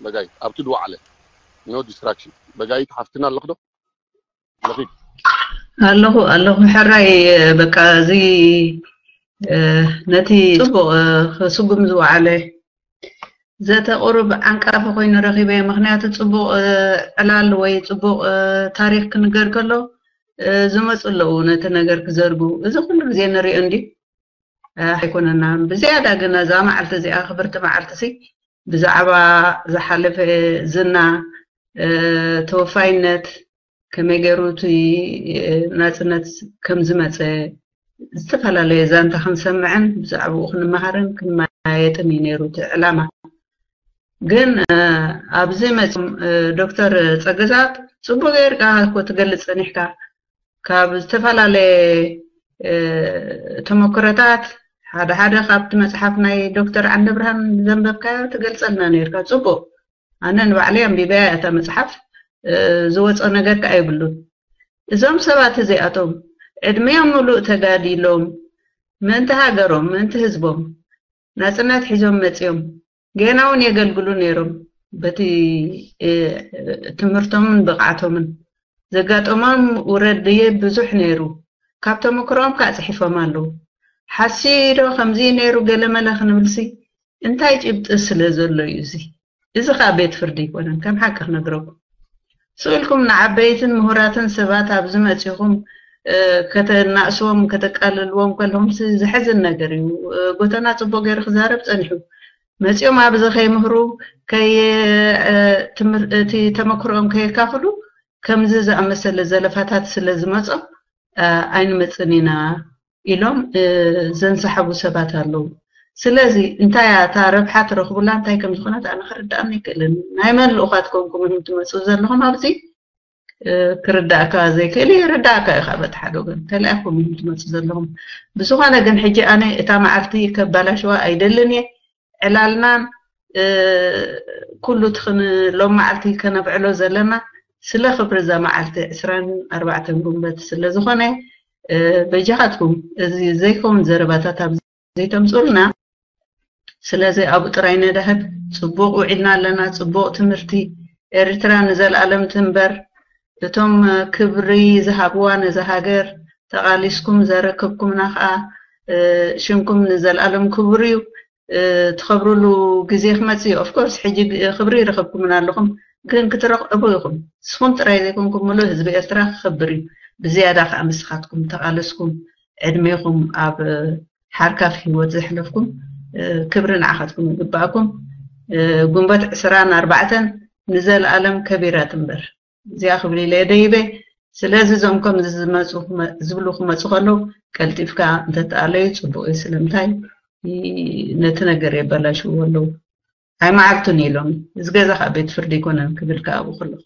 በጋይ ኣብቲ ድዋዓለ no distraction በጋይ ሓፍትና ኣለኽዶ ለኺ ኣለኹ ኣለኹ ሕራይ በቃ እዚ ነቲ ጽቡቕ ክስጉም ዝወዓለ ዘተ ቁሩብ ዓንቃፊ ኮይኑ ረኺበ። ምክንያቱ ጽቡቕ ዕላል ወይ ጽቡቕ ታሪክ ክንገር ከሎ ዝመፁ ኣለዉ ነቲ ነገር ክዘርጉ። እዚ ኩሉ ግዜ ንሪኦ እንዲ ኣይኮነና። ብዝያዳ ግን እዛ መዓልቲ እዚኣ ክብርቲ መዓልቲ ሲ ብዛዕባ ዝሓለፈ ዝና ተወፋይነት ከመይ ገይሩ እቲ ናፅነት ከም ዝመፀ ዝተፈላለየ ዛንታ ክንሰምዕን ብዛዕባኡ ክንመሃርን ክንመያየጥን እዩ ነይሩ እቲ ዕላማ። ግን ኣብዚ መፅም ዶክተር ፀገዛብ ፅቡቅ ጌርካ እኮ ትገልፅ ፀኒሕካ ካብ ዝተፈላለየ ተመክሮታት ሓደ ሓደ ካብቲ መፅሓፍ ናይ ዶክተር ዓንደብርሃን ዘንበብካዮ ትገልፀልና ነርካ ፅቡቅ ኣነ ንባዕለይ ኣንቢበያ እታ መፅሓፍ ዝወፀ ነገር ከዓ የብሉን እዞም ሰባት እዚኣቶም ዕድሚኦም ሙሉእ ተጋዲሎም ምእንቲ ሃገሮም ምእንቲ ህዝቦም ናፅነት ሒዞም መፅዮም ጌና እውን የገልግሉ ነይሮም በቲ ትምህርቶምን ብቕዓቶምን ዘጋጠሞም ውረድየ ብዙሕ ነይሩ ካብ ተመክሮኦም ከዓ ፅሒፎም ኣለዉ ሓሲዶ ከምዚ ነይሩ ገለመለ ክንብልሲ እንታይ ጭብጢ ስለ ዘሎ እዩ እዚ እዚ ከዓ ቤት ፍርዲ ኣይኮነን ከም ሓቂ ክነግረኩም ስእልኩም ንዓበይትን ምሁራትን ሰባት ኣብዚ መፂኹም ከተናእስዎም ከተቃልልዎም ከለኹም ዘሕዝን ነገር እዩ ጎተና ፅቡቅ ገይሩ ክዛረብ ፀኒሑ መፂኦም ኣብዚ ከይምህሩ እቲ ተመክሮኦም ከየካፍሉ ከምዚ ዝኣመሰለ ዘለፋታት ስለ ዝመፆም ኣይንመፅን ኢና ኢሎም ዘንሰሓቡ ሰባት ኣለዉ ስለዚ እንታይ እያ እታ ረብሓ ትረኽቡላ እንታይ ከም ዝኾነት ኣነ ክርድኣኒ ይክእልን ናይ መን ልኡኻት ኮንኩም ኢኹም ትመፅኡ ዘለኹም ኣብዚ ክርዳእካ ዘይክእል ይርዳእካ እዩ ካብ እቲ ሓደ ወገን ተለኣይኩም ኢኹም ትመፁ ዘለኹም ብዝኾነ ግን ሕጂ ኣነ እታ መዓልቲ ከባላሽዋ ኣይደልን እየ ዕላልናን ኩሉ እቲ ሎም መዓልቲ ከነብዕሎ ዘለና ስለ ክብሪ እዛ መዓልቲ ዕስራን ኣርባዕተን ጉንበት ስለ ዝኾነ በጃኻትኩም እዚ ዘይከውን ዘረባታት ኣብ ዘይተምፅኡልና ስለዚ ኣብኡ ጥራይ ነዳህብ ፅቡቅ ውዒልና ኣለና ፅቡቅ ትምህርቲ ኤርትራ ንዘለኣለም ትንበር እቶም ክብሪ ዝሃብዋ ነዛ ሃገር ተቓሊስኩም ዘረከብኩምና ከዓ ሽምኩም ንዘለኣለም ክቡር እዩ ትኸብርሉ ግዜ ክመፅእ እዩ ኦፍኮርስ ሕጂ ክብሪ ይረኸብኩምና ኣለኹም ግን ክትረኽዕቡ ኢኹም ንስኹም ጥራይ ዘይኮንኩም ምሉእ ህዝቢ ኤርትራ ክኸብር እዩ ብዝያዳ ከዓ ምስኻትኩም ተቓለስኩም ዕድሜኹም ኣብ ሓርካፍ ህይወት ዘሕለፍኩም ክብሪ ንዓኻትኩም ይግባኣኩም ጉንበት ዕስራን ኣርባዕተን ንዘለኣለም ከቢራ ትንበር እዚኣ ክብል ኢለ ደይበ ስለዚ እዞም ከም ዝመፁ ዝብሉ ክመፁ ከለዉ ቀልጢፍካ እንተተኣለዩ ፅቡቅ እዩ ስለምንታይ ነቲ ነገር የበላሽዎ ኣለዉ ኣይመዓልቱን ኢሎም እዚ ገዛ ከዓ ቤት ፍርዲ ኣይኮነን ክብል ከዓ ኣብኡ ከለኹ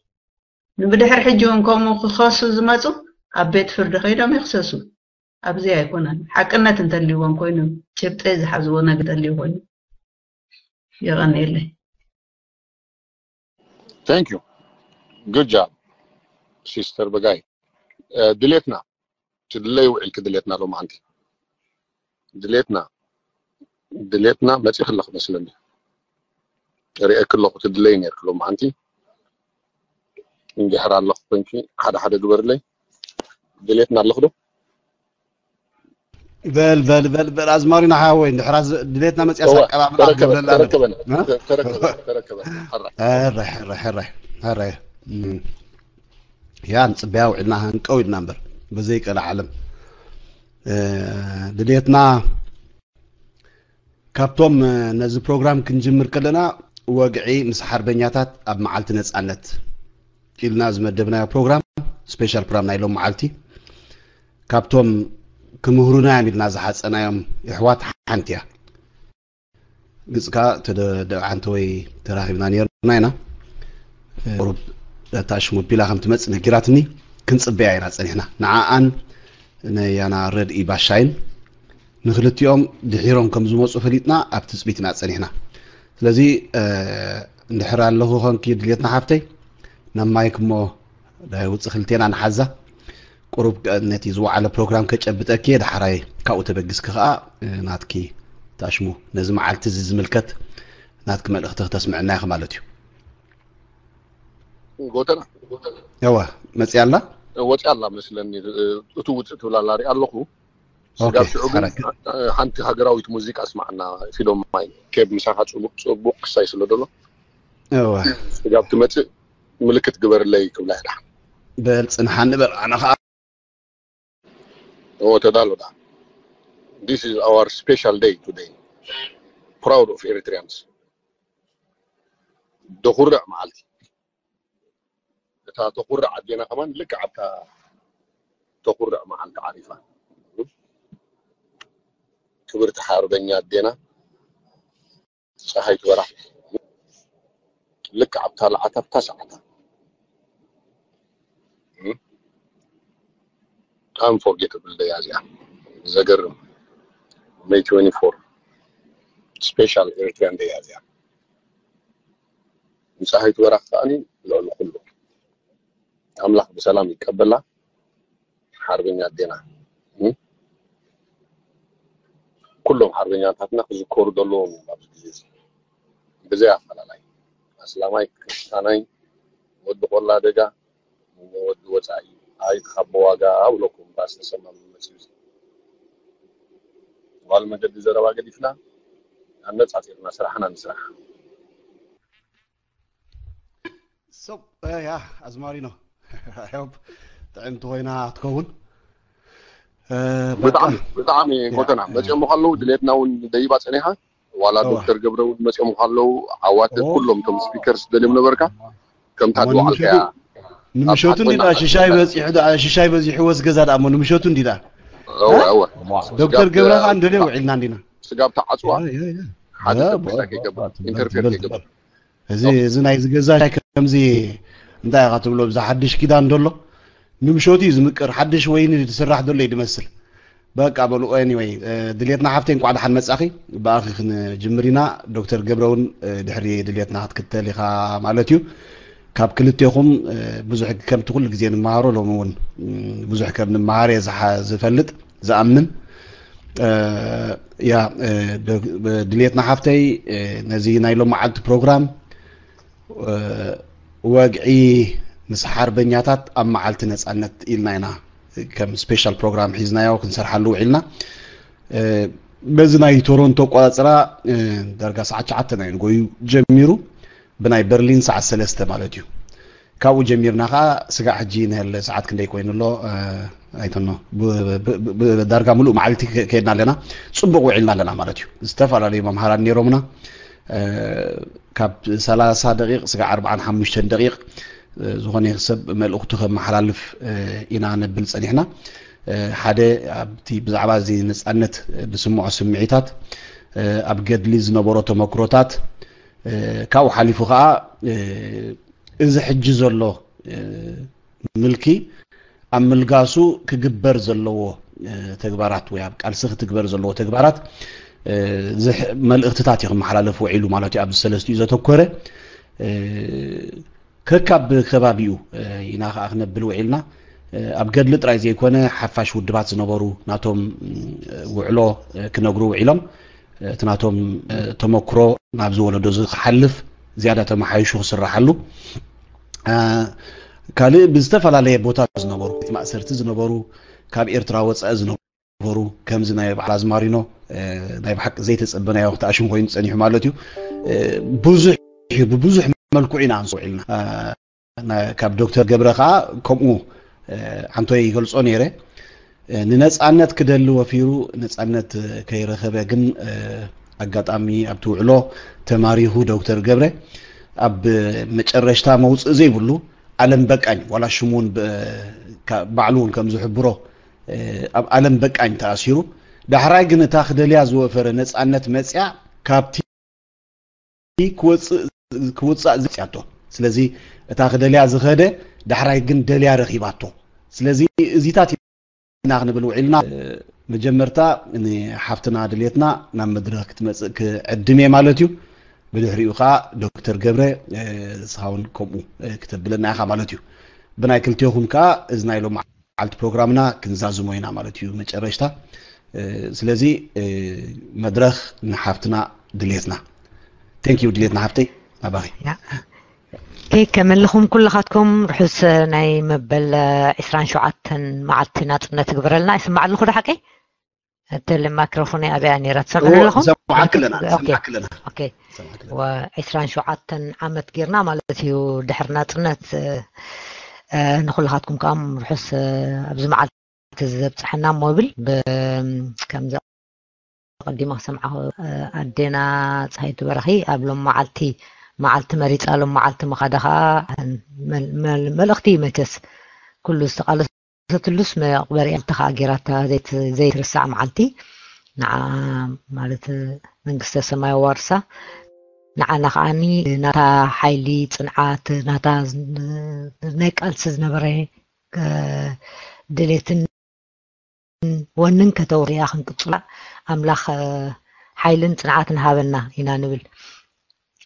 ንብድሕር ሕጂ እውን ከምኡ ክኸሱ ዝመፁ ኣብ ቤት ፍርዲ ከይዶም ይክሰሱ ኣብዚ ኣይኮነን ሓቅነት እንተልይዎም ኮይኑ ጭብጢ ዝሓዝዎ ነገር እንተልዩ ኮይኑ የቐንየለይ Thank you. Good job, sister በጋይ። ድሌትና ትድለይ ውዒልኪ ድሌትና ሎማዓንቲ ድሌትና ድሌትና መፂኺ ኣለኹ መስለኒ ሪኤኪ ኣለኹ ትድለይ ነርኪ ሎማዓንቲ እንድሕር ኣለኹ ኮንኪ ሓደ ሓደ ግበርለይ ድሌትና ኣለኹ ዶ በል በል በል በል ኣዝማሪና ሓወይ እንድሕራ ድሌትና መፅያስ ኣቀባብላ ክገብረላ ሕራይ ሕራይ ሕራይ ያ ንፅበያ ውዒልና ሃንቀው ኢልና እምበር በዘይ ቀልዓለም ድሌትና ካብቶም ነዚ ፕሮግራም ክንጅምር ከለና ወግዒ ምስ ሓርበኛታት ኣብ መዓልቲ ነፃነት ኢልና ዝመደብናዮ ፕሮግራም ስፔሻል ፕሮግራም ናይ ሎም መዓልቲ ካብቶም ክምህሩና እዮም ኢልና ዝሓፀናዮም ኣሕዋት ሓንቲ እያ ግፅካ ተደዓንተ ወይ ተራኺብና ነርና ኢና ቁሩብ እታ ሽሙ ቢላ ከም ትመፅእ ነጊራትኒ ክንፅበያ ኢና ፀኒሕና ንዓኣን ነያና ረድኢ ባሻይን ንክልቲኦም ድሒሮም ከም ዝመፁ ፈሊጥና ኣብ ትፅቢት ኢና ፀኒሕና ስለዚ እንድሕር ኣለኹ ኾንኪ ድሌትና ሓፍተይ ናብ ማይክ እሞ ዳይ ውፅእ ክልቴና ንሓዛ ቁሩብ ነቲ ዝወዓለ ፕሮግራም ከጨብጠኪ እየ ዳሓራይ ካብኡ ተበግስኪ ከዓ ናትኪ ታሽሙ ነዚ መዓልቲ እዚ ዝምልከት ናትኪ መልእኽቲ ክተስምዕና ኢኺ ማለት እዩ ጎተና እወ፣ መፅያ ኣላ። ወፂኣ ኣላ መስለኒ። እትውፅእ ትብል ኣላ ሪኣ ኣለኹ። ስጋብ ሽዑ ግን ሓንቲ ሃገራዊት ሙዚቃ ስማዕና ፊሎም ማይ ኬብ ምሳኻ ፅቡቅ ፅቡቅ ክሳይ ስለ ደሎ እወ፣ ስጋብ ትመፅእ ምልክት ግበርለይ ክብላ ይዳ በል ፅንሓኒ በል። ኣነ ከዓ እወ ተዳሎ ዳ This is our special day today. Proud of Eritreans. ደኹርዕ መዓልቲ። እታ ተኹርዕ ኣዴና ከማን ልክዕ ኣብታ ተኹርዕ መዓልቲ ዓሪፋ። ክብርቲ ሓርበኛ ኣዴና ፀሃይቱ በራሕ ልክዕ ኣብታ ለዓት ኣብታ ሰዓታ unforgettable day እያ እዚኣ። ዘገርም May twenty-four special Eritrean day እያ እዚኣ። ንፀሃይቱ በራሕ ከዓኒ ልዕሊ ኩሉ ኣምላኽ ብሰላም ይቀበላ። ሓርበኛ ኣዴና ኩሎም ሓርበኛታትና ክዝከሩ ዘለዎም እዮም ኣብዚ ግዜ እዚ ብዘይ ኣፈላላይ ኣስላማይ ክርስታናይ ወዲ ቆላ ደጋ ወዲ ወፃኢ ኣይትኻቦ ዋጋ ኣብለኩም ባስ ተሰማም መፅዩ ጓል መገዲ ዘረባ ገዲፍና ኣነፃፂርና ስራሕና ንስራሕ። So ያ ኣዝማሪኖ I hope ጥዕምቲ ኮይና ክትከውን። ብጣዕሚ ብጣዕሚ ጎተና መፅኦም ከለዉ ድሌትና እውን ደይባ ፀኒሓ ዋላ ዶክተር ገብረ እውን መፅኦም ከለዉ ዓዋተ ኩሎም እቶም ስፒከርስ ደልዮም ነበርካ ከምታ ድዋዓልከያ ንምሸቱ እንዲዳ ሽሻይ በፂሑ ሽሻይ በዚሑ ወስ ገዛ ዳሞ ንምሸቱ እንዲዳ ዶክተር ገብረ ከዓ እንደልዮ ውዒልና እንዲና ስጋብ ተዓፅዋ ሓደ ሰብ ከይገባ ኢንተርፌር ከይገባ እዚ እዚ ናይ ዝገዛ ከምዚ እንታይ ኢኻ ትብሎ ብዛ ሓድሽ ኪዳን ደሎ ንምሸቱ እዩ ዝምቅር ሓድሽ ወይኒ ዝስራሕ ዘሎ እዩ ዝመስል በቃ በሉ anyway ድሌትና ሓፍተይ እንኳዕ ደሓን መጻኺ ብኣኺ ክንጅምር ኢና ዶክተር ገብረውን ድሕሪ ድሌትና ክትክተል ኢኻ ማለት እዩ ካብ ክልቴኹም ብዙሕ ከምቲ ኩሉ ግዜ ንመሃሮ ሎሚ እውን ብዙሕ ከም ንመሃር እየ ዝሓ- ዝፈልጥ ዝኣምን ያ ድሌትና ሓፍተይ ነዚ ናይ ሎመዓልቲ ፕሮግራም ወግዒ ምስ ሓርበኛታት ኣብ መዓልቲ ነፃነት ኢልና ኢና ከም ስፔሻል ፕሮግራም ሒዝናዮ ክንሰርሓሉ ውዒልና በዚ ናይ ቶሮንቶ ኣቆፃፅራ ዳርጋ ሰዓት ሸዓተ ናይ ንጎዩ ጀሚሩ ብናይ በርሊን ሰዓት ሰለስተ ማለት እዩ ካብኡ ጀሚርና ከዓ ስጋዕ ሕጂ ንህለ ሰዓት ክንደይ ኮይኑ ኣሎ ኣይተኖ ዳርጋ ሙሉእ መዓልቲ ከድና ኣለና ፅቡቅ ውዒልና ኣለና ማለት እዩ ዝተፈላለዩ መምሃራን ነይሮምና ካብ ሰላሳ ደቂቅ ስጋዕ ኣርባዓን ሓሙሽተን ደቂቅ ዝኾነ ሰብ መልእኽቱ ከመሓላልፍ ኢና ነብል ፀኒሕና ሓደ ኣብቲ ብዛዕባ እዚ ነፃነት ዝስምዖ ስምዒታት ኣብ ገድሊ ዝነበሮ ተመክሮታት ካብኡ ሓሊፉ ከዓ እዚ ሕጂ ዘሎ ምልኪ ኣብ ምልጋሱ ክግበር ዘለዎ ተግባራት ወይ ኣብ ቃልሲ ክትግበር ዘለዎ ተግባራት መልእኽትታት እዩ ክመሓላለፍ ውዒሉ ማለት እዩ ኣብዚ ሰለስቲኡ ዘተኮረ ከካብ ከባቢኡ ኢና ከዓ ክነብል ውዒልና ኣብ ገድሊ ጥራይ ዘይኮነ ሓፋሽ ውድባት ዝነበሩ ናቶም ውዕሎ ክነግሩ ውዒሎም እቲ ናቶም ተመክሮ ናብዚ ወለዶ እዚ ክሓልፍ ዝያዳ ተመሓይሹ ክስራሓሉ ካልእ ብዝተፈላለየ ቦታ ዝነበሩ ቤት ማእሰርቲ ዝነበሩ ካብ ኤርትራ ወፃኢ ዝነበሩ ከምዚ ናይ በዓል ኣዝማሪኖ ናይ ብሓቂ ዘይተፀበናዮ ክተኣሽም ኮይኑ ፀኒሑ ማለት እዩ ብዙሕ ብብዙሕ መልክዑ ኢና ንስውዒልና ካብ ዶክተር ገብረ ከዓ ከምኡ ዓንቶ ይገልፆ ነይረ ንነፃነት ክደሊ ወፊሩ ነፃነት ከይረኸበ ግን ኣጋጣሚ ኣብቲ ውዕሎ ተማሪኹ ዶክተር ገብረ ኣብ መጨረሽታ መውፅእ ዘይብሉ ኣለም በቃኝ ዋላ ሽሙ እውን ባዕሉ እውን ከም ዝሕብሮ ኣብ ኣለም በቃኝ ተኣሲሩ ዳሕራይ ግን እታ ክደልያ ዝወፈረ ነፃነት መፅያ ካብቲ ክወፅእ ክውፃእ ዝፅያቶ ስለዚ እታ ክደልያ ዝኸደ ዳሕራይ ግን ደልያ ረኺባቶ ስለዚ እዚታት ኢና ክንብል ውዒልና መጀመርታ ንሓፍትና ድልየትና ናብ መድረክ ክትመፅእ ክዕድም እየ ማለት እዩ ብድሕሪኡ ከዓ ዶክተር ገብረ ስኻውን ከምኡ ክተብለና ኢኻ ማለት እዩ ብናይ ክልቴኹም ከዓ እዚ ናይ ሎም መዓልቲ ፕሮግራምና ክንዛዝሞ ኢና ማለት እዩ መጨረሽታ ስለዚ መድረክ ንሓፍትና ድልየትና thank you ድልየትና ሓፍተይ ናባኺ ከመይ ኣለኹም ኩልኻትኩም? ርሑስ ናይ መበል ዕስራን ሸውዓተን መዓልቲ ናጽነት ይግበረልና። ይስማዕ ኣለኹ ዶ ሓቀይ? እተለ ማይክሮፎን ኣብያ ነይራ። ትሰምዑ ኣለኹም? ሰማዕክ ኣለና፣ ኦኬ። ሰማዕክ ኣለና። ኦኬ። ሰማዕክ ኣለና። ወ-፣ ዕስራን ሸውዓተን ዓመት ጌርና ማለት እዩ ድሕሪ ናጽነት። እ፣ እ፣ ንኹልኻትኩም ከኣ ርሑስ፣ እ፣ ኣብዚ መዓልቲ ዘብጽሐና እሞ ብል ብ-፣ ከምዚ ኣቐዲማ ክሰምዓ፣ እ፣ ኣዴና ጸሃይቱ በራኺ ኣብ ሎም መዓልቲ፣ መዓልቲ መሪጻ ሎም መዓልቲ ምኻዳ ኸኣ መል-፣ መል-፣ መልእኽቲ እዩ መቸስ። ኩሉ ዝተቓለሰትሉስ መቕበሪኣልታ ኸኣ ጌራታ ዘይት-፣ ዘይትርሳዕ መዓልቲ። ንዓ ማለት መንግስተ ሰማይ ኣዋርሳ። ንዓና ከኣኒ ናታ ሓይሊ፣ ጽንዓት፣ ናታ ዝ-፣ ናይ ቃልሲ ዝነበረ፣ እ፣ ድሌትን ወንን ከተውርያ ክንቅጽላ ኣምላኽ፣ እ፣ ሓይልን ጽንዓትን ሃበና ኢና ንብል።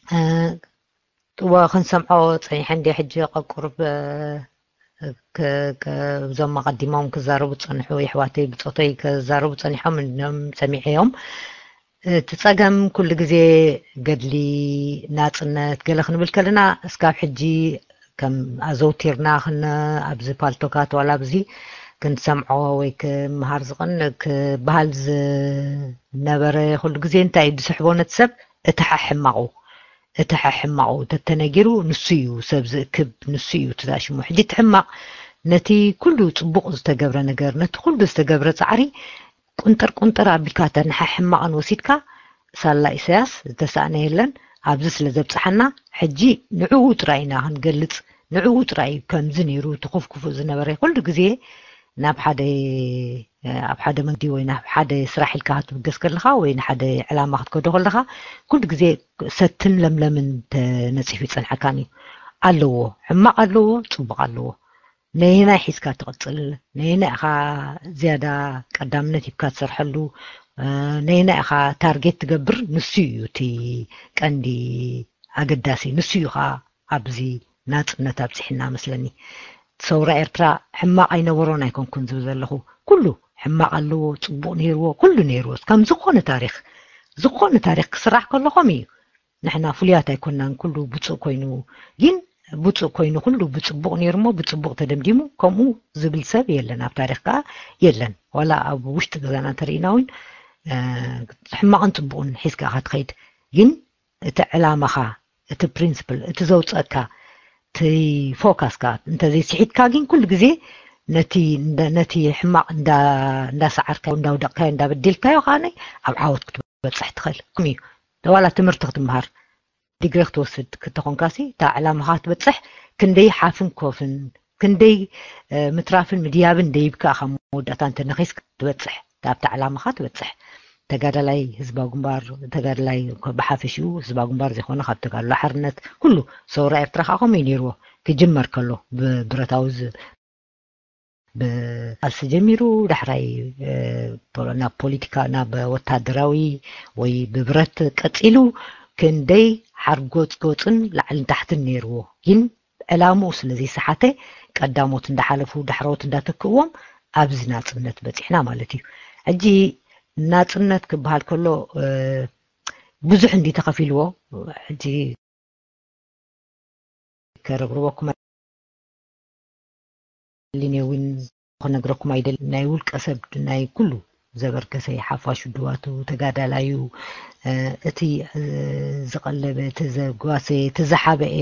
እ፣ እወ፣ ክንሰምዖ ጸኒሐ እንድየ ሕጂ ቀቁርብ፣ እ፣ ክ-፣ ክ-፣ እዞም ኣቐዲሞም ክዛረቡ ዝጸንሑ የሕዋተይ ብጾተይ ክዛረቡ ጸኒሖም እንድዮም ሰሚዐዮም። እቲ ጸገም ኩሉ ግዜ ገድሊ ናጽነት ገለ ክንብል ከለና እስካብ ሕጂ ከም ኣዘውቲርና ክን-፣ ኣብዚ ፓልቶካት ዋላ ኣብዚ ክንሰምዖ ወይ ክምሃር ዝቕን-፣ ክበሃል ዝነበረ ኩሉ ግዜ እንታይ እዩ ዝስሕቦ ነቲ ሰብ? እቲ ሓሕማቑ፣ እቲ ሓሕማቑ ተተነጊሩ ንሱ እዩ ሰብ ዝእክብ፣ ንሱ እዩ እቲ ሽሙ። ሕጂ እቲ ሕማቕ ነቲ ኩሉ ጽቡቕ ዝተገብረ ነገር፣ ነቲ ኩሉ ዝተገብረ ጻዕሪ ቁንጥር ቁንጥር ኣቢልካ እተን ሓሕማቕን ወሲድካ፣ ሳላ ኢሳያስ ዝተሳእነ የለን። ኣብዚ ስለ ዘብጽሓና፣ ሕጂ ንዕኡ ጥራይ ኢና ክንገልጽ፣ ንዕኡ ጥራይ እዩ ከምዚ ነይሩ፣ እቲ ክፉእ ዝነበረ ኩሉ ግዜ ናብ ሓደ፣ ኣብ ሓደ መንገዲ ወይ ናብ ሓደ ስራሕ ኢልካ ክትብገስ ከለኻ ወይ ንሓደ ዕላማ ክትከዶ ከለኻ፣ ኩሉ ግዜ ሰትን ለምለምን ተነጺፉ ይጸንሐካን እዩ። ኣለዎ፣ ሕማቕ ኣለዎ፣ ጽቡቕ ኣለዎ። ነየናይ ሒዝካ ትቕጽል? ነየናይ ኢኻ ዝያዳ ቀዳምነት ሂብካ ትሰርሐሉ? እ፣ ነየናይ ኢኻ ታርጌት ትገብር? ንሱ እዩ እቲ ቀንዲ ኣገዳሲ። ንሱ እዩ ኸኣ ኣብዚ ናጽነት ኣብጺሕና መስለኒ። ሰውራ ኤርትራ ሕማቕ ኣይነበሮን ኣይኮንኩን ዝብል ዘለኹ። ኩሉ ሕማቕ ኣለዎ፣ ጽቡቕ ነይርዎ፣ ኩሉ ነይርዎ። ከም ዝኾነ ታሪኽ፣ ዝኾነ ታሪኽ ክስራሕ ከሎ ከምኡ እዩ። ንሕና ፍሉያት ኣይኮናን፣ ኩሉ ብፁዕ ኮይኑ። ግን ብፁዕ ኮይኑ ኩሉ ብጽቡቕ ነይሩ እሞ ብጽቡቕ ተደምዲሙ፣ ከምኡ ዝብል ሰብ የለን፣ ኣብ ታሪኽ ከኣ የለን። ዋላ ኣብ ውሽጢ ገዛና እንተርኢና እውን፣ እ፣ ሕማቕን ጽቡቕን ሒዝካ ኢኻ ትኸይድ። ግን እቲ ዕላማኻ፣ እቲ ፕሪንስፕል፣ እቲ ዘውጸእካ፣ እቲ ፎካስካ እንተዘይስሒትካ ግን ኩሉ ግዜ ነቲ፣ ነቲ ሕማቕ እንዳ-፣ እንዳሰዓርካዮ፣ እንዳውደቕካዮ፣ እንዳበደልካዮ ከኣ ኣብ ዓወት ክትበጽሕ ትኽእል። ከምኡ እዩ። ዋላ ትምህርቲ ክትምሃር፣ ዲግሪ ክትወስድ ክትኾንካሲ፣ እታ ዕላማኻ ክትበጽሕ ክንደይ ሓፍን ኮፍን፣ ክንደይ፣ እ፣ ምትራፍን ምድያብን ደይብካ ኢኻ መወዳእታ እንተ ነኺስካ ትበጽሕ፣ እታ ኣብታ ዕላማኻ ትበጽሕ። ተጋዳላይ ህዝባዊ ግንባር፣ ተጋዳላይ ብሓፈሽኡ ህዝባዊ ግንባር ዘይኮነ ካብ ተጋድሎ ሓርነት ኩሉ ሰውራ ኤርትራ ከዓ ከምኡ እዩ ነይርዎ። ክጅመር ከሎ ብብረታዊ ዝ-፣ ብቃልሲ ጀሚሩ፣ ዳሕራይ፣ እ፣ ፖሎ-፣ ናብ ፖለቲካ፣ ናብ ወታደራዊ ወይ ብብረት ቀጺሉ፣ ክንደይ ሓርጎጽጎጽን ላዕልን ታሕትን ነይርዎ። ግን ዕላምኡ ስለ ዘይሰሓተ፣ ቀዳሞት እንዳሓለፉ ዳሕረዎት እንዳተክእዎም ኣብዚ ናጽነት በጺሕና ማለት እዩ። ሕጂ ናጽነት ክበሃል ከሎ፣ እ፣ ብዙሕ እንዲ ተኸፊልዎ። ሕጂ ከረብርበኩም ኣይደልን እውን ክነግረኩም ኣይደልን። ናይ ውልቀ ሰብ፣ ናይ ኩሉ ዘበርከሰ፣ ሓፋሽ ውድባቱ፣ ተጋዳላዩ፣ እ፣ እቲ፣ እ፣ ዝቐለበ፣ እቲ ዘጓሰየ፣ እቲ ዝሓበኤ፣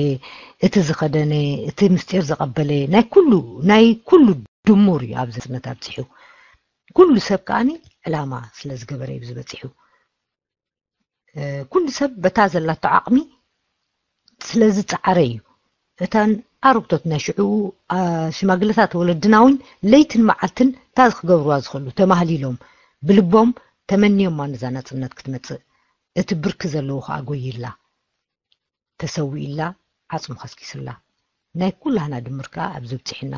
እቲ ዝኸደነ፣ እቲ ምስጢር ዘቐበለ፣ ናይ ኩሉ፣ ናይ ኩሉ ድሙር እዩ ኣብዚ ናጽነት ኣብጺሑ። ኩሉ ሰብ ከኣኒ ዕላማ ስለ ዝገበረ እዩ ኣብዚ በጺሑ። እ፣ ኩሉ ሰብ በታ ዘላቶ ዓቕሚ ስለ ዝጸዓረ እዩ። እተን ኣረግቶት ናይ ሽዑ፣ ኣ፣ ሽማግለታት ወለድና እውን ለይትን መዓልትን እታ ክገብርዋ ዝኽእሉ ተማህሊሎም፣ ብልቦም ተመንዮማ ነዛ ናጽነት ክትመጽእ። እቲ ብርኪ ዘለዎ ከኣ ጎይላ፣ ተሰዊእላ፣ ዓጽሙ ከስኪስላ። ናይ ኩላህና ድምር ከኣ ኣብዚ ኣብጺሕና።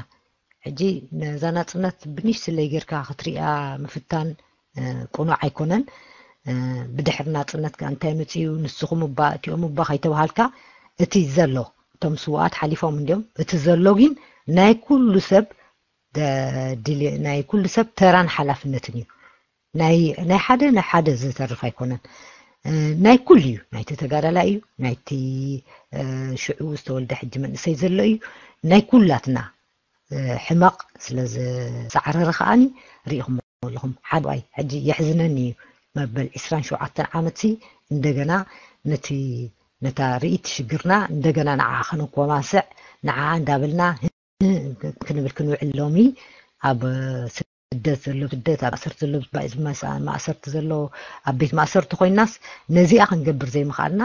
ሕጂ ነዛ ናጽነት ብንእሽትለይ ጌርካ ክትሪኣ ምፍታን፣ እ፣ ቅኑዕ ኣይኮነን። እ፣ ብድሕሪ ናጽነት ከኣ እንታይ መጺኡ፣ ንስኹም እባ፣ እቲኦም እባ ከይተባሃልካ፣ እቲ ዘሎ፣ እቶም ስዉኣት ሓሊፎም እንድዮም፣ እቲ ዘሎ ግን ናይ ኩሉ ሰብ ደ-፣ ድል-፣ ናይ ኩሉ ሰብ ተራን ሓላፍነትን እዩ። ናይ፣ ናይ ሓደ፣ ናይ ሓደ ዝተርፍ ኣይኮነን። ናይ ኩሉ እዩ። ናይቲ ተጋዳላይ እዩ፣ ናይቲ ሽዑ ዝተወልደ ሕጂ መንእሰይ ዘሎ እዩ። ናይ ኩላትና ሕመቕ ስለ ዝፃዕረረ ከዓኒ ርኢኹም ኣለኹም። ሓደዋይ ሕጂ የሕዝነኒ እዩ። መበል ዕስራን ሸውዓተን ዓመት ሲ እንደገና ነቲ ነታ ርእይቲ ሽግርና እንደገና ንዓ ከነኮማስዕ ንዓ እንዳበልና ክንብል ክንውዕል ሎሚ ኣብ ስደት ዘሎ ስደት ኣብ ማእሰርቲ ዘሎ ማእሰርቲ ዘሎ ኣብ ቤት ማእሰርቲ ኮይናስ ነዚኣ ክንገብር ዘይምኽኣልና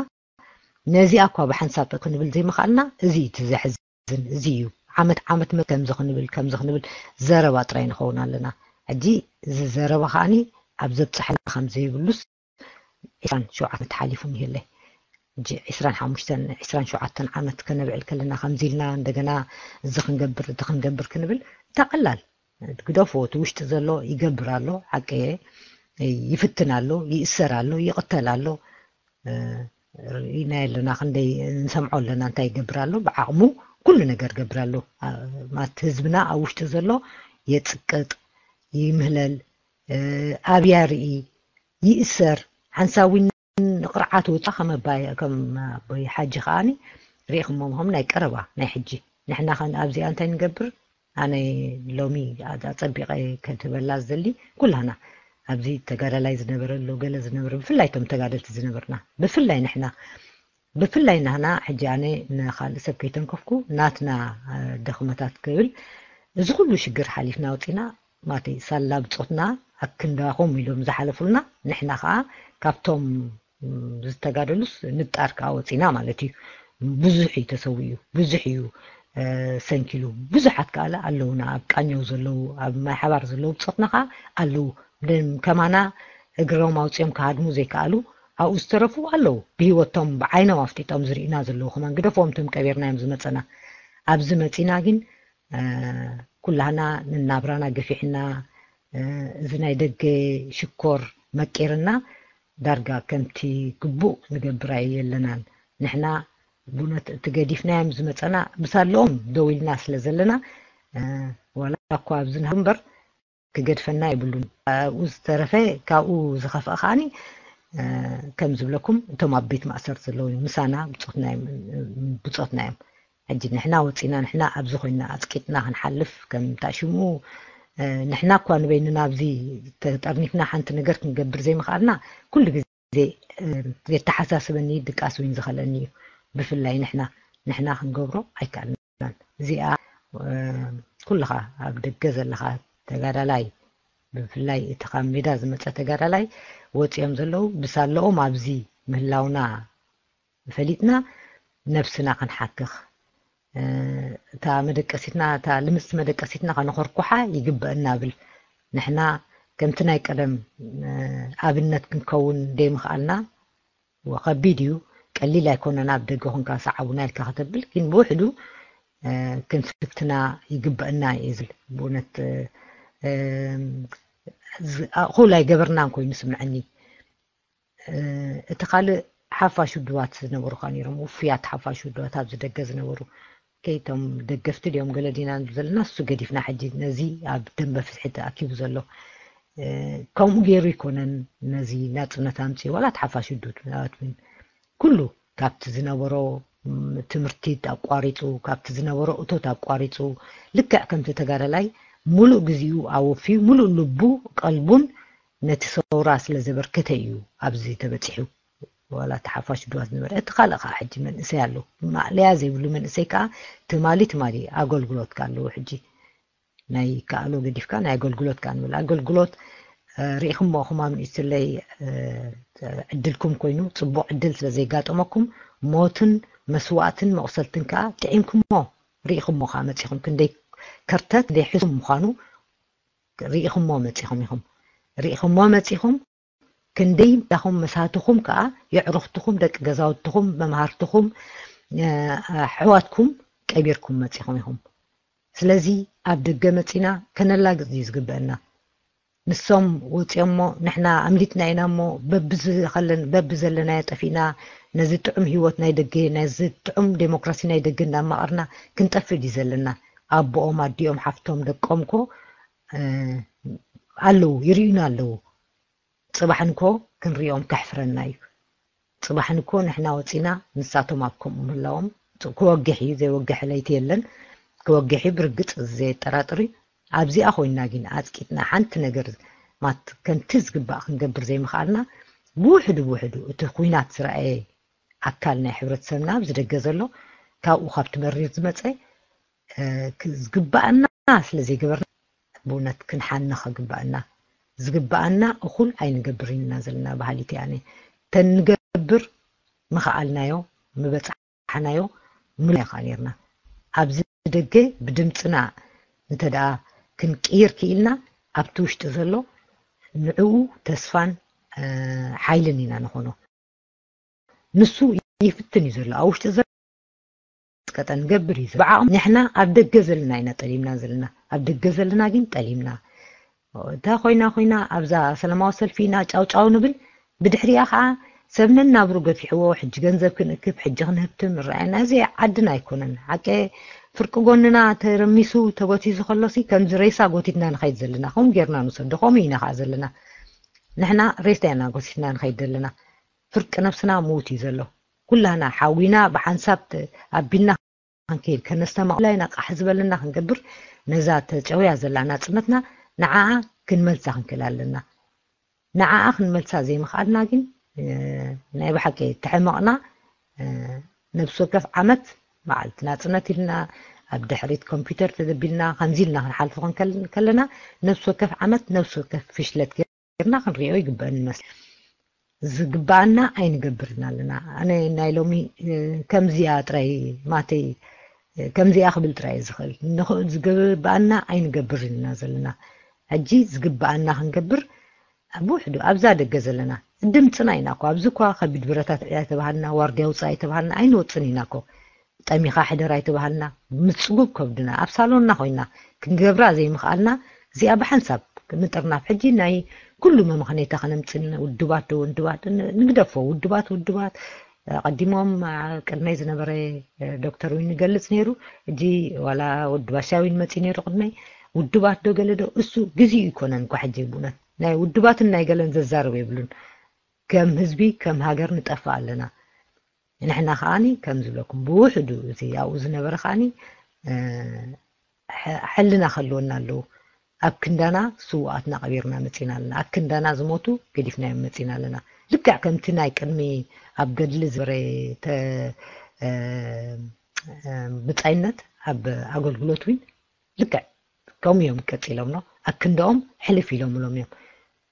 ነዚኣ እኳ ብሓንሳብ ክንብል ዘይምኽኣልና እዚ እዩ እቲ ዘሕዝን። እዚ እዩ ዓመት ዓመት መ ከምዚ ክንብል ከምዚ ክንብል ዘረባ ጥራይ ንኸውን ኣለና። ሕጂ እዚ ዘረባ ከዓኒ ኣብ ዘብፅሐና ከም ዘይብሉስ ዕስራን ሸውዓተን ተሓሊፉ ይህለ። ሕጂ ዕስራን ሓሙሽተን ዕስራን ሸውዓተን ዓመት ከነብዕል ከለና ከምዚ ኢልና እንደገና እዚ ክንገብር እቲ ክንገብር ክንብል እንታ ቀላል ግደፎ። እቲ ውሽጢ ዘሎ ይገብር ኣሎ፣ ሓቂ እየ፣ ይፍትን ኣሎ፣ ይእሰር ኣሎ፣ ይቕተል ኣሎ። ርኢና ኣለና፣ ክንደይ ንሰምዖ ኣለና እንታይ ይገብር ኣሎ። ብዓቕሙ ኩሉ ነገር ገብር ኣሎ። ማለት ህዝብና ኣብ ውሽጢ ዘሎ የፅቅጥ፣ ይምህለል፣ ኣብያ ርኢ፣ ይእሰር፣ ሓንሳዊን ንቕርዓት ውፃ ከም ኣባይ ከም ኣቦይ ሓጂ ከዓኒ ርኢኹሞም ከም ናይ ቀረባ ናይ ሕጂ ንሕና ከ ኣብዚኣ እንታይ ንገብር? ኣነ ሎሚ ኣፀቢቐ ከትበላ ዝደሊ ኩላና ኣብዚ ተጋዳላይ ዝነበረ ኣሎ ገለ ዝነበረ ብፍላይ እቶም ተጋደልቲ ዝነበርና ብፍላይ ንሕና ብፍላይ ናህና ሕጂ ኣነ ንካልእ ሰብ ከይተንከፍኩ ናትና ድኽመታት ክብል እዚ ኩሉ ሽግር ሓሊፍና ወፂና ማተይ ሳላ ብፆትና ኣክንዳኹም ኢሎም ዝሓለፉልና ንሕና ከዓ ካብቶም ዝተጋደሉስ ንጣር ከዓ ወፂና ማለት እዩ። ብዙሕ እዩ ተሰዊኡ፣ ብዙሕ እዩ ሰንኪሉ፣ ብዙሓት ከዓ ኣለውና ኣብ ቃኘው ዘለዉ ኣብ ማይ ሓባር ዘለዉ ብፆትና ከዓ ኣለዉ። ከማና እግሮም ኣውፅኦም ክሃድሙ ዘይከኣሉ ኣብኡ ዝተረፉ ኣለዉ። ብሂወቶም ብዓይኖም ኣፍጢጦም ዝርኢና ዘለዉ ከማን ግደፎም ቶም ቀቢርናዮም ዝመፀና ኣብዚ መፂና ግን ኩላህና ንናብራና ገፊሕና እዚ ናይ ደገ ሽኮር መቂርና ዳርጋ ከምቲ ግቡእ ንገብር ኣየለናን። ንሕና ብእውነት እቲ ገዲፍናዮም ዝመፀና ብሳለኦም ደው ኢልና ስለ ዘለና ዋላ እኳ ኣብዚ ንሃ እምበር ክገድፈና የብሉን። ካብኡ ዝተረፈ ካብኡ ዝኸፍአ ከዓኒ ከም ዝብለኩም እቶም ኣብ ቤት ማእሰር ዘለዉ እዮም ምሳና ብፆትና እዮም። ሕጂ ንሕና ወፂና ንሕና ኣብዚ ኮይና ኣፅቂጥና ክንሓልፍ ከም ታሽሙ ንሕና እኳ ንበይንና ኣብዚ ተጠርኒፍና ሓንቲ ነገር ክንገብር ዘይምኽኣልና ኩሉ ግዜ የተሓሳስበኒ ድቃስ እውን ዝኸለኒ እዩ። ብፍላይ ንሕና ንሕና ክንገብሮ ኣይከኣልናን። እዚኣ ኩልኻ ኣብ ደገ ዘለኻ ተጋዳላይ ብፍላይ እቲ ካብ ሜዳ ዝመፀ ተጋዳላይ ወፂኦም ዘለዉ ብሳለኦም ኣብዚ ምህላውና ፈሊጥና ነብስና ክንሓክኽ እታ መደቀሲትና እታ ልምፅቲ መደቀሲትና ከነኾርኩሓ ይግበአና ብል። ንሕና ከምቲ ናይ ቀደም ኣብነት ክንከውን ደይምኽኣልና ከቢድ እዩ። ቀሊል ኣይኮነን ኣብ ደገ ኮንካ ሰዓቡና ኢልካ ከተብል ግን ብውሕዱ ክንፍትና ይግበአና እዩ ዝብል ብእውነት እኹል ኣይገበርናን ኮይኑ ስምዐኒ። እቲ ካልእ ሓፋሽ ውድባት ዝነበሩ ከዓ ነይሮም ውፉያት ሓፋሽ ውድባት ኣብዚ ደገ ዝነበሩ ከይቶም ደገፍቲ ድዮም ገለ ዲና ንብል ዘለና እሱ ገዲፍና ሕጂ ነዚ ኣብ ደንበ ፍትሒ ተኣኪቡ ዘሎ ከምኡ ገይሩ ይኮነን ነዚ ናፅነት ኣምፅኡ ዋላ ሓፋሽ ውድባት ኩሉ ካብቲ ዝነበሮ ትምህርቲ ኣቋሪፁ ካብቲ ዝነበሮ እቶት ኣቋሪፁ ልክዕ ከምቲ ተጋዳላይ ሙሉእ ግዚኡ ኣወፍዩ ሙሉእ ልቡ ቀልቡን ነቲ ሰውራ ስለ ዘበርከተ እዩ ኣብዚ ተበፂሑ። ዋላ እቲ ሓፋሽ ድዋ ዝነበረ እቲ ካልእ ከዓ ሕጂ መንእሰይ ኣሎ ማእለያ ዘይብሉ መንእሰይ ከዓ ትማሊ ትማሊ ኣገልግሎት ኣለዎ ሕጂ ናይ ከኣሎ ገዲፍካ ናይ ኣገልግሎት ከዓ ንብል ኣገልግሎት ርኢኹሞ ኹማም ኢስትለይ ዕድልኩም ኮይኑ ፅቡቅ ዕድል ስለ ዘይጋጠመኩም ሞትን መስዋእትን መቁሰልትን ከዓ ጥዒምኩሞ ርኢኹሞ ከዓ መፂኹም ክንደይ ከርተት ክንደይ ሕሱም ምዃኑ ርኢኹሞ መፂኹም ኢኹም ርኢኹሞ መፂኹም ክንደይ ዳኹም መሳትኹም ከዓ የዕሩኽትኹም ደቂ ገዛውትኹም መምሃርትኹም ኣሕዋትኩም ቀቢርኩም መፂኹም ኢኹም ስለዚ ኣብ ደገ መፂና ከነላግፅ እዩ ዝግበአና ንሶም ወፂኦሞ ንሕና ኣምሊጥና ኢና እሞ በብዝኸለን በብዘለናዮ ጠፊእና ነዚ ጥዑም ህይወት ናይ ደገ ነዚ ጥዑም ዴሞክራሲ ናይ ደገ እንዳማቐርና ክንጠፍእ ድዩ ዘለና ኣቦኦም ኣዲኦም ሓፍቶም ደቆም ኮ ኣለዉ ይርእዩና ኣለዉ ፅባሕ እንኮ ክንሪኦም ከሕፍረና እዩ ጽባሕ ንኮ ንሕና ወጺና ንሳቶም ኣብ ከምኡ ምህላዎም፣ ክወግሕ እዩ፣ ዘይወግሕ ለይቲ የለን። ክወግሕ እዩ ብርግጽ፣ እዚ ዘየጠራጥር እዩ። ኣብዚኣ ኮይና ግን ኣጽቂጥና ሓንቲ ነገር ማት ከምቲ ዝግባእ ክንገብር ዘይምኽኣልና፣ ብውሕዱ ብውሕዱ እቲ ኹናት ዝረኣየ ኣካል ናይ ሕብረተሰብና ኣብዚ ደገ ዘሎ፣ ካብኡ ካብቲ መሪር ዝመጸ፣ እ፣ ክ-፣ ዝግባኣና ስለ ዘይገበርና፣ ብእውነት ክንሓንኽ ዝግባኣና፣ ዝግባኣና እኹል ኣይንገብርን ኢና ዘለና በሃሊት እየ ኣነ። ተንገብር ምኽኣልናዮ፣ ምበጻሕናዮ፣ ምሉእ ኢኻ ነርና። ኣብዚ ደገ ብድምጽና እንተ ደኣ ክንቅይር ክኢልና፣ ኣብቲ ውሽጢ ዘሎ ንዕኡ ተስፋን፣ እ፣ ሓይልን ኢና ንኾኖ። ንሱ ይፍትን እዩ ዘሎ፣ ኣብ ውሽጢ ዘሎ ቀጠን ገብር እዩ ዘሎ። ብዓቕም ንሕና ኣብ ደገ ዘለና ኢና ጠሊምና ዘለና፣ ኣብ ደገ ዘለና ግን ጠሊምና። እታ ኮይና ኮይና ኣብዛ ሰላማዊ ሰልፊ ኢና ጫውጫው ንብል፣ ብድሕሪኣ ከዓ ሰብ ነናብሩ ገፊሕዎ፣ ሕጂ ገንዘብ ክንእክብ፣ ሕጂ ክንህብትም ይረኣየና። እዚ ዓድና ኣይኮነን። ሓቂ ፍርቂ ጎንና ተረሚሱ ተጎቲዙ ከሎሲ ከምዚ ሬሳ ጎቲትና ንኸይድ ዘለና፣ ከምኡ ጌርና ንውሰዶ፣ ከምኡ ኢና ከዓ ዘለና። ንሕና ሬሳ ኢና ጎቲትና ንኸይድ ዘለና። ፍርቂ ነብስና ምዉት እዩ ዘሎ። ኩላህና ሓዊና ብሓንሳብ ተ-፣ ኣቢልና ክንከይድ ከነስተማቕላ ኢና ቃሕ ዝበለና ክንገብር፣ ነዛ ተጨውያ ዘላ ናጽነትና ንዓኣ ክንመልሳ ክንክእል ኣለና። ንዓኣ ክንመልሳ ዘይምኽኣልና ግን፣ እ፣ ናይ ብሓቂ ተሕመቕና፣ እ፣ ነብሲ ወከፍ ዓመት በዓልቲ ናጽነት ኢልና ኣብ ድሕሪት ኮምፒውተር ተደቢልና ከምዚ ኢልና ክንሓልፎ ክንከል-፣ ከለና ነብሲ ወከፍ ዓመት ነብሲ ወከፍ ፍሽለት ጌርና ክንሪኦ ይግበአን ይመስል። ዝግበኣና ኣይንገብርን ኣለና። ኣነ ናይ ሎሚ፣ እ፣ ከምዚኣ ጥራይ ማተይ፣ እ፣ ከምዚኣ ክብል ጥራይ እየ ዝኽእል። ንኽ-፣ ዝግበኣና ኣይንገብርን ኢና ዘለና። ሕጂ ዝግበኣና ክንገብር ኣብ ውሕዱ ኣብዛ ደገ ዘለና ድምፅና ኢና እኮ። ኣብዚ እኳ ከቢድ ብረታት ኣይተባሃልና፣ ዋርድያ ውፃእ ኣይተባሃልና፣ ኣይንወፅን ኢና እኮ። ጠሚኻ ሕደር ኣይተባሃልና፣ ምፅጉብ ከብድና ኣብ ሳሎንና ኮይና ክንገብራ ዘይምኽኣልና፣ እዚኣ ብሓንሳብ ምጥርናፍ። ሕጂ ናይ ኩሉ መምኸኔታ ከነምፅን፣ ውድባት ዶ ውድባት ን-፣ ንግደፎ፣ ውድባት ውድባት፣ እ፣ ቀዲሞም፣ እ፣ ቅድመይ ዝነበረ፣ እ፣ ዶክተር እውን ይገልፅ ነይሩ። ሕጂ ዋላ ወዲ ባሻ እውን መፂኡ ነይሩ ቅድመይ። ውድባት ዶ ገለ ዶ፣ እሱ ግዜኡ ይኮነን እኳ ሕጂ ብእውነት ናይ ውድባትን ናይ ገለን ዘዛርብ የብሉን። ከም ህዝቢ ከም ሃገር ንጠፍእ ኣለና። ንሕና ከዓኒ ከም ዝብለኩም ብውሕዱ እቲ ኣብኡ ዝነበረ ከዓኒ፣ እ፣ ሐ-፣ ሕልና ከልወና ኣለዎ። ኣብ ክንዳና ስውኣትና ቀቢርና መፂና ኣለና። ኣብ ክንዳና ዝሞቱ ገዲፍናዮም መፂና ኣለና። ልክዕ ከምቲ ናይ ቅድሚ ኣብ ገድሊ ዝበረ ተ-፣ እ፣ እ፣ ብፃይነት ኣብ ኣገልግሎት እውን ልክዕ ከምኡ እዮም ቀፂሎም ነው። ኣብ ክንዳኦም ሕልፍ ኢሎምሎም እዮም።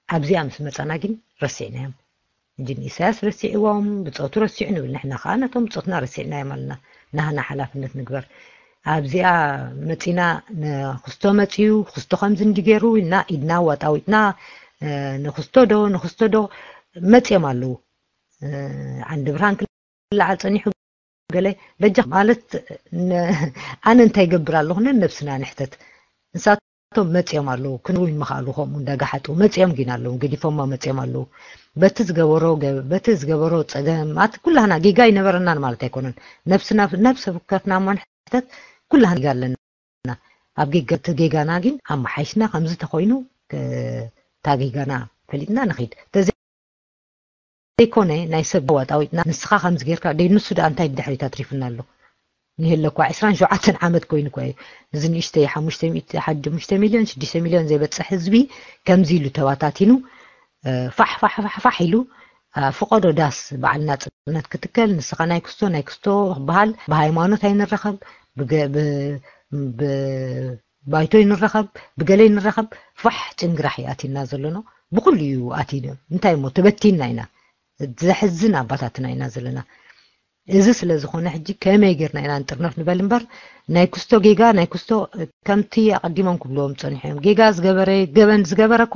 ኣብዚኣ ምስ መፃና ግን ረሲዕናዮም። እንጂ ንኢሳያስ ረሲዕዎም፣ ብፆቱ ረሲዑ ንብል። ንሕና ከዓ ነቶም ብፆትና ረሲዕናዮም ኣለና። ናህና ሓላፍነት ንግበር። ኣብዚኣ መፂና ንክስቶ መፂኡ፣ ክስቶ ከምዚ እንዲ ገይሩ ኢልና ኢድና ዋጣዊጥና፣ እ፣ ንክስቶ ዶ፣ ንክስቶ ዶ መፂኦም ኣለዉ። እ፣ ዓንዲ ብርሃን ክለዓል ፀኒሑ ገለ በጃ ማለት ነ-፣ ኣነ እንታይ ይገብር ኣለኹ? ነነብስና ንሕተት። ንሳቶም መፂኦም ኣለዉ፣ ክንሩ ይመኻሉ፣ ከምኡ እንዳጋሓጡ መፂኦም ግን ኣለዉ፣ ገዲፎማ መፂኦም ኣለዉ። በቲ ዝገበሮ ገ-፣ በቲ ዝገበሮ ፀገማት ኩላህና ጌጋ ይነበረናን ማለት ኣይኮነን። ነብስና፣ ነብሲ ወከፍና እሞ ንሕተት፣ ኩላህና ጌጋ ኣለና። ኣብ ጌጋ፣ እቲ ጌጋና ግን ኣመሓይሽና ከምዚ ተኾይኑ ተ-፣ እታ ጌጋና ፈሊጥና ንኺድ። ተዘይ-፣ ዘይኮነ ናይ ሰብ ዋጣዊጥና ንስኻ ከምዚ ጌርካ፣ ደይ ንሱ ደኣ እንታይ ብድሕሪት ኣትሪፍና ኣሎ? ንሄለኳ ዕስራን ሸውዓተን ዓመት ኮይኑ እኮ እዩ። እዚ ንእሽተይ ሓሙሽተ ሚእቲ፣ ሓሙሽተ ሚልዮን፣ ሽዱሽተ ሚልዮን ዘይበጽሕ ህዝቢ ከምዚ ኢሉ ተባታቲኑ፣ እ፣ ፋሕ፣ ፋሕ፣ ፋሕ፣ ፋሕ ኢሉ፣ እ፣ ፍቐዶ ዳስ በዓል ናጽነት ክትከል፣ ንስኻ ናይ ክስቶ፣ ናይ ክስቶ ክበሃል፣ ብሃይማኖት ኣይንረኸብ፣ ብገ-፣ ብ-፣ ብ-፣ ባይቶ ይንረኸብ፣ ብገለ ይንረኸብ፣ ፋሕ ጭንግራሕ እዩ ኣትዩና ዘሎ ነው። ብኹሉ እዩ ኣትዩ። እንታይ እሞ ተበቲንና ኢና። ዘሕዝን ኣባታትና ኢና ዘለና። እዚ ስለ ዝኾነ ሕጂ ከመይ ጌርና ኢና ንጥርነፍ ንበል እምበር፣ ናይ ክስቶ ጌጋ፣ ናይ ክስቶ ከምቲ ኣቐዲሞም ክብልዎም ጸኒሖም። ጌጋ ዝገበረ፣ ገበን ዝገበረ እኮ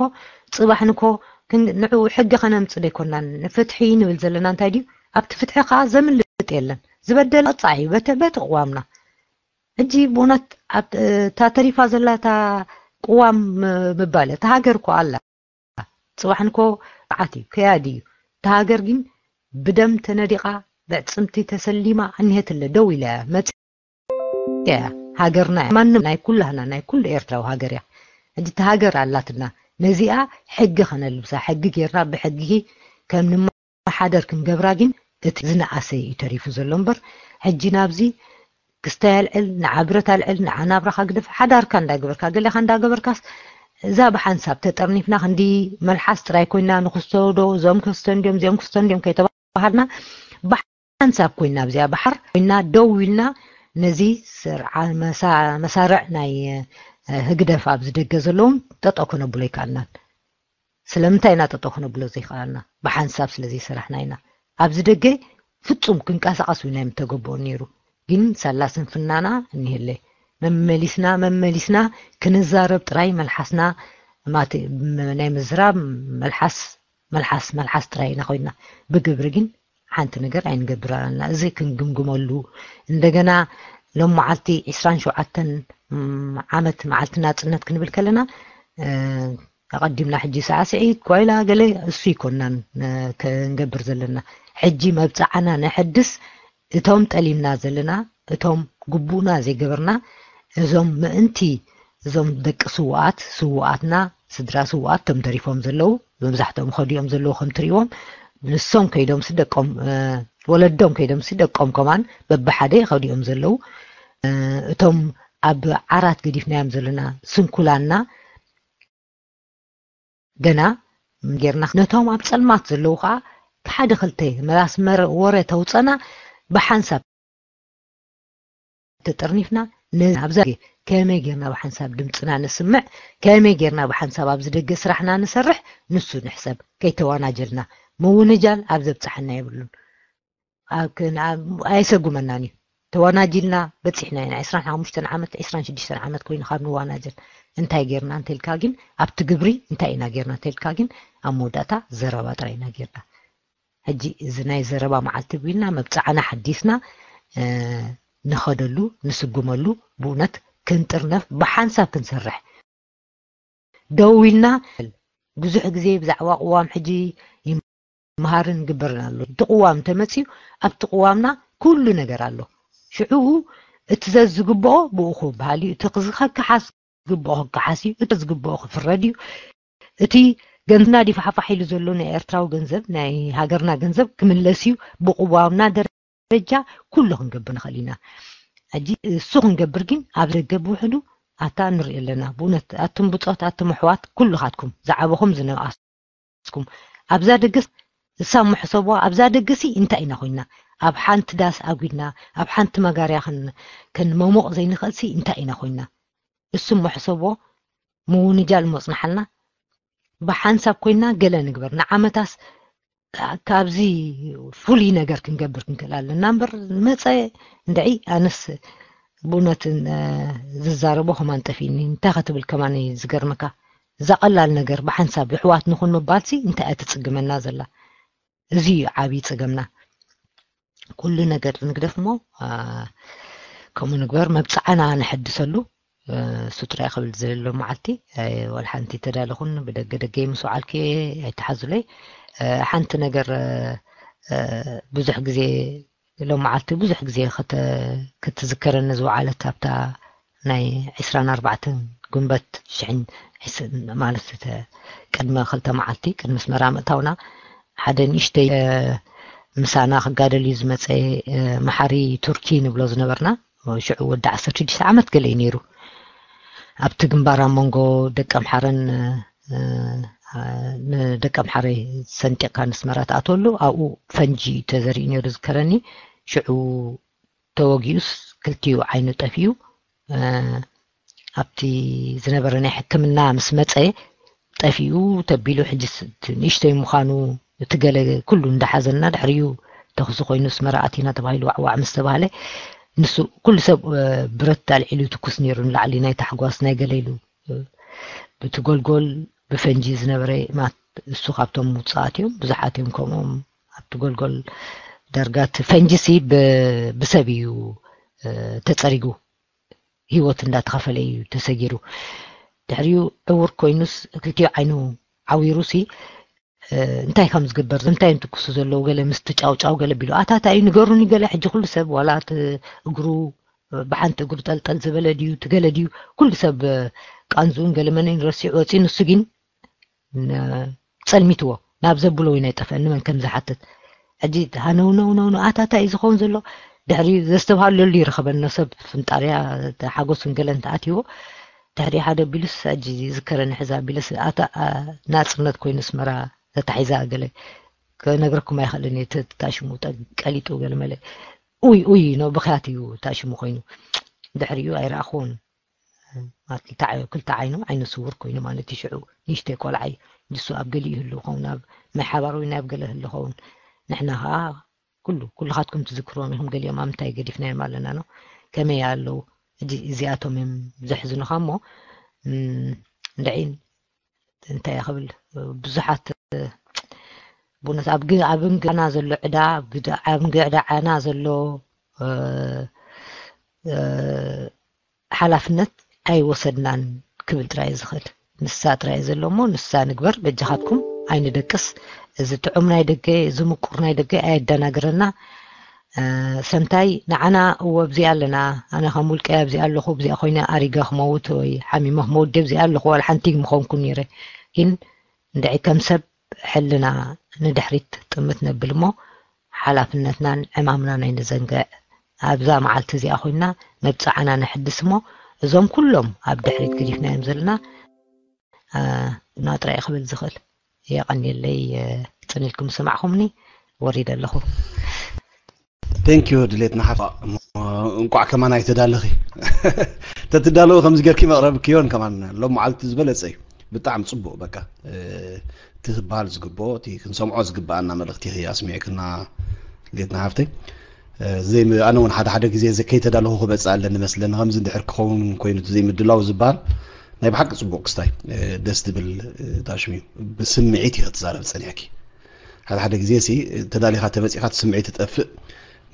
ጽባሕ ንኮ ክን-፣ ንዕኡ ሕጊ ከነምጽእ ደይኮናን፣ ፍትሒ ንብል ዘለና እንታይ ድዩ? ኣብቲ ፍትሒ ከኣ ዘምልጥ የለን። ዝበደለ ቅጻዕ እዩ በተ-፣ በቲ ቅዋምና። ሕጂ ብእውነት ኣብ-፣ እታ ተሪፋ ዘላ እታ ቅዋም ም-፣ ምባል፣ እታ ሃገር እኮ ኣላ። ጽባሕ ንኮ በዓት እዩ፣ ከያዲ እዩ። እታ ሃገር ግን ብደም ተነዲቓ፣ ብዕጽምቲ ተሰሊማ፣ ኣንሄትለ ደው ኢላ እያ፣ መጽያ እያ። ሃገርና እያ። ማንም ናይ ኩላህና፣ ናይ ኩሉ ኤርትራዊ ሃገር እያ። ሕጂ እታ ሃገር ኣላትና። ነዚኣ ሕጊ ከነልብሳ፣ ሕጊ ጌርና ብሕጊ ከም ንመሓደር ክንገብራ ግን እቲ ዝነኣሰ እዩ ተሪፉ ዘሎ እምበር፣ ሕጂ ናብዚ ክስታይ ኣልዕል፣ ንዓ ብረት ኣልዕል፣ ንዓ ናብራኻ ግደፍ፣ ሓዳርካ እንዳገበርካ፣ ገለኻ እንዳገበርካስ፣ እዛ ብሓንሳብ ተጠርኒፍና ክንዲ መልሓስ ጥራይ ኮይና፣ ንክስቶ ዶ፣ እዞም ክስቶ እንዲዮም፣ እዚኦም ክስቶ እንዲዮም ከይተባሃልና፣ ብሓንሳብ ኮይና ኣብዚኣ ባሕር ኮይና ደው ኢልና ነዚ ስርዓ-፣ መሳ-፣ መሳርዕ ናይ፣ እ፣ ህግደፍ ኣብዚ ደገ ዘለዎም ጠጠው ከነብሎ ኣይከኣልናን። ስለምንታይ ኢና ጠጠው ከነብሎ ዘይከኣልና? ብሓንሳብ ስለ ዘይሰራሕና ኢና። ኣብዚ ደገ ፍጹም ክንቀሳቐስ እውን ኣይምተገበኦን ነይሩ። ግን ሳላ ስንፍናና እኒሀለ። መመሊስና፣ መመሊስና ክንዛረብ ጥራይ መልሓስና፣ ማት-፣ ም-፣ ናይ ምዝራብ መልሓስ፣ መልሓስ፣ መልሓስ ጥራይ ኢና ኮይና። ብግብሪ ግን ሓንቲ ነገር ኣይንገብር ኣለና። እዚ ክንግምግመሉ። እንደገና ሎም መዓልቲ ዒስራን ሸውዓተን፣ ም፣ ዓመት መዓልቲ ናጽነት ክንብል ከለና፣ እ፣ ኣቐዲምና ሕጂ ሳዕስዒት፣ ጓይላ፣ ገለ እሱ ይኮናን፣ እ፣ ክንገብር ዘለና። ሕጂ መብጽዓና ነሐድስ፣ እቶም ጠሊምና ዘለና፣ እቶም ግቡእና ዘይገበርና፣ እዞም ምእንቲ፣ እዞም ደቂ ስውኣት፣ ስውኣትና፣ ስድራ ስውኣት፣ እቶም ተሪፎም ዘለዉ፣ መብዛሕትኦም ከዲኦም ዘለዉ ከም ትሪእዎም፣ ንሶም ከይዶም ሲ ደቆም፣ እ፣ ወለዶም ከይዶም ሲ ደቆም ከማን በብሓደ ከዲኦም ዘለዉ፣ እ፣ እቶም ኣብ ዓራት ገዲፍናዮም ዘለና ስንኩላንና፣ ገና ጌርና ነቶም ኣብ ጸልማት ዘለዉ ኸዓ ሓደ ክልተ መራስመር ወረ ተውጸና ብሓንሳብ ተጠርኒፍና ነዚ ኣብዛ ከመይ ጌርና ብሓንሳብ ድምጽና ነስምዕ፣ ከመይ ጌርና ብሓንሳብ ኣብዚ ደገ ስራሕና ንሰርሕ፣ ንሱ ንሕሰብ። ከይተዋናጀልና ምውንጃል ኣብ ዘብጽሓና የብሉን። ኣብ ክን-፣ ኣብ-፣ ኣየሰጉመናን እዩ። ተዋናጂልና በጺሕና ኢና። ዒስራን ሓሙሽተን ዓመት፣ ዒስራን ሽዱሽተን ዓመት ኮይኑ ካብ ንዋናጀል እንታይ ጌርና እንተልካ ግን፣ ኣብቲ ግብሪ እንታይ ኢና ጌርና እንተልካ ግን፣ ኣብ መወዳእታ ዘረባ ጥራይ ኢና ጌርና። ሕጂ እዚ ናይ ዘረባ መዓልቲ ቢልና መብጽዓና ሓዲስና፣ እ፣ ንኸደሉ፣ ንስጉመሉ፣ ብእውነት ክንጥርነፍ፣ ብሓንሳብ ክንሰርሕ። ደው ኢልና ብዙሕ ግዜ ብዛዕባ ቅዋም ሕጂ ይመሃርን ግበርን ኣሎ። እቲ ቅዋም እንተመጽዩ ኣብቲ ቅዋምና ኩሉ ነገር ኣሎ። ሽዑ እቲ ዘዝግብኦ ብኡ ክበሃል እዩ። እቲ ክዝ-፣ ክከሓስ ዝግብኦ ክከሓስ እዩ። እቲ ዝግብኦ ክፍረድ እዩ። እቲ ገንዘብና ዲፋሓፋሕ ኢሉ ዘሎ ናይ ኤርትራዊ ገንዘብ፣ ናይ ሃገርና ገንዘብ ክምለስ እዩ። ብቅዋምና ደረጃ ኩሉ ክንገብር ንኽእል ኢና። ሕጂ እሱ ክንገብር ግን ኣብ ደገ ብውሕዱ ኣታ ንርኢ ኣለና። ብእውነት ኣቱም ብጾት፣ ኣቱም ኣሕዋት፣ ኩልኻትኩም ዝዓበኹም ዝነኣስኩም ኣብዛ ደገስ እሳ ምሕሰብዋ ኣብዛ ደገሲ እንታይ ኢና ኮይና? ኣብ ሓንቲ ዳስ ኣጒድና፣ ኣብ ሓንቲ መጋርያ ከን-፣ ከንመሞቕ ዘይንኽእልሲ እንታይ ኢና ኮይና? እሱ ምሕሰብዎ ምውንጃል መጽናሓልና ብሓንሳብ ኮይና ገለ ንግበር። ንዓመታስ ካብዚ ፍሉይ ነገር ክንገብር ክንክእል ኣለና እምበር፣ መጸ እንድዒ ኣነስ ብእውነት፣ እ፣ ዝዛረቦ ከማን ጠፊእኒ። እንታይ ክትብል ከማን እዩ ዝገርመካ? እዛ ቀላል ነገር ብሓንሳብ የሕዋት ንኹን ምባልሲ እንታይ እያ ትጽግመና ዘላ? እዚ እዩ ዓብዪ ጸገምና። ኩሉ ነገር ንግደፍ እሞ፣ አ፣ ከምኡ ንግበር፣ መብጽዓና ነሐድሰሉ፣ እ፣ እሱ ጥራይ ክብል ዝደሊ ሎም መዓልቲ፣ እ፣ ወላ ሓንቲ ተዳለኹን ብደገ ደገ ምስ ወዓልኩ እየ፣ ኣይተሓዙለይ። እ፣ ሓንቲ ነገር፣ እ፣ እ፣ ብዙሕ ግዜ፣ ሎም መዓልቲ ብዙሕ ግዜ ክተ-፣ ክትዝከረኒ ዝወዓለት ኣብታ ናይ ዒስራን ኣርባዕተን ግንቦት ሽሕን ዒስ-፣ ማለት እተ ቅድሚ ክልተ መዓልቲ፣ ቅድሚ ኣስመራ ምእታውና፣ ሓደ ንእሽተይ፣ እ፣ ምሳና ክጋደል እዩ ዝመጸ፣ እ፣ መሓሪ ቱርኪ ንብሎ ዝነበርና፣ ሽዑ ወዲ ዓሰርተ ሽዱሽተ ዓመት ገለ እዩ ነይሩ። ኣብቲ ግንባር ኣብ መንጎ ደቂ ኣምሓረን፣ እ፣ እ፣ ንደቂ ኣምሓረ ሰንጢቕካ ንስመራ ትኣትወሉ፣ ኣብኡ ፈንጂ እዩ ተዘሪኡ ነይሩ ዝከረኒ። ሽዑ ተወጊኡስ ክልቲኡ ዓይኑ ጠፊኡ፣ እ፣ ኣብቲ ዝነበረ ናይ ሕክምና ምስ መጸ ጠፊኡ ተቢሉ፣ ሕጂ ስ-፣ እቲ ንእሽተይ ምዃኑ እቲ ገለ ኩሉ እንዳሓዘና ድሕሪኡ ተኹሲ ኮይኑ ኣስመራ ኣቲና ተባሂሉ ዋዕዋዕ ምስ ተባህለ፣ ንሱ ኩሉ ሰብ፣ እ፣ ብረት ኣልዒሉ ትኩስ ነይሩ ንላዕሊ ናይ ታሕጓስ ናይ ገለ ኢሉ፣ እ፣ ብቲ ጎልጎል ብፈንጂ ዝነበረ ማት እሱ ካብቶም ውጽኣት እዮም። ብዙሓት እዮም ከምኦም ኣብቲ ጎልጎል ዳርጋ እቲ ፈንጂሲ ብ-፣ ብሰብ እዩ፣ እ፣ ተጸሪጉ። ህይወት እንዳተኸፈለ እዩ ተሰጊሩ። ድሕሪኡ ዕውር ኮይኑስ ክልቲኡ ዓይኑ ዓዊሩሲ፣ እ፣ እንታይ ከም ዝግበር፣ እንታይ እዮም ትኩሱ ዘለዉ፣ ገለ ምስቲ ጫውጫው ገለ ቢሉ፣ ኣታ እንታይ እዩ ንገሩኒ፣ ገለ ሕጂ ኩሉ ሰብ ዋላ እቲ እግሩ፣ ብሓንቲ እግሩ ጠልጠል ዝበለ ድዩ፣ እቲ ገለ ድዩ፣ ኩሉ ሰብ ቃንዝኡን ገለ መንን ረሲዑ ወፂኡ፣ ንሱ ግን ን-፣ ጸልሚትዎ፣ ናብ ዘብሎ እውን ኣይጠፍአን፣ ንመን ከም ዝሓትት። ሕጂ ሃነው ነው ነው ነው ኣታታ እዩ ዝኸውን ዘሎ። ድሕሪ ዘስተብሃለሉ ይረኸበና ሰብ ፍንጣርያ፣ ሓጎስን ገለን ተኣትዎ። ድሕሪ ሓደ ቢሉስ ሕጂ ዝከረኒ ሕዛ ቢለስ ኣታ ናጽነት ኮይኑ ኣስመራ ተታሒዛ ገለ ክነግረኩም ኣይኽእልን እየ። ታሽሙ ቀሊጡ ገለ መለ ኡይ ኡይ ነው ብኽያት እዩ ታሽሙ ኮይኑ። ድሕሪኡ ኣይረኣኹን። ክልተ ዓይኑ ዓይነ ስውር ኮይኑ ማለት እዩ። ሽዑ ንእሽተይ ቆልዓ እዩ። ንሱ ኣብ ገሊኡ ይህሉ ኸውን፣ ኣብ ማይ ሓባር ወይ ናብ ገለ ይህሉ ኸውን። ንሕና ከዓ ኩሉ ኩልኻትኩም ትዝክርዎም ኢኹም። ገሊኦም ኣብ ምንታይ ገዲፍናዮም ኣለና ነው ከመይ ኣለዉ። እዚኣቶም እዮም ዘሕዝኑኻ እሞ እንድዒ እንታይ ክብል ብዙሓት ብነት ኣብ ኣብ እንግዕና ዘሎ ዕዳ ኣብ እንግዕዳዓና ዘሎ ሓላፍነት ኣይወሰድናን ክብል ጥራይ ዝኽእል ንሳ ጥራይ ዘሎ እሞ ንሳ ንግበር በጃኻትኩም ኣይንደቅስ። እዚ ጥዑም ናይ ደገ እዚ ምቁር ናይ ደገ ኣየደናግረና። ሰንታይ ንዓና እወ ኣብዚኣ ኣለና። ኣነ ከም ውልቀይ ኣብዚኣ ኣለኹ ኣብዚኣ ኮይነ ኣሪገ ክመውት ወይ ሓሚመ ክመውት ድየ ኣብዚኣ ኣለኹ ዋላ ሓንቲ ምኾንኩ ነይረ። ግን እንድዒ ከም ሰብ ሕልና ንድሕሪት ጥምት ነብል እሞ ሓላፍነትናን ዕማምናን ኣይንዘንግዕ። ኣብዛ መዓልቲ እዚኣ ኮይና መብፅዓና ነሕድስ እሞ እዞም ኩሎም ኣብ ድሕሪት ገዲፍናዮም ዘለና ናጥራ ክብል ዝኽእል። የቐንየለይ። ፅን ኢልኩም ዝሰማዕኹምኒ ወሪደ ኣለኹ። Thank you ድሌትና ሓፍታ። እንቋዕ ከማን ኣይተዳለኺ። ተትዳለዊ ከምዚ ጌርኪ መቕረብክዮን ከማን ሎም መዓልቲ ዝበለጸ እዩ። ብጣዕሚ ጽቡቕ በቃ እቲ ክበሃል ዝግብኦ እቲ ክንሰምዖ ዝግብኣና መልእኽቲ ኢኺ ኣስሚዕክና ድሌትና ሓፍተይ። ዘይ ኣነ እውን ሓደ ሓደ ግዜ ከይተዳለኹ ክመጽእ ኣለኒ መስለኒ። ከምዚ እንድሕር ክኸውን ኮይኑ እቲ ዘይምድላው ዝበሃል ናይ ብሓቂ ጽቡቕ ክስታይ ደስ ዝብል ታሽም እዩ። ብስምዒት ኢኺ ትዛረብ ጸኒሕኪ። ሓደ ሓደ ግዜ ሲ ተዳሊኻ ተመጺኻ እቲ ስምዒት ትጠፍእ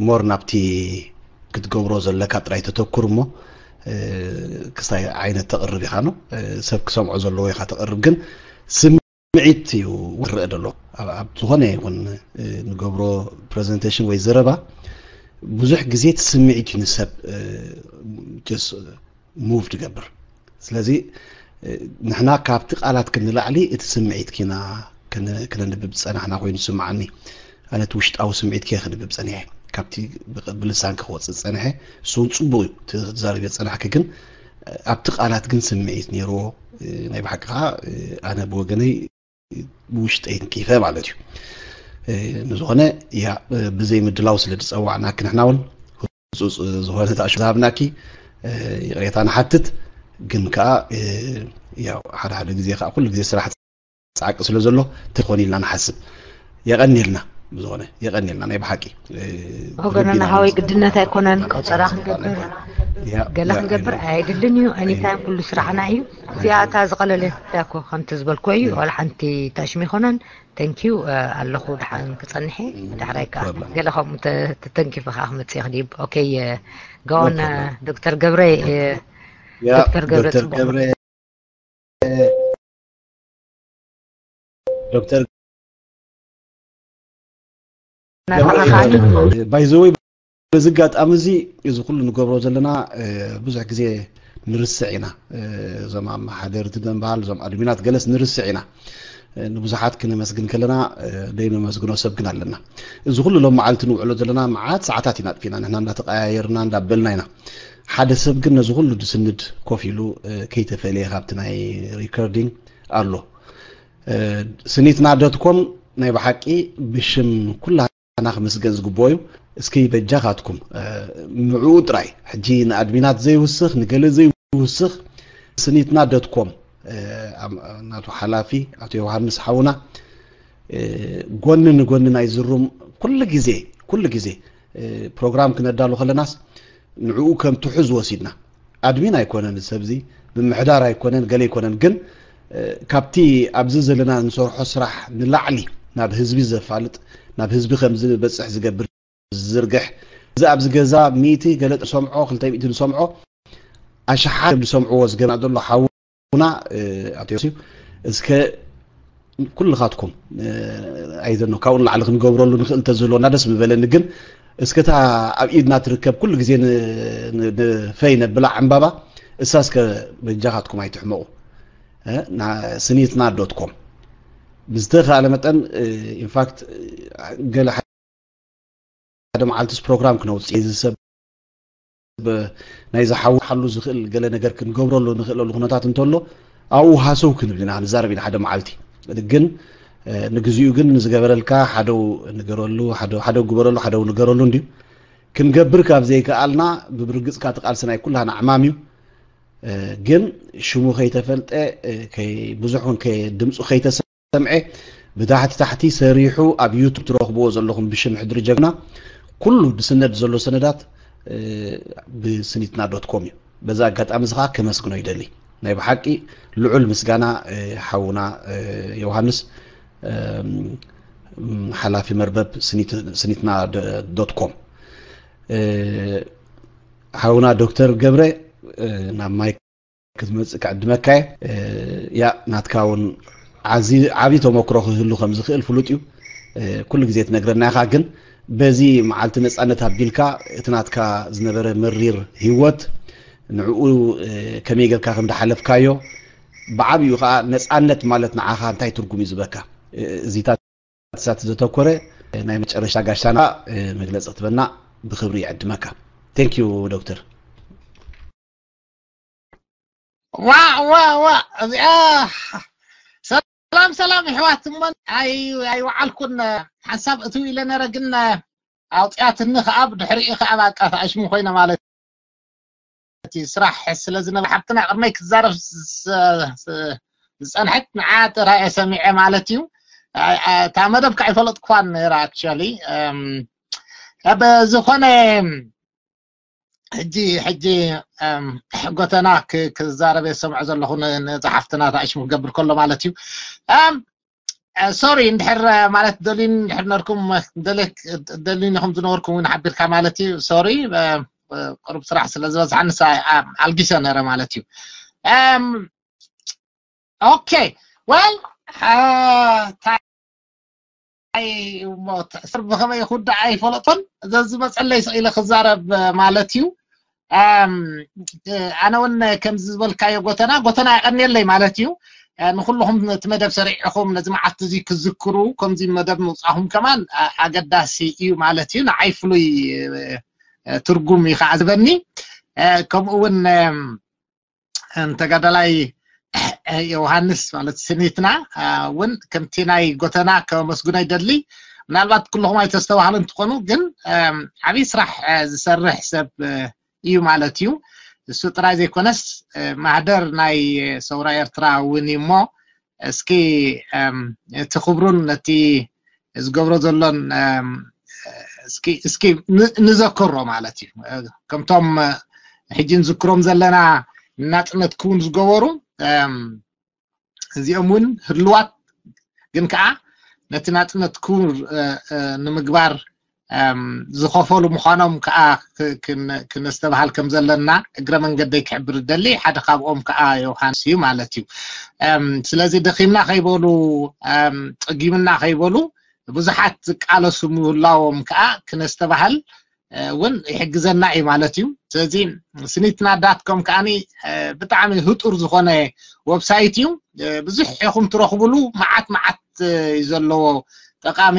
ሞር ናብቲ ክትገብሮ ዘለካ ጥራይ ተተኩር እሞ ክስታይ ዓይነት ተቕርብ ኢኻ ነው ሰብ ክሰምዖ ዘለዎ ኢኻ ተቕርብ ግን ስምዒት እዩ ክረአ ደሎ ኣብ ዝኾነ ይኹን ንገብሮ ፕሬዘንቴሽን ወይ ዘረባ ብዙሕ ግዜ እቲ ስምዒት እዩ ንሰብ ሙቭ ትገብር ስለዚ ንሕና ካብቲ ቃላት ክንላዕሊ እቲ ስምዒት ኪና ክነንብብ ዝፀናሕና ኮይኑ ዝስምዓኒ ኣነ እቲ ውሽጣዊ ስምዒት ከ ክንብብ ፀኒሐ ካብቲ ብልሳን ክወፅእ ዝፀንሐ እሱ እውን ፅቡቅ እዩ ትዛረብ ዝፀናሕኪ ግን ኣብቲ ቃላት ግን ስምዒት ነይርዎ ናይ ብሓቂ ከዓ ኣነ ብወገነይ ብውሽጠይ ተንኪፈ ማለት እዩ ንዝኾነ ያ ብዘይ ምድላው ስለ ዝፀዋዕናኪ ንሕና እውን ህፁፅ ዝኾነ ተኣሽ ዝሃብናኪ ይቕሬታ ንሓትት ግን ከዓ ያው ሓደ ሓደ ግዜ ከዓ ኩሉ ግዜ ስራሕ ፃዕቂ ስለ ዘሎ ትኾን ኢልና ንሓስብ የቐኒልና ብዝኾነ የቐኒልና ናይ ብሓቂ ወገንና ሃወይ ግድነት ኣይኮነን ቆፀራ ክንገብር ገለ ክንገብር ኣይድልን እዩ anytime ኩሉ ስራሕና እዩ እዚኣ እታ ዝቐለለት እኮ ከምቲ ዝበልኮ እዩ ዋላ ሓንቲ ታሽሚ ይኮነን thank you ኣለኹ ድሓን ክፀንሐ ዳሕራይ ከዓ ገለ ከምኡ ተተንኪፈ ከዓ ክመፅእ ክዲብ okay go on ዶክተር ገብረ ዶክተር ገብረ ጽቡቅ ዶክተር ባይዘወይ በዚ ኣጋጣሚ እዚ እዚ ኩሉ ንገብሮ ዘለና ብዙሕ ግዜ ንርስዕ ኢና እዞም ኣመሓደርቲ ብምባል እዞም ኣድሚናት ገለስ ንርስዕ ኢና ንብዙሓት ክነመስግን ከለና ደይነመስግኖ ሰብ ግን ኣለና እዚ ኩሉ ሎም መዓልቲ ንውዕሎ ዘለና መዓት ሰዓታት ኢና ኣጥፊና ንሕና እንዳተቀያየርና እንዳበልና ኢና ሓደ ሰብ ግን ነዚ ኩሉ ድስንድ ኮፍ ኢሉ ከይተፈለየ ካብቲ ናይ ሪከርዲንግ ኣሎ ስኒትና ዶትኮም ናይ ብሓቂ ብሽም ኩላና ክምስገን ዝግብኦ እዩ እስኪ በጃኻትኩም ንዕኡ ጥራይ ሕጂ ንኣድሚናት ዘይውስኽ ንገለ ዘይውስኽ ስኒትና ዶትኮም ናቱ ሓላፊ ኣቶ ዮሃንስ ሓውና ጎኒ ንጎኒ ናይ ዝሩም ኩሉ ግዜ ኩሉ ግዜ ፕሮግራም ክነዳሉ ከለናስ ንዕኡ ከም ትሑዝ ወሲድና ኣድሚን ኣይኮነን ሰብዚ ምምሕዳር ኣይኮነን ገለ ኣይኮነን ግን ካብቲ ኣብዚ ዘለና ንሰርሖ ስራሕ ንላዕሊ ናብ ህዝቢ ዘፋልጥ ናብ ህዝቢ ከም ዝበፅሕ ዝገብር ዝዝርግሕ እዚ ኣብዚ ገዛ ሚእቲ ገለ ሰምዖ ክልተ ሚእቲ ንሰምዖ ኣሽሓት ዝሰምዕዎ ዝገና ዘሎ ሓውና ኣቶ ዮሴፍ እስከ ኩልኻትኩም ኣይዘኖ ካብኡ ንላዕሊ ክንገብረሉ ንኽእል እንተዝህልወና ደስ ምበለኒ ግን እስከታ ኣብ ኢድና ትርከብ ኩሉ ግዜ ንፈይ ነብላ ዕምባባ እሳ እስከ በጃኻትኩም ኣይትሕመቑ ስኒትና ዶት ኮም ብዝተኻለ መጠን ኢንፋክት ገለ ሓደ መዓልትስ ፕሮግራም ክነውፅእ፣ እዚ ሰብ ናይ ዝሓውሓሉ ዝኽእል ገለ ነገር ክንገብረሉ ንኽእለሉ ኩነታት እንተሎ ኣብኡ ሃሰው ክንብል ኢና፣ ክንዛረብ ኢና ሓደ መዓልቲ። ግን ንግዚኡ ግን ንዝገበረልካ ሓደው ንገረሉ፣ ሓደው ግበረሉ፣ ሓደው ንገረሉ እንድዩ። ክንገብር ካብ ዘይከኣልና ብብርግፅካ እቲ ቃልሲ ናይ ኩላና ዕማም እዩ። ግን ሽሙ ከይተፈልጠ ብዙሕ እውን ድምፁ ከይተሰምዐ ብታሕቲ ታሕቲ ሰሪሑ ኣብ ዩቱብ ትረኽብዎ ዘለኹም ብሽም ሕድሪ ጀግና ኩሉ ብስነድ ዘሎ ሰነዳት ብስኒትና ዶት ኮም እዩ። በዛ ኣጋጣሚ እዚ ከዓ ከመስግኖ ይደሊ። ናይ ብሓቂ ልዑል ምስጋና ሓውና ዮሃንስ ሓላፊ መርበብ ስኒትና ዶት ኮም። ሓውና ዶክተር ገብረ ናብ ማይክ ክትመፅእ ክዕድመካ እየ። ያ ናትካ እውን ዓቢ ተመክሮ ክህሉ ከም ዝኽእል ፍሉጥ እዩ። ኩሉ ግዜ ትነግረና ኢኻ። ግን በዚ መዓልቲ ነፃነት ኣቢልካ እቲ ናትካ ዝነበረ መሪር ህይወት ንዕኡ ከመይ ጌርካ ከም ዝሓለፍካዮ፣ ብዓብዩ ከዓ ነፃነት ማለት ንዓኻ እንታይ ትርጉም እዩ ዝበካ፣ እዚታት ሳት ዘተኮረ ናይ መጨረሻ ጋሻና መግለፂ ክትበና ብክብሪ ይዕድመካ። Thank you ዶክተር። ዋ ዋ ዋ እዚኣ ሰላም ሰላም ይሕዋት እሞ ኣይወዓልኩን ሓንሳብ እትው ኢለ ነረ ግን ኣውፅኣትኒ ከዓ ብድሕሪኡ ከዓ ባቃ ተኣሽሙ ኮይነ ማለት እዩ። ስራሕ ስለ ዝነበረ ሓብትና ቅድመይ ክዛረብ ዝፀንሐት ንዓ ጥራየ ሰሚዐ ማለት እዩ። እታ መደብ ከዓ ይፈለጥኳን ነራ actually። ኣብ ዝኾነ ሕጂ ሕጂ ጎተና ክዛረብ የሰምዖ ዘለኹ ንፀሓፍትና ተኣሽሙ ክገብር ከሎ ማለት እዩ። ሶሪ እንድሕር ማለት ደልዩን እንድሕር ነርኩም ደልዩን ኢኹም ዝነበርኩም እውን ሓቢርካ ማለት እዩ። ሶሪ ቅሩብ ስራሕ ስለ ዝበዝሓ ንሳ ኣልጊሰ ነረ ማለት እዩ። ኦኬ well ታይ እሞ ሰብ ብኸመይ ክውዳእ ኣይፈለጦን። ዘዝመፀለይ ስቕ ኢለ ክዛረብ ማለት እዩ። ኣነ እውን ከምዚ ዝበልካዮ ጎተና ጎተና የቐንየለይ ማለት እዩ። ንኩልኹም እቲ መደብ ሰሪዕኹም ነዚ መዓልቲ እዚ ክዝክሩ ከምዚ መደብ ምውፃኹም ከማን ኣገዳሲ እዩ ማለት እዩ። ንዓይ ፍሉይ ትርጉም እዩ ከዓ ዝበኒ። ከምኡ እውን ተጋዳላይ ዮሃንስ ማለት ስኒትና እውን ከምቲ ናይ ጎተና ከመስግኖ ይደሊ። ምናልባት ኩልኹም ኣይተስተባህሉ እንትኾኑ ግን ዓብዪ ስራሕ ዝሰርሕ ሰብ እዩ ማለት እዩ። እሱ ጥራይ ዘይኮነስ ማህደር ናይ ሰውራ ኤርትራ እውን እዩ እሞ እስኪ እቲ ክብሩን ነቲ ዝገብሮ ዘሎን እስኪ ንዘክሮ ማለት እዩ። ከምቶም ሕጂ ንዝክሮም ዘለና ናፅነት ክውን ዝገበሩ እዚኦም እውን ህልዋት ግን ከዓ ነቲ ናፅነት ክቡር ንምግባር ዝኸፈሉ ምዃኖም ከዓ ክነስተባሃል ከም ዘለና እግረ መንገደይ ክሕብር ደሊ ሓደ ካብኦም ከዓ ዮሃንስ እዩ ማለት እዩ። ስለዚ ደኺምና ከይበሉ ፀጊምና ከይበሉ ብዙሓት ዝቃለሱ ምህላዎም ከዓ ክነስተባሃል እውን ይሕግዘና እዩ ማለት እዩ። ስለዚ ስኒትና ዳት ኮም ከዓኒ ብጣዕሚ ህጡር ዝኾነ ወብሳይት እዩ። ብዙሕ ኢኹም ትረኽብሉ መዓት መዓት እዩ ዘለዎ ጠቃሚ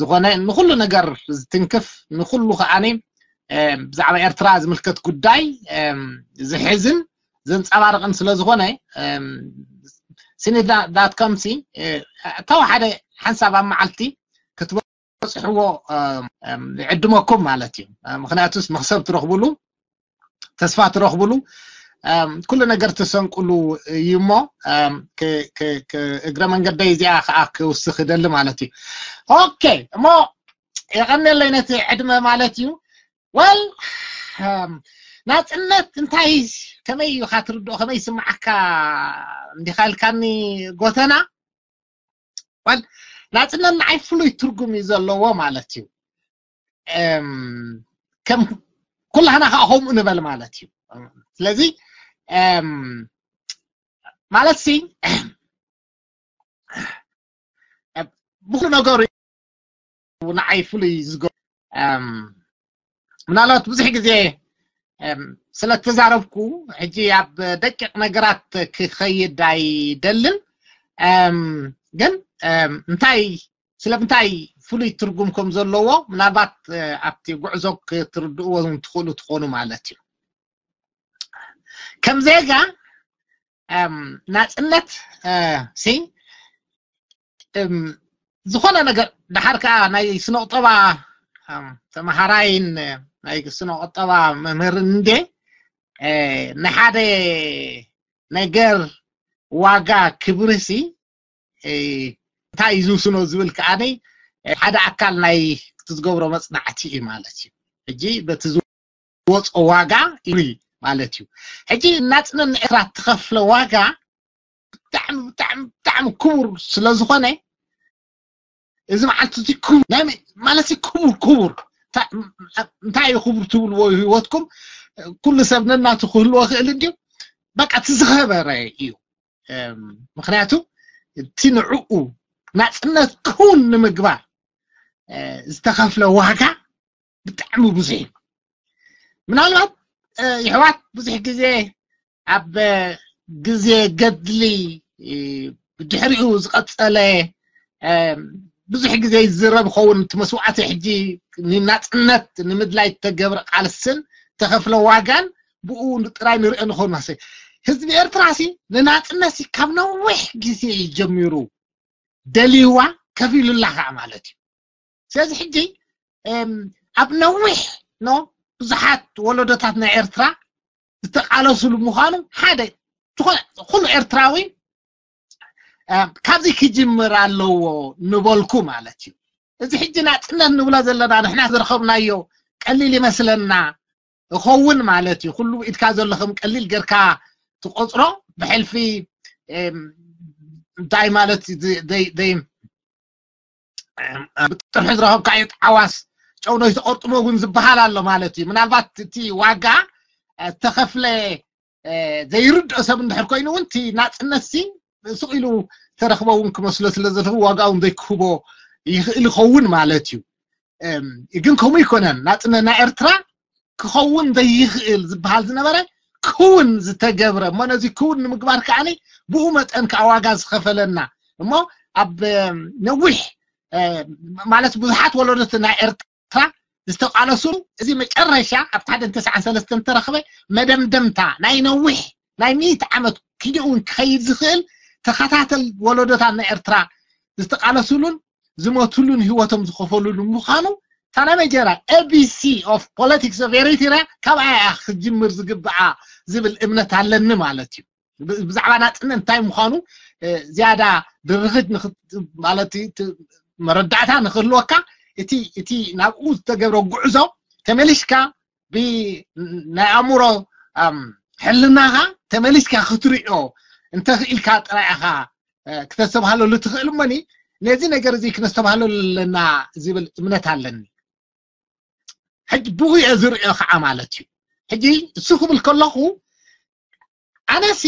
ዝኾነ ንኩሉ ነገር ዝትንክፍ ንኩሉ ከዓኒ ብዛዕባ ኤርትራ ዝምልከት ጉዳይ ዝሕዝን ዘንፀባርቕን ስለ ዝኾነ ስኒት ዳት ኮም ሲ እተወሓደ ሓንሳብ ኣብ መዓልቲ ክትበፅሕዎ ይዕድመኩም ማለት እዩ። ምክንያቱስ መክሰብ ትረኽብሉ ተስፋ ትረኽብሉ ኩሉ ነገር ትሰንቅሉ እዩ እሞ እግረ መንገደይ እዚኣ ከዓ ክውስኽ ይደሊ ማለት እዩ። ኦኬ እሞ የቐነለይ ነቲ ዕድመ ማለት እዩ። ወል ናፅነት እንታይ ከመይ እዩ ካትርድኦ ከመይ ይስምዓካ እንዲካ ኢልካኒ ጎተና ወል ናፅነት ንዓይ ፍሉይ ትርጉም እዩ ዘለዎ ማለት እዩ። ከም ኩላህና ከዓ ከምኡ ንበል ማለት እዩ። ስለዚ ማለት ሲ ብኩሉ ነገሩ ንዓይ ፍሉይ ዝገ ምናልባት ብዙሕ ግዜ ስለተዛረብኩ ሕጂ ኣብ ደቂቕ ነገራት ክኸይድ ኣይደልን። ግን እንታይ ስለምንታይ ፍሉይ ትርጉም ከም ዘለዎ ምናልባት ኣብቲ ጉዕዞ ክትርድእዎ እውን ትኽእሉ ትኾኑ ማለት እዩ። ከም ዜጋ ናፅነት ሲ ዝኾነ ነገር ድሓር ከዓ ናይ ስነ ቁጠባ ተመሃራይን ናይ ስነ ቁጠባ መምህርን እንዴ ንሓደ ነገር ዋጋ ክብርሲ እንታይ እዩ ዝውስኖ ዝብል ከዓኒ ሓደ ኣካል ናይ ክትዝገብሮ መፅናዕቲ እዩ ማለት እዩ። ሕጂ በቲ ዝወፆ ዋጋ እዩ ማለት እዩ። ሕጂ ናፅነት ንኤርትራ ትኸፍለ ዋጋ ብጣዕሚ ብጣዕሚ ብጣዕሚ ክቡር ስለ ዝኾነ እዚ መዓልቲ እዚ ክቡር ናይ ማለት ክቡር ክቡር እንታይ እዩ ክቡር ትብልዎ ህይወትኩም? ኩሉ ሰብ ነናቱ ክህልዎ ክእል እንድዩ። በቃ እቲ ዝኸበረ እዩ። ምክንያቱ እቲ ንዕኡ ናፅነት ክውን ንምግባር ዝተኸፍለ ዋጋ ብጣዕሚ ብዙሕ እዩ። ምናልባት ይሕዋት ብዙሕ ግዜ ኣብ ግዜ ገድሊ ብድሕሪኡ ዝቐፀለ ብዙሕ ግዜ ይዝረብ ኸውን እቲ መስዋዕቲ ሕጂ ንናፅነት ንምድላይ ተገብረ ቃልስን ተኸፍለ ዋጋን ብኡ ጥራይ ንሪኦ ንኸውን ማሰ ህዝቢ ኤርትራ ሲ ንናፅነት ሲ ካብ ነዊሕ ግዜ እዩ ጀሚሩ ደልይዋ ከፊሉላ ከዓ ማለት እዩ። ስለዚ ሕጂ ኣብ ነዊሕ ኖ ብዙሓት ወለዶታት ናይ ኤርትራ ዝተቃለሱሉ ምዃኑ ሓደ ዝኾነ ኩሉ ኤርትራዊ ካብዚ ክጅምር ኣለዎ ንበልኩ ማለት እዩ። እዚ ሕጂ ናፅነት ንብሎ ዘለና ንሕና ዝረኸብናዮ ቀሊል ይመስለና እኸውን ማለት እዩ። ኩሉ ኢድካ ዘሎ ከም ቀሊል ጌርካ ትቆፅሮ ብሕልፊ እንታይ ማለት ብጥርሒ ዝረኸብካዮ ዓዋስ ጨውኖ ተቆርጥሞ እውን ዝበሃል ኣሎ ማለት እዩ። ምናልባት እቲ ዋጋ ዝተኸፍለ ዘይርድኦ ሰብ እንድሕር ኮይኑ እውን እቲ ናፅነት ሲ ስቕ ኢሉ ተረኽቦ እውን ክመስሎ ስለ ዘለዎ ዋጋ እውን ዘይክህቦ ይኽእል ይኸውን ማለት እዩ። ግን ከምኡ ይኮነን። ናፅነት ናይ ኤርትራ ክኸውን ዘይኽእል ዝበሃል ዝነበረ ክውን ዝተገብረ እሞ ነዚ ክውን ንምግባር ከዓኒ ብኡ መጠን ከዓ ዋጋ ዝኸፈለና እሞ ኣብ ነዊሕ ማለት ብዙሓት ወለዶት ናይ ኤርትራ ዝተቃለሱ እዚ መጨረሻ ኣብቲ ሓደ ተስዓን ሰለስተን ተረኽበ መደምደምታ ናይ ነዊሕ ናይ ሚእቲ ዓመት ክዲኡ እውን ክኸይድ ዝኽእል ተኸታተል ወለዶታት ናይ ኤርትራ ዝተቃለሱሉን ዝሞትሉን ህይወቶም ዝኸፈሉሉ ምዃኑ ታና መጀራ ኤቢሲ ኦፍ ፖለቲክስ ኦፍ ኤሪትሪያ ካብኣ እያ ክጅምር ዝግብኣ ዝብል እምነት ኣለኒ ማለት እዩ። ብዛዕባ ናፅነት እንታይ ምዃኑ ዝያዳ ድርኽት ማለት መረዳእታ ንክህልወካ እቲ እቲ ናብኡ ዝተገብረ ጉዕዞ ተመሊሽካ ብናይ ኣእምሮ ሕልናኻ ተመሊስካ ክትሪኦ እንተኽኢልካ ጥራይ ኢኻ ክተስተብሃለሉ ትኽእል እሞኒ ነዚ ነገር እዚ ክነስተብሃለሉ ኣለና ዝብል እምነት ኣለኒ። ሕጂ ብኡ እየ ዝርእዮ ከዓ ማለት እዩ። ሕጂ እሱ ክብል ከለኹ ኣነሲ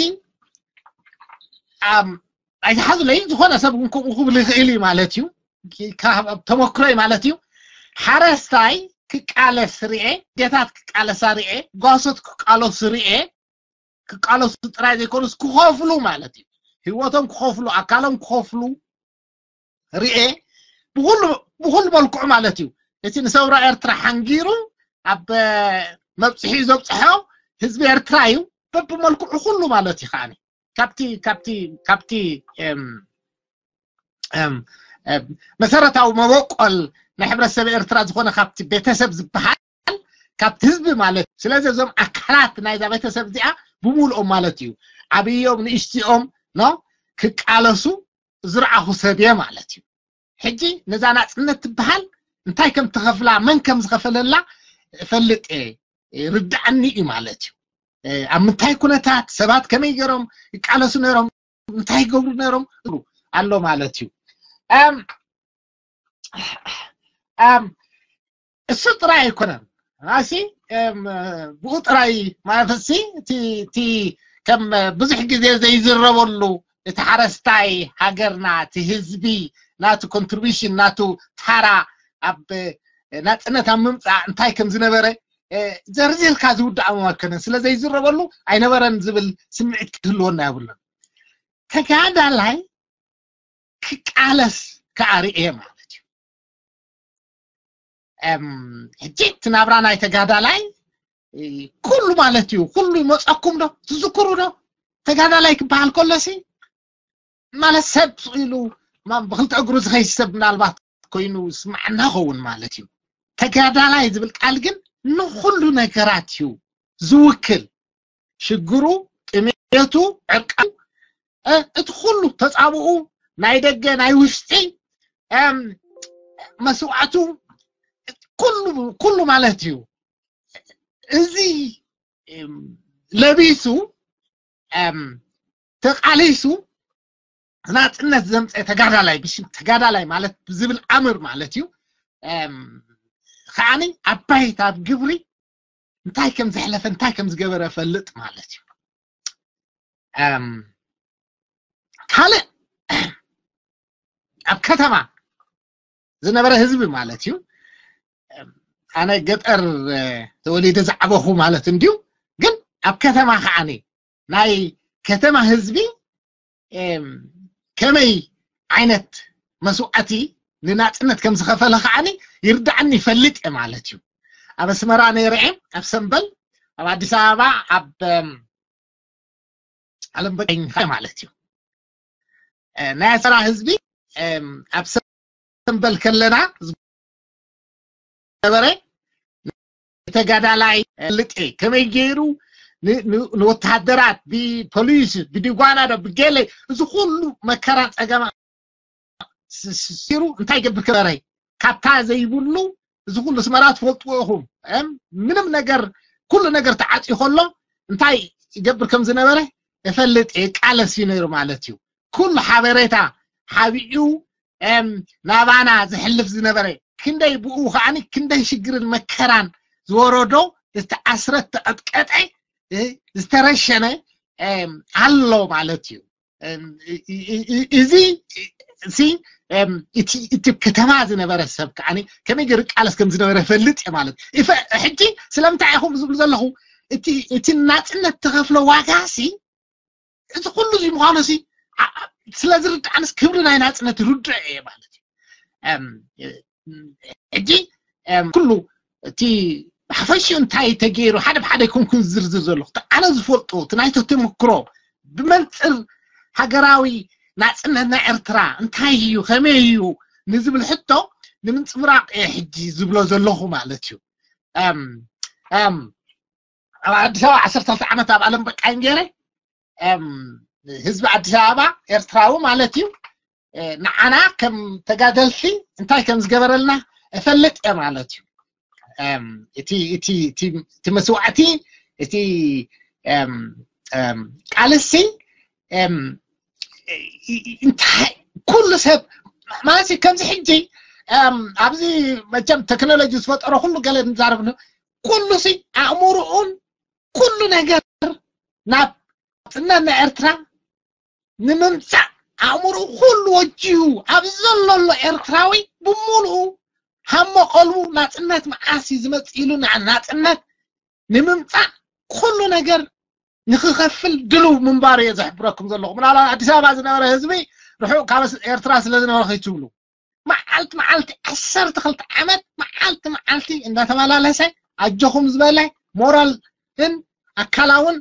ኣይትሓዙለይ ዝኾነ ሰብ እውን ከምኡ ክብል ይኽእል እዩ ማለት እዩ። ተመክሮይ ማለት እዩ። ሓረስታይ ክቃለስ ርኤ፣ ዴታት ክቃለሳ ርኤ፣ ጓሶት ክቃለሱ ርኤ። ክቃለሱ ጥራይ ዘይኮኑስ ክኸፍሉ ማለት እዩ። ህይወቶም ክኸፍሉ ኣካሎም ክኸፍሉ ርኤ ብኩሉ ብኩሉ መልክዑ ማለት እዩ። እቲ ንሰውራ ኤርትራ ሓንጊሩ ኣብ መብፅሒ ዘብፅሖ ህዝቢ ኤርትራ እዩ። በብመልክዑ ኩሉ ማለት እዩ ከዓኒ ካብቲ ካብቲ ካብቲ መሰረታዊ መበቆል ናይ ሕብረተሰብ ኤርትራ ዝኾነ ካብቲ ቤተሰብ ዝበሃል ካብቲ ህዝቢ ማለት እዩ። ስለዚ እዞም ኣካላት ናይዛ ቤተሰብ እዚኣ ብምሉኦም ማለት እዩ ዓብዮም ንእሽትኦም ኖ ክቃለሱ ዝረኣኹ ሰብ እየ ማለት እዩ። ሕጂ ነዛ ናፅነት ትበሃል እንታይ ከም ትኸፍላ መን ከም ዝኸፈለላ እፈልጥ እየ ርዳኣኒ እዩ ማለት እዩ። ኣብ ምንታይ ኩነታት ሰባት ከመይ ገይሮም ይቃለሱ ነይሮም እንታይ ይገብሩ ነይሮም ኣሎ ማለት እዩ። እሱ ጥራይ ኣይኮነን ኣሲ ብኡ ጥራይ ማለት ሲ እቲ ከም ብዙሕ ግዜ ዘይዝረበሉ እቲ ሓረስታይ ሃገርና እቲ ህዝቢ ናቱ ኮንትሪቢሽን ናቱ ታራ ኣብ ናፅነት ኣብ ምምፃእ እንታይ ከም ዝነበረ ዘርዚርካ ዝውዳእ ኣይኮነን። ስለ ዘይዝረበሉ ኣይነበረን ዝብል ስምዒት ክህልወና የብሉን። ተጋዳላይ ክቃለስ ከዓ ርእየ ማለት እዩ። ሕጂ እቲ ናብራ ናይ ተጋዳላይ ኩሉ ማለት እዩ። ኩሉ ይመፀኩም ዶ ትዝክሩ ዶ? ተጋዳላይ ክበሃል ከሎሲ ማለት ሰብ ኢሉ ብክልተ እግሩ ዝኸይድ ሰብ ምናልባት ኮይኑ ስማዕና ኸውን ማለት እዩ። ተጋዳላይ ዝብል ቃል ግን ንኩሉ ነገራት እዩ ዝውክል። ሽግሩ፣ ጥሜቱ፣ ዕርቃ፣ እቲ ኩሉ ተፃብኡ፣ ናይ ደገ ናይ ውሽጢ መስዋዕቱ፣ ኩሉ ማለት እዩ። እዚ ለቢሱ ተቃሊሱ ናፅነት ዘምፀ ተጋዳላይ ብሽም ተጋዳላይ ማለት ብዝብል ኣምር ማለት እዩ። ከዓኒ ኣባይት ኣብ ግብሪ እንታይ ከም ዘሕለፈ እንታይ ከም ዝገበረ ፈልጥ ማለት እዩ። ካልእ ኣብ ከተማ ዝነበረ ህዝቢ ማለት እዩ። ኣነ ገጠር ተወሊደ ዝዓበኹ ማለት እንድዩ፣ ግን ኣብ ከተማ ከዓኒ ናይ ከተማ ህዝቢ ከመይ ዓይነት መስዋዕቲ ንናፅነት ከም ዝኸፈለ ከዓኒ ይርዳዕኒ ይፈልጥ እየ ማለት እዩ። ኣብ ኣስመራ ነይረ እየ፣ ኣብ ሰምበል፣ ኣብ ኣዲስ ኣበባ፣ ኣብ ዓለም በቀኝ ማለት እዩ። ናይ ኣስመራ ህዝቢ ኣብ ሰምበል ከለና ነበረ ተጋዳላይ ልጤ ከመይ ገይሩ ንወተሃደራት ብፖሊስ ብዲጓና ዶ ብገለ እዚ ኩሉ መከራ ፀገማ ሲሩ እንታይ ገብር ከበረ ካብታ ዘይብሉ እዚ ኩሉ ስመራ ትፈልጥዎ ኢኹም። ምንም ነገር ኩሉ ነገር ተዓፅዩ ከሎ እንታይ ይገብር ከም ዝነበረ እፈልጥ እየ። ቃለስ እዩ ነይሩ ማለት እዩ። ኩሉ ሓበሬታ ሓቢኡ ናባና ዝሕልፍ ዝነበረ ክንደይ ብኡ ከዓኒ ክንደይ ሽግርን መከራን ዝወረዶ ዝተኣስረ ተቐጥቀጠ ዝተረሸነ ኣሎ ማለት እዩ። እዚ እቲ ከተማ ዝነበረ ሰብ ከዓ ከመይ ገይሩ ቃለስ ከም ዝነበረ ፈልጥ እየ ማለት። ሕጂ ስለምንታይ ኢኹም ዝብሉ ዘለኹ እቲ ናፅነት ተኸፍሎ ዋጋ ሲ እዚ ኩሉ እዚ ምዃኑ ሲ ስለ ዝርድዓንስ ክብሪ ናይ ናፅነት ርድኦ እየ ማለት እዩ። ሕጂ ኩሉ እቲ ሓፈሽኡ እንታይ ተገይሩ ሓደ ብሓደ ይኮንኩን ዝርዝር ዘለኹ ኣነ ዝፈልጦ እቲ ናይቶ ተመክሮ ብመንፅር ሃገራዊ ናፅነት ናይ ኤርትራ እንታይ እዩ ከመይ እዩ ንዝብል ሕቶ ንምንፅብራቕ እየ ሕጂ ዝብሎ ዘለኹ ማለት እዩ። ኣብ ኣዲስ ኣበባ ዓሰርተ ክልተ ዓመት ኣብ ኣለም በቃኝ ገይረ ህዝቢ ኣዲስ ኣበባ ኤርትራዊ ማለት እዩ ንዓና ከም ተጋደልቲ እንታይ ከም ዝገበረልና እፈልጥ እየ ማለት እዩ። እቲ እቲ እቲ እቲ መስዋዕቲ እቲ ቃልሲ እንታይ ኩሉ ሰብ ማለት ከምዚ ሕጂ ኣብዚ መቸም ቴክኖሎጂ ዝፈጠሮ ኩሉ ገለ ንዛረብ ኩሉ ሲ ኣእምሮኡን ኩሉ ነገር ናብ ፅነት ናይ ኤርትራ ንምምፃእ ኣእምሮ ኩሉ ወጂሁ ኣብዚ ዘሎ ኣሎ ኤርትራዊ ብምሉኡ ሃሞ ቀልቡ ናፅነት መዓስ እዩ ዝመፅእ ኢሉ ናፅነት ንምምፃእ ኩሉ ነገር ንክኸፍል ድልው ምንባሩ እየ ዘሕብረኩም ዘለኹ። ምናልባት ኣዲስ ኣበባ ዝነበረ ህዝቢ ርሑቕ ካብ ኤርትራ ስለ ዝነበረ ከይትብሉ መዓልቲ መዓልቲ ዓሰርተ ክልተ ዓመት መዓልቲ መዓልቲ እንዳተመላለሰ ኣጆኹም ዝበለ ሞራልን ኣካላውን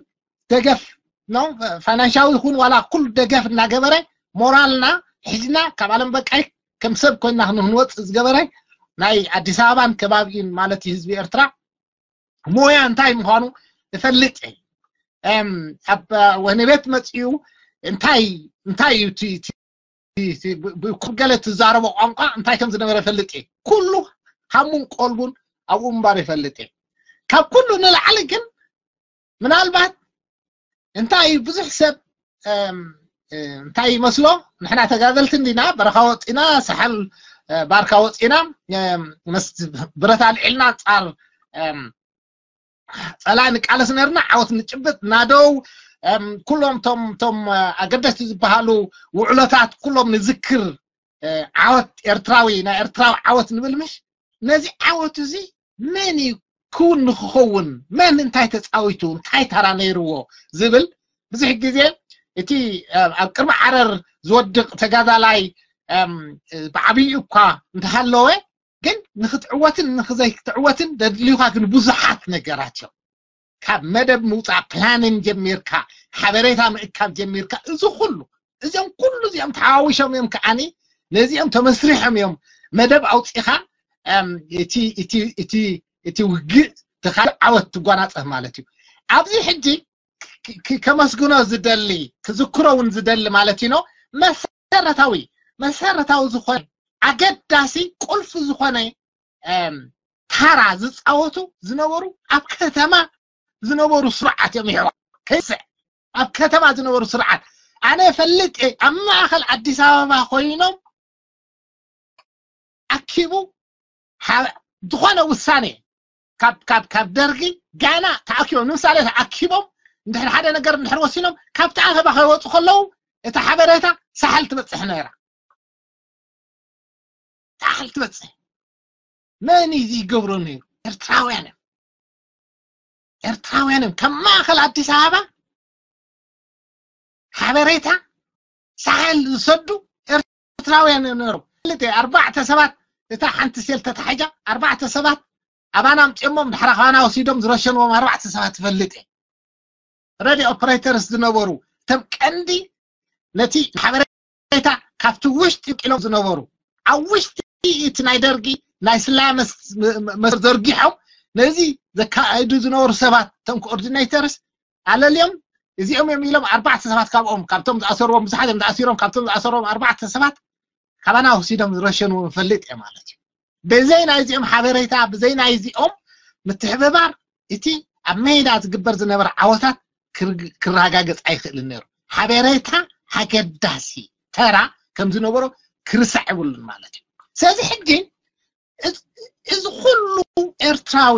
ደገፍ ነው ፋይናንሻዊ ይኹን ዋላ ኩሉ ደገፍ እናገበረ ሞራልና ሒዝና ካብ ዓለም በቃይ ከም ሰብ ኮይና ክንወፅእ ዝገበረ ናይ ኣዲስ ኣበባን ከባቢኡን ማለት ህዝቢ ኤርትራ ሞያ እንታይ ምዃኑ እፈልጥ እየ። ኣብ ወህኒ ቤት መፅኡ እንታይ እንታይ እዩ ኩገለ ትዛረቦ ቋንቋ እንታይ ከም ዝነበረ ፈልጥ እየ። ኩሉ ሃሙን ቆልቡን ኣብኡ ምንባር ይፈልጥ እየ። ካብ ኩሉ ንላዕሊ ግን ምናልባት እንታይ ብዙሕ ሰብ እንታይ ይመስሎ ንሕና ተጋደልቲ እንዲና በረኻ ወፂና ሳሓል ባርካ ወፂና ብረት ኣልዒልና ፃር ፀላኢ ንቃለስ ነርና ዓወት ንጭብጥ ናደው ኩሎም ቶም ቶም ኣገደስቲ ዝበሃሉ ውዕሎታት ኩሎም ንዝክር ዓወት ኤርትራዊ ናይ ኤርትራዊ ዓወት ንብል ምሽ ነዚ ዓወት እዚ መን እዩ ክውን ንክኸውን መን እንታይ ተፃዊቱ እንታይ ታራ ነይርዎ ዝብል ብዙሕ ግዜ እቲ ኣብ ቅድሚ ዓረር ዝወድቕ ተጋዳላይ ብዓብዩ እኳ እንተሃለወ ግን ንክትዕወትን ንክዘይክትዕወትን ደድልዩካ ግን ብዙሓት ነገራት እዮም። ካብ መደብ ምውፃእ ፕላንን ጀሚርካ፣ ሓበሬታ ምእካብ ጀሚርካ፣ እዚ ኩሉ እዚኦም ኩሉ እዚኦም ተሓዋዊሾም እዮም ከዓኒ ነዚኦም ተመስሪሖም እዮም መደብ ኣውፂኻ እቲ ውግእ ተኻል ዓወት ትጓናፀፍ ማለት እዩ። ኣብዚ ሕጂ ከመስግኖ ዝደሊ ክዝክሮ እውን ዝደሊ ማለት እዩ መሰረታዊ መሰረታዊ ዝኾነ ኣገዳሲ ቁልፊ ዝኾነ ታራ ዝፃወቱ ዝነበሩ ኣብ ከተማ ዝነበሩ ስርዓት እዮም። ይሕዋ ከይስዕ ኣብ ከተማ ዝነበሩ ስርዓት ኣነ ፈልጥ ኣብ ማእኸል ኣዲስ ኣበባ ኮይኖም ኣኪቡ ዝኾነ ውሳኔ ካብ ደርጊ ጋና ተኣኪቦም ንምሳሌ ተኣኪቦም እንድሕር ሓደ ነገር እንድሕር ወሲኖም ካብቲ ኣኸባ ከይወፁ ከለዉ እታ ሓበሬታ ሳሕል ትበፅሕ ነይራ። ሳሕል ትበፅሕ። መን እዩ ዝገብሮ ነይሩ? ኤርትራውያን እዮም። ኤርትራውያን እዮም። ካብ ማእኸል ኣዲስ ኣበባ ሓበሬታ ሳሕል ዝሰዱ ኤርትራውያን እዮም ነይሮም። ክልተ ኣርባዕተ ሰባት እታ ሓንቲ ሴል ተታሒጃ ኣርባዕተ ሰባት ኣባና ኣምፂኦሞም ድሕራ ካባና ወሲዶም ዝረሸንዎም ኣርባዕተ ሰባት ትፈልጥ እየ። ሬድዮ ኦፕሬተርስ ዝነበሩ እቶም ቀንዲ ነቲ ሓበሬታ ካብቲ ውሽጢ ቂሎም ዝነበሩ ኣብ ውሽጢ እቲ ናይ ደርጊ ናይ ስላያ መስ- መ- መ- መስ- ዘርጊሖም ነዚ ዘካይዱ ዝነበሩ ሰባት እቶም ኮኦርዲኔተርስ ኣለልዮም እዚኦም እዮም ኢሎም ኣርባዕተ ሰባት ካብኦም ካብቶም ዝኣሰርዎም ብዙሓት እዮም ዝኣሲሮም ካብቶም ዝኣሰርዎም ኣርባዕተ ሰባት ካባና ወሲዶም ዝረሸንዎ ንፈልጥ እየ ማለት እዩ። ብዘይ ናይዚኦም ሓበሬታ ብዘይ ናይዚኦም ምትሕብባር እቲ ኣብ ሜዳ ዝግበር ዝነበረ ዓወታት ክረጋገፅ ኣይክእልን ነይሩ። ሓበሬታ ሓገዳሲ ተራ ከም ዝነበሮ ክርሳዕ የብሉን ማለት እዩ። ስለዚ ሕጂ እዚ ኩሉ ኤርትራዊ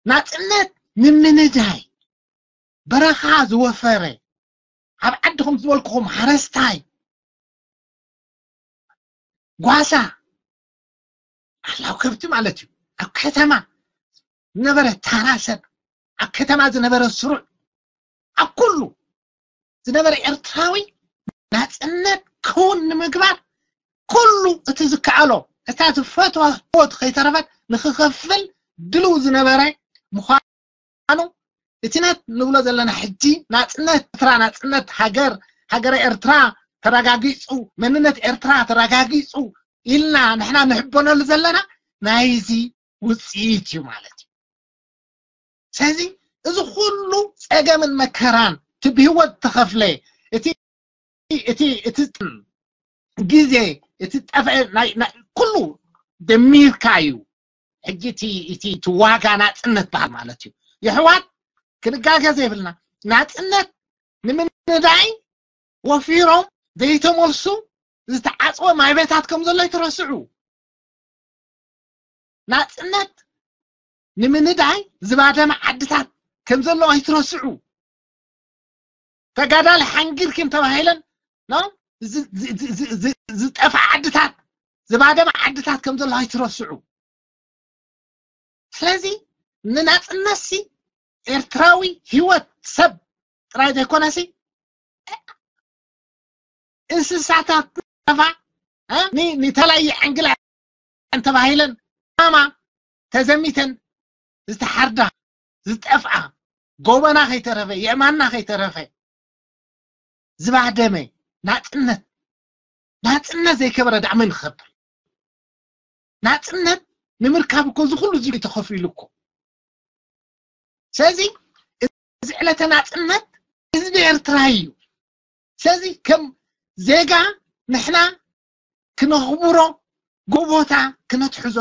ናፅነት ንምንዳይ በረኻ ዝወፈረ ኣብ ዓዲ ከም ዝበልኩኹም ሓረስታይ ጓሳ ሓላው ከብቲ ማለት እዩ። ኣብ ከተማ ዝነበረ ታራ ሰብ ኣብ ከተማ ዝነበረ ስሩዕ ኣብ ኩሉ ዝነበረ ኤርትራዊ ናፅነት ክውን ንምግባር ኩሉ እቲ ዝከኣሎ እታ ዝፈትዋ ህይወት ከይተረፈት ንክኸፍል ድልው ዝነበረ ምዃኑ እቲ ነት ንብሎ ዘለና ሕጂ ናፅነት ኤርትራ ናፅነት ሃገር ሃገረ ኤርትራ ተረጋጊፁ መንነት ኤርትራ ተረጋጊፁ ኢልና ንሕና ንሕበነሉ ዘለና ናይዚ ውፅኢት እዩ ማለት እዩ። ስለዚ እዚ ኩሉ ፀገምን መከራን እቲ ብህይወት ተኸፍለ እቲ እቲ እቲ ግዜ እቲ ጠፍአ ናይ ናይ- ኩሉ ደሚርካ እዩ። ሕጂ እቲ እቲ እቲ ዋጋ ናፅነት በሃል ማለት እዩ። የሕዋት ክንጋገ ዘይብልና ናፅነት ንምንዳይ ወፊሮም ዘይተመልሱ ዝተዓፅወ ማይበታት ከም ዘሎ ይትረስዑ። ናፅነት ንምንዳይ ዝባደመ ዓድታት ከም ዘሎ ኣይትረስዑ። ተጋዳሊ ሓንጊርኪም ተባሂለን ዝጠፍዓ ዓድታት ዝባደመ ዓድታት ከም ዘሎ ኣይትረስዑ። ስለዚ ንናፅነትሲ ኤርትራዊ ህይወት ሰብ ጥራይ ዘይኮነሲ እንስሳታት ተፋ ንተለያየ ዕንግላ ተባሂለን ማማ ተዘሚተን ዝተሓርዳ ዝጠፍኣ ጎበና ከይተረፈ የእማና ከይተረፈ ዝባደመ ናፅነት ናፅነት ዘይከበረ ዳዕመ ንኸብር ናፅነት ንምርካብ እኮ እዚ ኩሉ እዚ ተኸፊሉ እኮ ስለዚ እዚ ዕለተ ናፅነት ህዝቢ ኤርትራ እዩ። ስለዚ ከም ዜጋ ንሕና ክነኽብሮ ጎቦታ ክነትሕዞ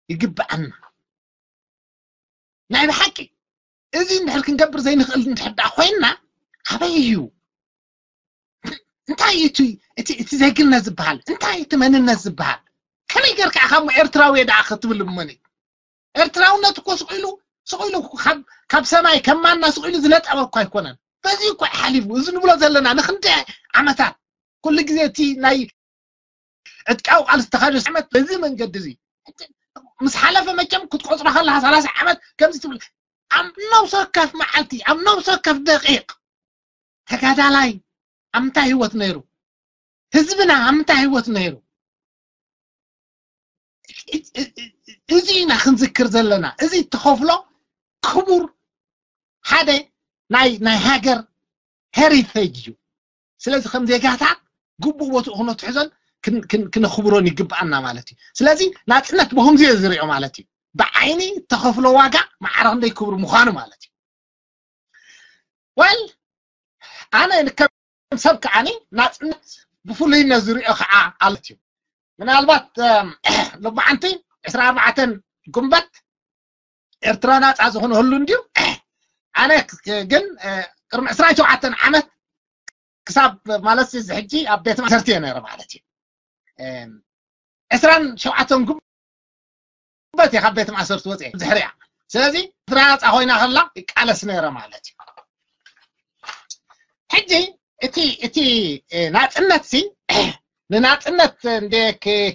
ይግብኣና። ናይ ብሓቂ እዚ እንድሕር ክንገብር ዘይንኽእል እንድሕር ደኣ ኮይንና ኣበይ እዩ እንታይ እዩ እቲ እቲ ዜግነት ዝበሃል እንታይ እቲ መንነት ዝበሃል ከመይ ጌርካ ኢኻ እሞ ኤርትራዊ እየ ደኣ ክትብል እሞኒ ኤርትራውነት እኮ ስቕ ኢሉ ስቕ ኢሉ ካብ ሰማይ ከም ማና ስቕ ኢሉ ዝነጠበ እኮ ኣይኮነን። በዚ እኮ እዩ ሓሊፉ እዚ ንብሎ ዘለና ንክንደይ ዓመታት ኩሉ ግዜ እቲ ናይ ዕጥቃዊ ቃልሲ ተኻይዶ ዓመት በዚ መንገዲ እዚ ምስ ሓለፈ መቸም ክትቆፅሮ ከለካ ሰላሳ ዓመት ከምዚ ትብል ኣብ ነብሲ ወከፍ መዓልቲ ኣብ ነብሲ ወከፍ ደቂቕ ተጋዳላይ ኣብ ምንታይ ህይወት ነይሩ ህዝብና ኣብ ምንታይ ህይወት ነይሩ እዚ ኢና ክንዝክር ዘለና። እዚ እተኸፍሎ ክቡር ሓደ ናይ ናይ ሃገር ሄሪቴጅ እዩ። ስለዚ ከም ዜጋታት ግቡእ ቦትኡ ክነትሕዞን ክን- ክን- ክነኽብሮን ይግብኣና ማለት እዩ። ስለዚ ናፅነት ብኸምዚ እየ ዝሪኦ ማለት እዩ። ብዓይኒ እተኸፍሎ ዋጋ ማዕረ ክንደይ ክቡር ምዃኑ ማለት እዩ። ወል ኣነ ከም ሰብ ከዓኒ ናፅነት ብፍሉይነት ዝሪኦ ከዓ ኣለት እዩ። ምናልባት ሎማዓንቲ ዕስራ ኣርባዕተን ጉንበት ኤርትራ ናፃ ዝኾነሉ እንድዩ። ኣነ ግን ቅድሚ ዕስራን ሸውዓተን ዓመት ክሳብ ማለት እዚ ሕጂ ኣብ ቤት ማእሰርቲ እየ ነረ ማለት እዩ። ዕስራን ሸውዓተን ጉንበት እየ ካብ ቤት ማእሰርቲ ወፅአ ድሕሪያ። ስለዚ ኤርትራ ናፃ ኮይና ከላ ይቃለስ ነረ ማለት እዩ። ሕጂ እቲ እቲ ናፅነት ሲ ንናፅነት እንደ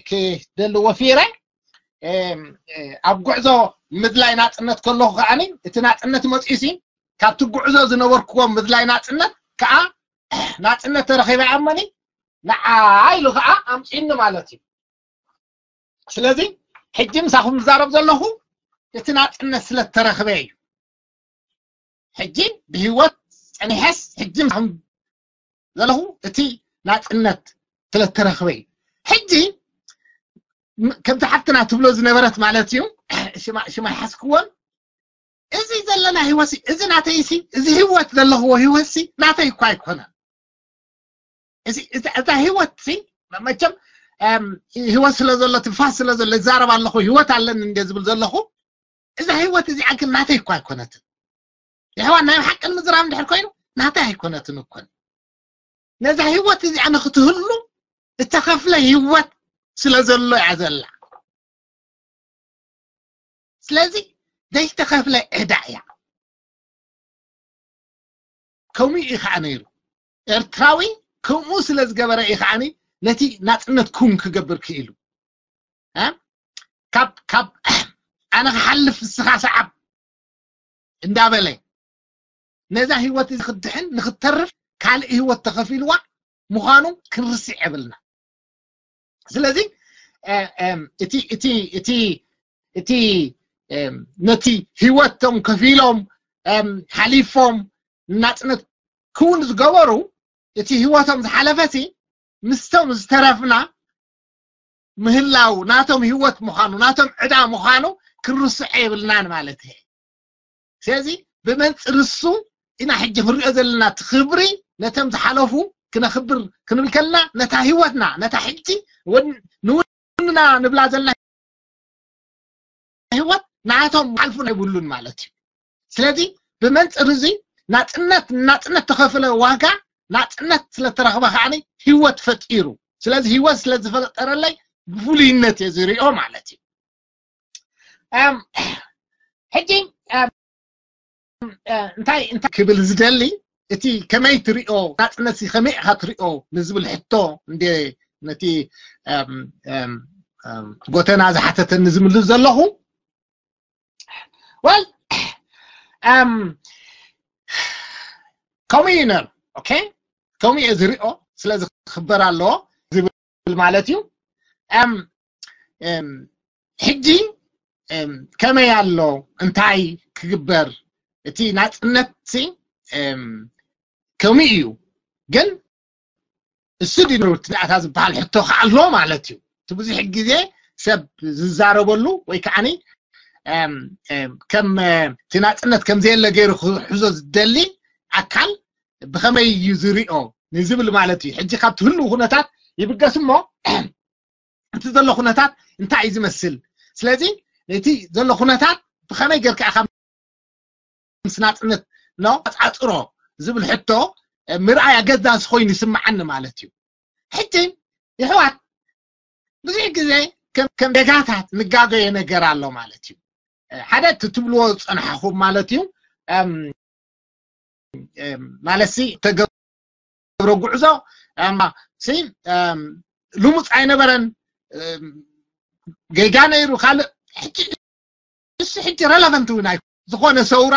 ክደሊ ወፊረ ኣብ ጉዕዞ ምድላይ ናፅነት ከለኹ ከዓኒ እቲ ናፅነት መፅኡ ሲ ካብቲ ጉዕዞ ዝነበርክዎ ምድላይ ናፅነት ከዓ ናፅነት ተረኺበ ኣመኒ ንዓ ኢሉ ከዓ ኣምፅኒ ማለት እዩ። ስለዚ ሕጂ ምሳኹም ዝዛረብ ዘለኹ እቲ ናፅነት ስለተረኽበ እዩ። ሕጂ ብህይወት ፀኒሐስ ሕጂ ምሳኹም ዘለኹ እቲ ናፅነት ስለተረኽበ እዩ። ሕጂ ከምቲ ሓፍትና ትብሎ ዝነበረት ማለት እዩ ሽማ ይሓዝክዎን እዚ ዘለና ህይወት እዚ ናተይ ሲ እዚ ህይወት ዘለኽዎ ህይወት ሲ ናተይ እኳ ኣይኮነን። እዚ እዛ ህይወት ሲ መቸም ህይወት ስለ ዘሎ ትንፋስ ስለ ዘሎ ይዛረብ ኣለኹ ህይወት ኣለኒ እንደ ዝብል ዘለኹ እዛ ህይወት እዚኣ ግን ናተይ እኳ ኣይኮነትን። የሕዋን ናይ ሓቂ ንምዝራብ እንድሕር ኮይኑ ናተይ ኣይኮነትን እኮን። ነዛ ህይወት እዚኣ ንክትህሉ እተኸፍለ ህይወት ስለ ዘሎ እያ ዘላ። ስለዚ ዘይተኸፍለ ዕዳ እያ። ከምኡ እዩ ከዓ ነይሩ። ኤርትራዊ ከምኡ ስለ ዝገበረ እዩ ከዓኒ ነቲ ናፅነት ኩን ክገብር ክኢሉ። ካብ ካብ ኣነ ክሓልፍ ንስኻ ሰዓብ እንዳበለ ነዛ ህይወት እዚ ክድሕን ንክተርፍ ካልእ ህይወት ተኸፊልዋ ምዃኑ ክንርስዕ የብልና። ስለዚ እቲ እቲ እቲ እቲ ነቲ ህይወቶም ከፊሎም ሓሊፎም ናፅነት ክውን ዝገበሩ እቲ ህይወቶም ዝሓለፈ ሲ ምስቶም ዝተረፍና ምህላው ናቶም ህይወት ምዃኑ ናቶም ዕዳ ምዃኑ ክንርስዖ የብልናን ማለት እየ። ስለዚ ብመንፅር እሱ ኢና ሕጂ ክንሪኦ ዘለና እቲ ክብሪ ነቶም ዝሓለፉ ክነኽብር ክንብል ከለና ነታ ህይወትና ነታ ሕጂ ንውንና ንብላ ዘለና ህይወት ናቶም ሓልፉ ኣይብሉን ማለት እዩ። ስለዚ ብመንፅር እዚ ናፅነት ናፅነት ተኸፍለ ዋጋ ናፅነት ስለተረኽበ ከዓ ህይወት ፈጢሩ ስለዚ ህይወት ስለዝፈጠረለይ ብፍሉይነት እየ ዝሪኦ ማለት እዩ። ሕጂ እንታይ እንታይ ክብል ዝደሊ እቲ ከመይ ትሪኦ ናፅነት ከመይ ኢኻ ትሪኦ ንዝብል ሕቶ እንደ ነቲ ጎተና ዝሓተተኒ ዝምልስ ዘለኹ ወል ከምኡ እዩ ነሩ። ኦኬ ከምኡ እየ ዝሪኦ ስለዚ ክኽበር ኣለዎ ዝብል ማለት እዩ። ሕጂ ከመይ ኣሎ እንታይ ክግበር እቲ ናፅነት ከምኡ እዩ ግን እሱ ድዩ እቲ ናእታ ዝበሃል ሕቶ ከኣሎ ማለት እዩ እቲ ብዙሕ ግዜ ሰብ ዝዛረበሉ ወይ ከዓኒ ከም እቲ ናፅነት ከም ዘየለ ገይሩ ክሕዞ ዝደሊ ኣካል ብኸመይ እዩ ዝሪኦ ንዝብል ማለት እዩ። ሕጂ ካብቲ ህልው ኩነታት ይብገስ እሞ እቲ ዘሎ ኩነታት እንታይ እዩ ዝመስል? ስለዚ ነቲ ዘሎ ኩነታት ብኸመይ ጌርካ ኢኻ ምስ ናፅነት ኖ ኣፃፅሮ ዝብል ሕቶ ምርኣይ ኣገዳሲ ኮይኑ ይስምዓኒ ማለት እዩ። ሕጂ ይሕዋት ብዙሕ ግዜ ከም ዜጋታት ንጋገዮ ነገር ኣሎ ማለት እዩ። ሓደ እቲ ትብልዎ ዝፀናሕኹም ማለት እዩ ማለት ሲ ተገብረ ጉዕዞ ሲ ልሙፅ ኣይነበረን ጌጋ ነይሩ ካልእ ሕጂ እሱ ሕጂ ረለቨንት እውን ኣይ ዝኾነ ሰውራ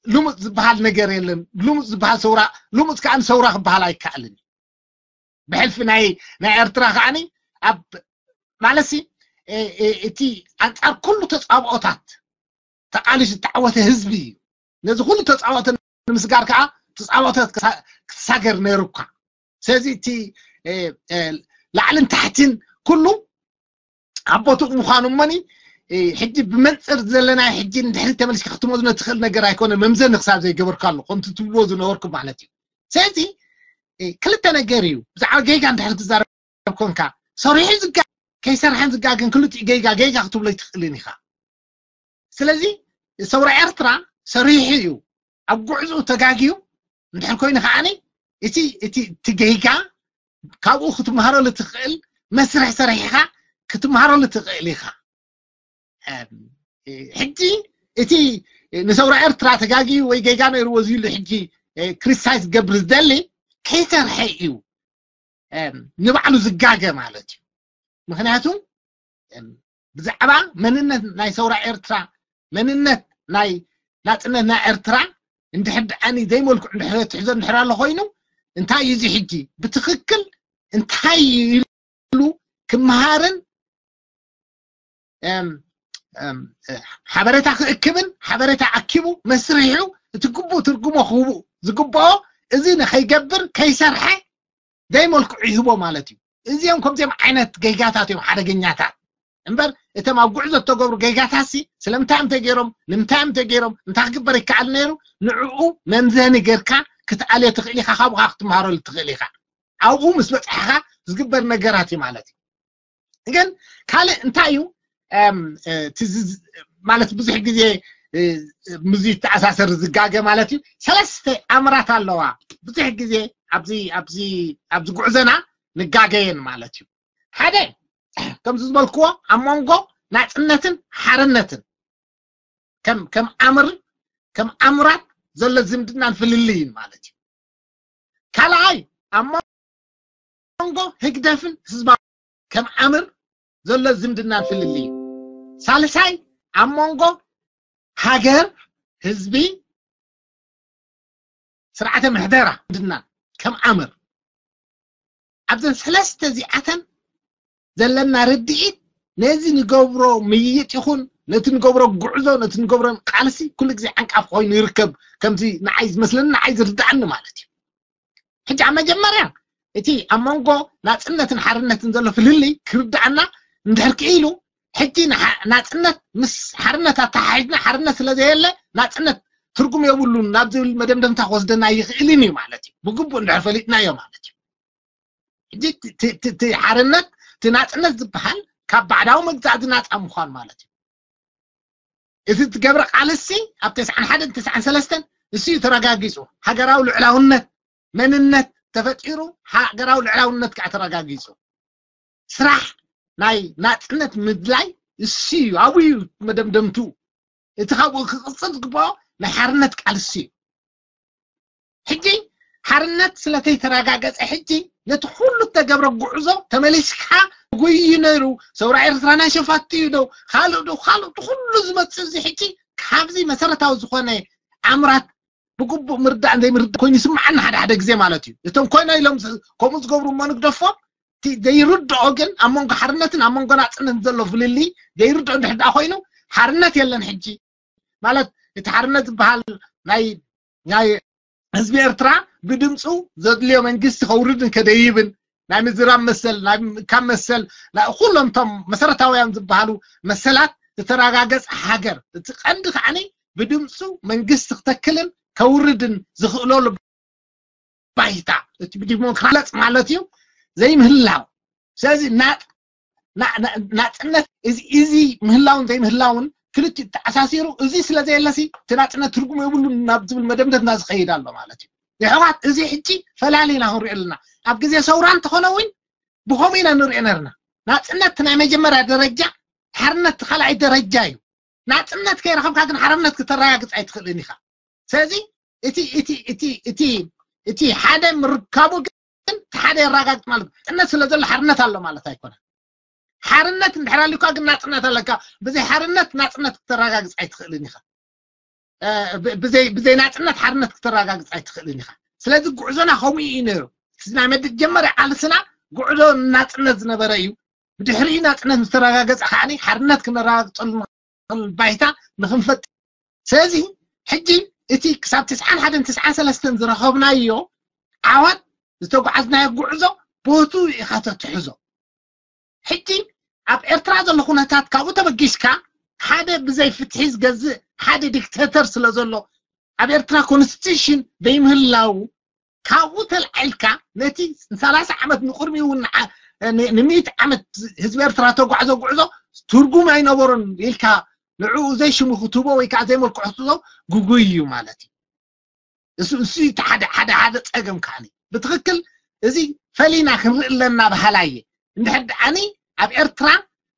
ልሙፅ ዝበሃል ነገር የለን። ልሙፅ ዝበሃል ሰውራ ልሙፅ ከዓ ሰውራ ክበሃል ኣይከኣልን። ብሕልፊ ናይ ናይ ኤርትራ ከዓኒ ኣብ ማለት ሲ እቲ ኣንጻር ኩሉ ተጻብኦታት ተቃሊሱ ዝተዓወተ ህዝቢ እዩ። ነዚ ኩሉ ተጻብኦተ ንምስጋር ከዓ ተጻብኦተ ክትሳገር ነይሩ እኳ። ስለዚ እቲ ላዕልን ታሕትን ኩሉ ኣብ ቦትኡ ምዃኑ እሞኒ ሕጂ ብመንፅር ዘለና ሕጂ ንድሕሪ ተመልስካ ክትመዝኖ ትኽእል ነገር ኣይኮነ። መምዘኒ ክሳብ ዘይገበርካ ኣሎ ከምቲ ትብልዎ ዝነበርኩ ማለት እዩ። ስለዚ ክልተ ነገር እዩ። ብዛዕባ ጌጋ እንድሕር ትዛረብ ኮንካ ሰሪሑ ዝጋ ከይሰርሐን ዝጋገን ክልቲኡ ጌጋ ጌጋ ክትብሎ ኣይትኽእልን ኢኻ። ስለዚ ሰውራ ኤርትራ ሰሪሑ እዩ ኣብ ጉዕዝኡ ተጋግዩ እንድሕር ኮይኑ ከዓኒ እቲ እቲ እቲ ጌጋ ካብኡ ክትመሃረሉ ትኽእል መስርሕ ሰሪሕኻ ክትመሃረሉ ትኽእል ኢኻ። ሕጂ እቲ ንሰውራ ኤርትራ ተጋግዩ ወይ ጌጋ ነይርዎ ዝብሉ ሕጂ ክሪቲሳይዝ ገብር ዝደሊ ከይሰርሐ እዩ ንባዕሉ ዝጋገ ማለት እዩ። ምክንያቱ ብዛዕባ መንነት ናይ ሰውራ ኤርትራ መንነት ናይ ናፅነት ናይ ኤርትራ እንድሕር ደኣኒ ዘይመልክዑ እንድሕር ትሕዞ እንድሕር ኣሎ ኮይኑ እንታይ እዩ እዚ ሕጂ ብትኽክል እንታይ እዩ ኢሉ ክመሃርን ሓበሬታ ክእክብን ሓበሬታ ኣኪቡ መስሪሑ እቲ ግቡእ ትርጉሞ ክህቡ ዝግብኦ እዚ ንኸይገብር ከይሰርሐ ዘይመልክዑ ይህቦ ማለት እዩ። እዚኦም ከምዚኦም ዓይነት ጌጋታት እዮም ሓደገኛታት። እምበር እቶም ኣብ ጉዕዞ እተገብሩ ጌጋታት ሲ ስለምንታይ እዮም ተገይሮም ንምንታይ እዮም ተገይሮም እንታይ ክግበር ይከኣል ነይሩ ንዕኡ መምዘኒ ጌርካ ክትኣልዮ ትኽእል ኢኻ ካብኡ ክትመሃረሉ ትኽእል ኢኻ። ኣብኡ ምስ በፅሕኻ ዝግበር ነገራት እዩ ማለት እዩ። ግን ካልእ እንታይ እዩ ማለት ብዙሕ ግዜ ምዚ ተኣሳሰር ዝጋገ ማለት እዩ። ሰለስተ ኣምራት ኣለዋ ብዙሕ ግዜ ኣብዚ ኣብዚ ኣብዚ ጉዕዘና ንጋገየን ማለት እዩ። ሓደ ከምዚ ዝበልክዎ ኣብ መንጎ ናፅነትን ሓርነትን ከም ከም ኣምር ከም ኣምራት ዘሎ ዝምድናን ፍልልይን ማለት እዩ። ካልኣይ ኣብ መንጎ ህግደፍን ህዝባዊ ከም ኣምር ዘሎ ዝምድናን ፍልልይን። ሳልሳይ ኣብ መንጎ ሃገር ህዝቢ ስርዓተ ምሕደራ ዝምድና ከም ኣምር ኣብዘን ሰለስተ እዚኣተን ዘለና ርድኢት ነዚ ንገብሮ ምይይጥ ይኹን ነቲ ንገብሮ ጉዕዞ ነቲ ንገብሮ ቃልሲ ኩሉ ግዜ ዓንቃፍ ኮይኑ ይርከብ። ከምዚ ንዓይ ዝመስለኒ ንዓይ ዝርድኣኒ ማለት እዩ። ሕጂ ኣብ መጀመርያ እቲ ኣብ መንጎ ናፅነትን ሓርነትን ዘሎ ፍልልይ ክርድኣና እንድሕር ክኢሉ ሕጂ ናፅነት ምስ ሓርነት ኣተሓሒዝና ሓርነት ስለዘየለ ናፅነት ትርጉም የብሉን ናብ ዝብል መደምደምታ ክወስደና ይኽእልን እዩ ማለት እዩ። ብግቡእ እንድሕር ፈሊጥናዮ ማለት እዩ። ሕጂ እቲ ሓርነት እቲ ናፅነት ዝበሃል ካብ ባዕዳዊ መግዛእቲ ናፃ ምዃን ማለት እዩ። እዚ ትገብረ ቃልሲ ኣብ ተስዓን ሓደን ተስዓን ሰለስተን እሱ እዩ ተረጋጊፁ። ሃገራዊ ልዕላውነት መንነት ተፈጢሩ ሃገራዊ ልዕላውነት ከዓ ተረጋጊፁ። ስራሕ ናይ ናፅነት ምድላይ እሱ እዩ ኣብኡ እዩ መደምደምቱ። እቲ ካብኡ ክቕፅል ዝግብኦ ናይ ሓርነት ቃልሲ እዩ። ሕጂ ሓርነት ስለተይተረጋገፀ ሕጂ ነቲ ኩሉ እተገብረ ጉዕዞ ተመሊስካ ጉዩ ነይሩ። ሰውራ ኤርትራ ናይ ሸፋቱ እዩ ዶ ካልእ ዶ ካልእ ኩሉ ዝመፅእ እዚ ሕጂ ካብዚ መሰረታዊ ዝኾነ ኣምራት ብግቡእ ምርዳእን ዘይምርዳእ ኮይኑ ይስምዓና ሓደ ሓደ ግዜ ማለት እዩ። እቶም ኮይኖ ኢሎም ከምኡ ዝገብሩ እሞ ንግደፎም። ዘይርድኦ ግን ኣብ መንጎ ሓርነትን ኣብ መንጎ ናፅነትን ዘሎ ፍልልይ ዘይርድኦ እንድሕር ደኣ ኮይኑ ሓርነት የለን ሕጂ ማለት እቲ ሓርነት ዝበሃል ናይ ናይ ህዝቢ ኤርትራ ብድምፁ ዘድልዮ መንግስቲ ከውርድን ከደይብን ናይ ምዝራብ መሰል ናይ ምእካብ መሰል ኩሎም እቶም መሰረታውያን ዝበሃሉ መሰላት ዝተረጋገፀ ሃገር እቲ ቀንዲ ከዓኒ ብድምፁ መንግስቲ ክተክልን ከውርድን ዝኽእለሉ ባይታ እቲ ብዲሞክራሲ ማለት እዩ ዘይምህላው። ስለዚ ናፅነት እዚ ምህላውን ዘይምህላውን ክልቲኡ ተኣሳሲሩ እዚ ስለ ዘየለሲ እቲ ናፅነት ትርጉም የብሉን ናብ ዝብል መደምደምታ ዝኸይድ ኣሎ ማለት እዩ። የሕዋት እዚ ሕጂ ፈላሊና ክንሪኦ ኣለና። ኣብ ግዜ ሰውራ እንተኾነ እውን ብኸምኡ ኢና ንሪኦ ነርና። ናፅነት ናይ መጀመርያ ደረጃ ሓርነት ካልኣይ ደረጃ እዩ። ናፅነት ከይረኸብካ ግን ሓርነት ክተረጋግፅ ኣይትኽእልን ኢኻ። ስለዚ እቲ እቲ እቲ እቲ እቲ ሓደ ምርካቡ ግን እቲ ሓደ የረጋግፅ ማለት ናፅነት ስለ ዘሎ ሓርነት ኣሎ ማለት ኣይኮነን። ሓርነት እንድሕር ኣልዩካ ግን ናፅነት ኣለካ። ብዘይ ሓርነት ናፅነት ክተረጋግፅ ኣይትኽእልን ኢኻ። ብዘይ ብዘይ ናፅነት ሓርነት ክተረጋግፅ ኣይትኽእልን ኢኻ። ስለዚ ጉዕዞና ከምኡ እዩ ነይሩ። እቲ ናይ መጀመርያ ቃልስና ጉዕዞ ናፅነት ዝነበረ እዩ። ብድሕሪኡ ናፅነት ምስ ተረጋገፀ ከዓኒ ሓርነት ክነረጋግፀሉ ንኽእል ባይታ ንኽንፈጥር። ስለዚ ሕጂ እቲ ክሳብ ትስዓን ሓደን ትስዓን ሰለስተን ዝረኸብናዮ ዓወት፣ ዝተጓዓዝናዮ ጉዕዞ ቦቱ ኢኻ ተትሕዞ። ሕጂ ኣብ ኤርትራ ዘሎ ኩነታት ካብኡ ተበጊስካ ሓደ ብዘይ ፍትሒ ዝገዝእ ሓደ ዲክተተር ስለ ዘሎ ኣብ ኤርትራ ኮንስቲቱሽን ዘይምህላው ካብኡ ተልዓልካ ነቲ ንሰላሳ ዓመት ንቕድሚኡ እውን ንዓ- ን- ንሚእቲ ዓመት ህዝቢ ኤርትራ ተጓዕዞ ጉዕዞ ትርጉም ኣይነበሮን ኢልካ ንዕኡ ዘይሽሙ ክትህቦ ወይ ከዓ ዘይመልክዑ ክትህቦ ግጉይ እዩ ማለት እዩ። እሱ እሱ እዩ እቲ ሓደ ሓደ ሓደ ፀገም ከዓኒ ብትኽክል እዚ ፈሊና ክንርኢ ኣለና በሃላይ እየ። እንድሕር ደኣኒ ኣብ ኤርትራ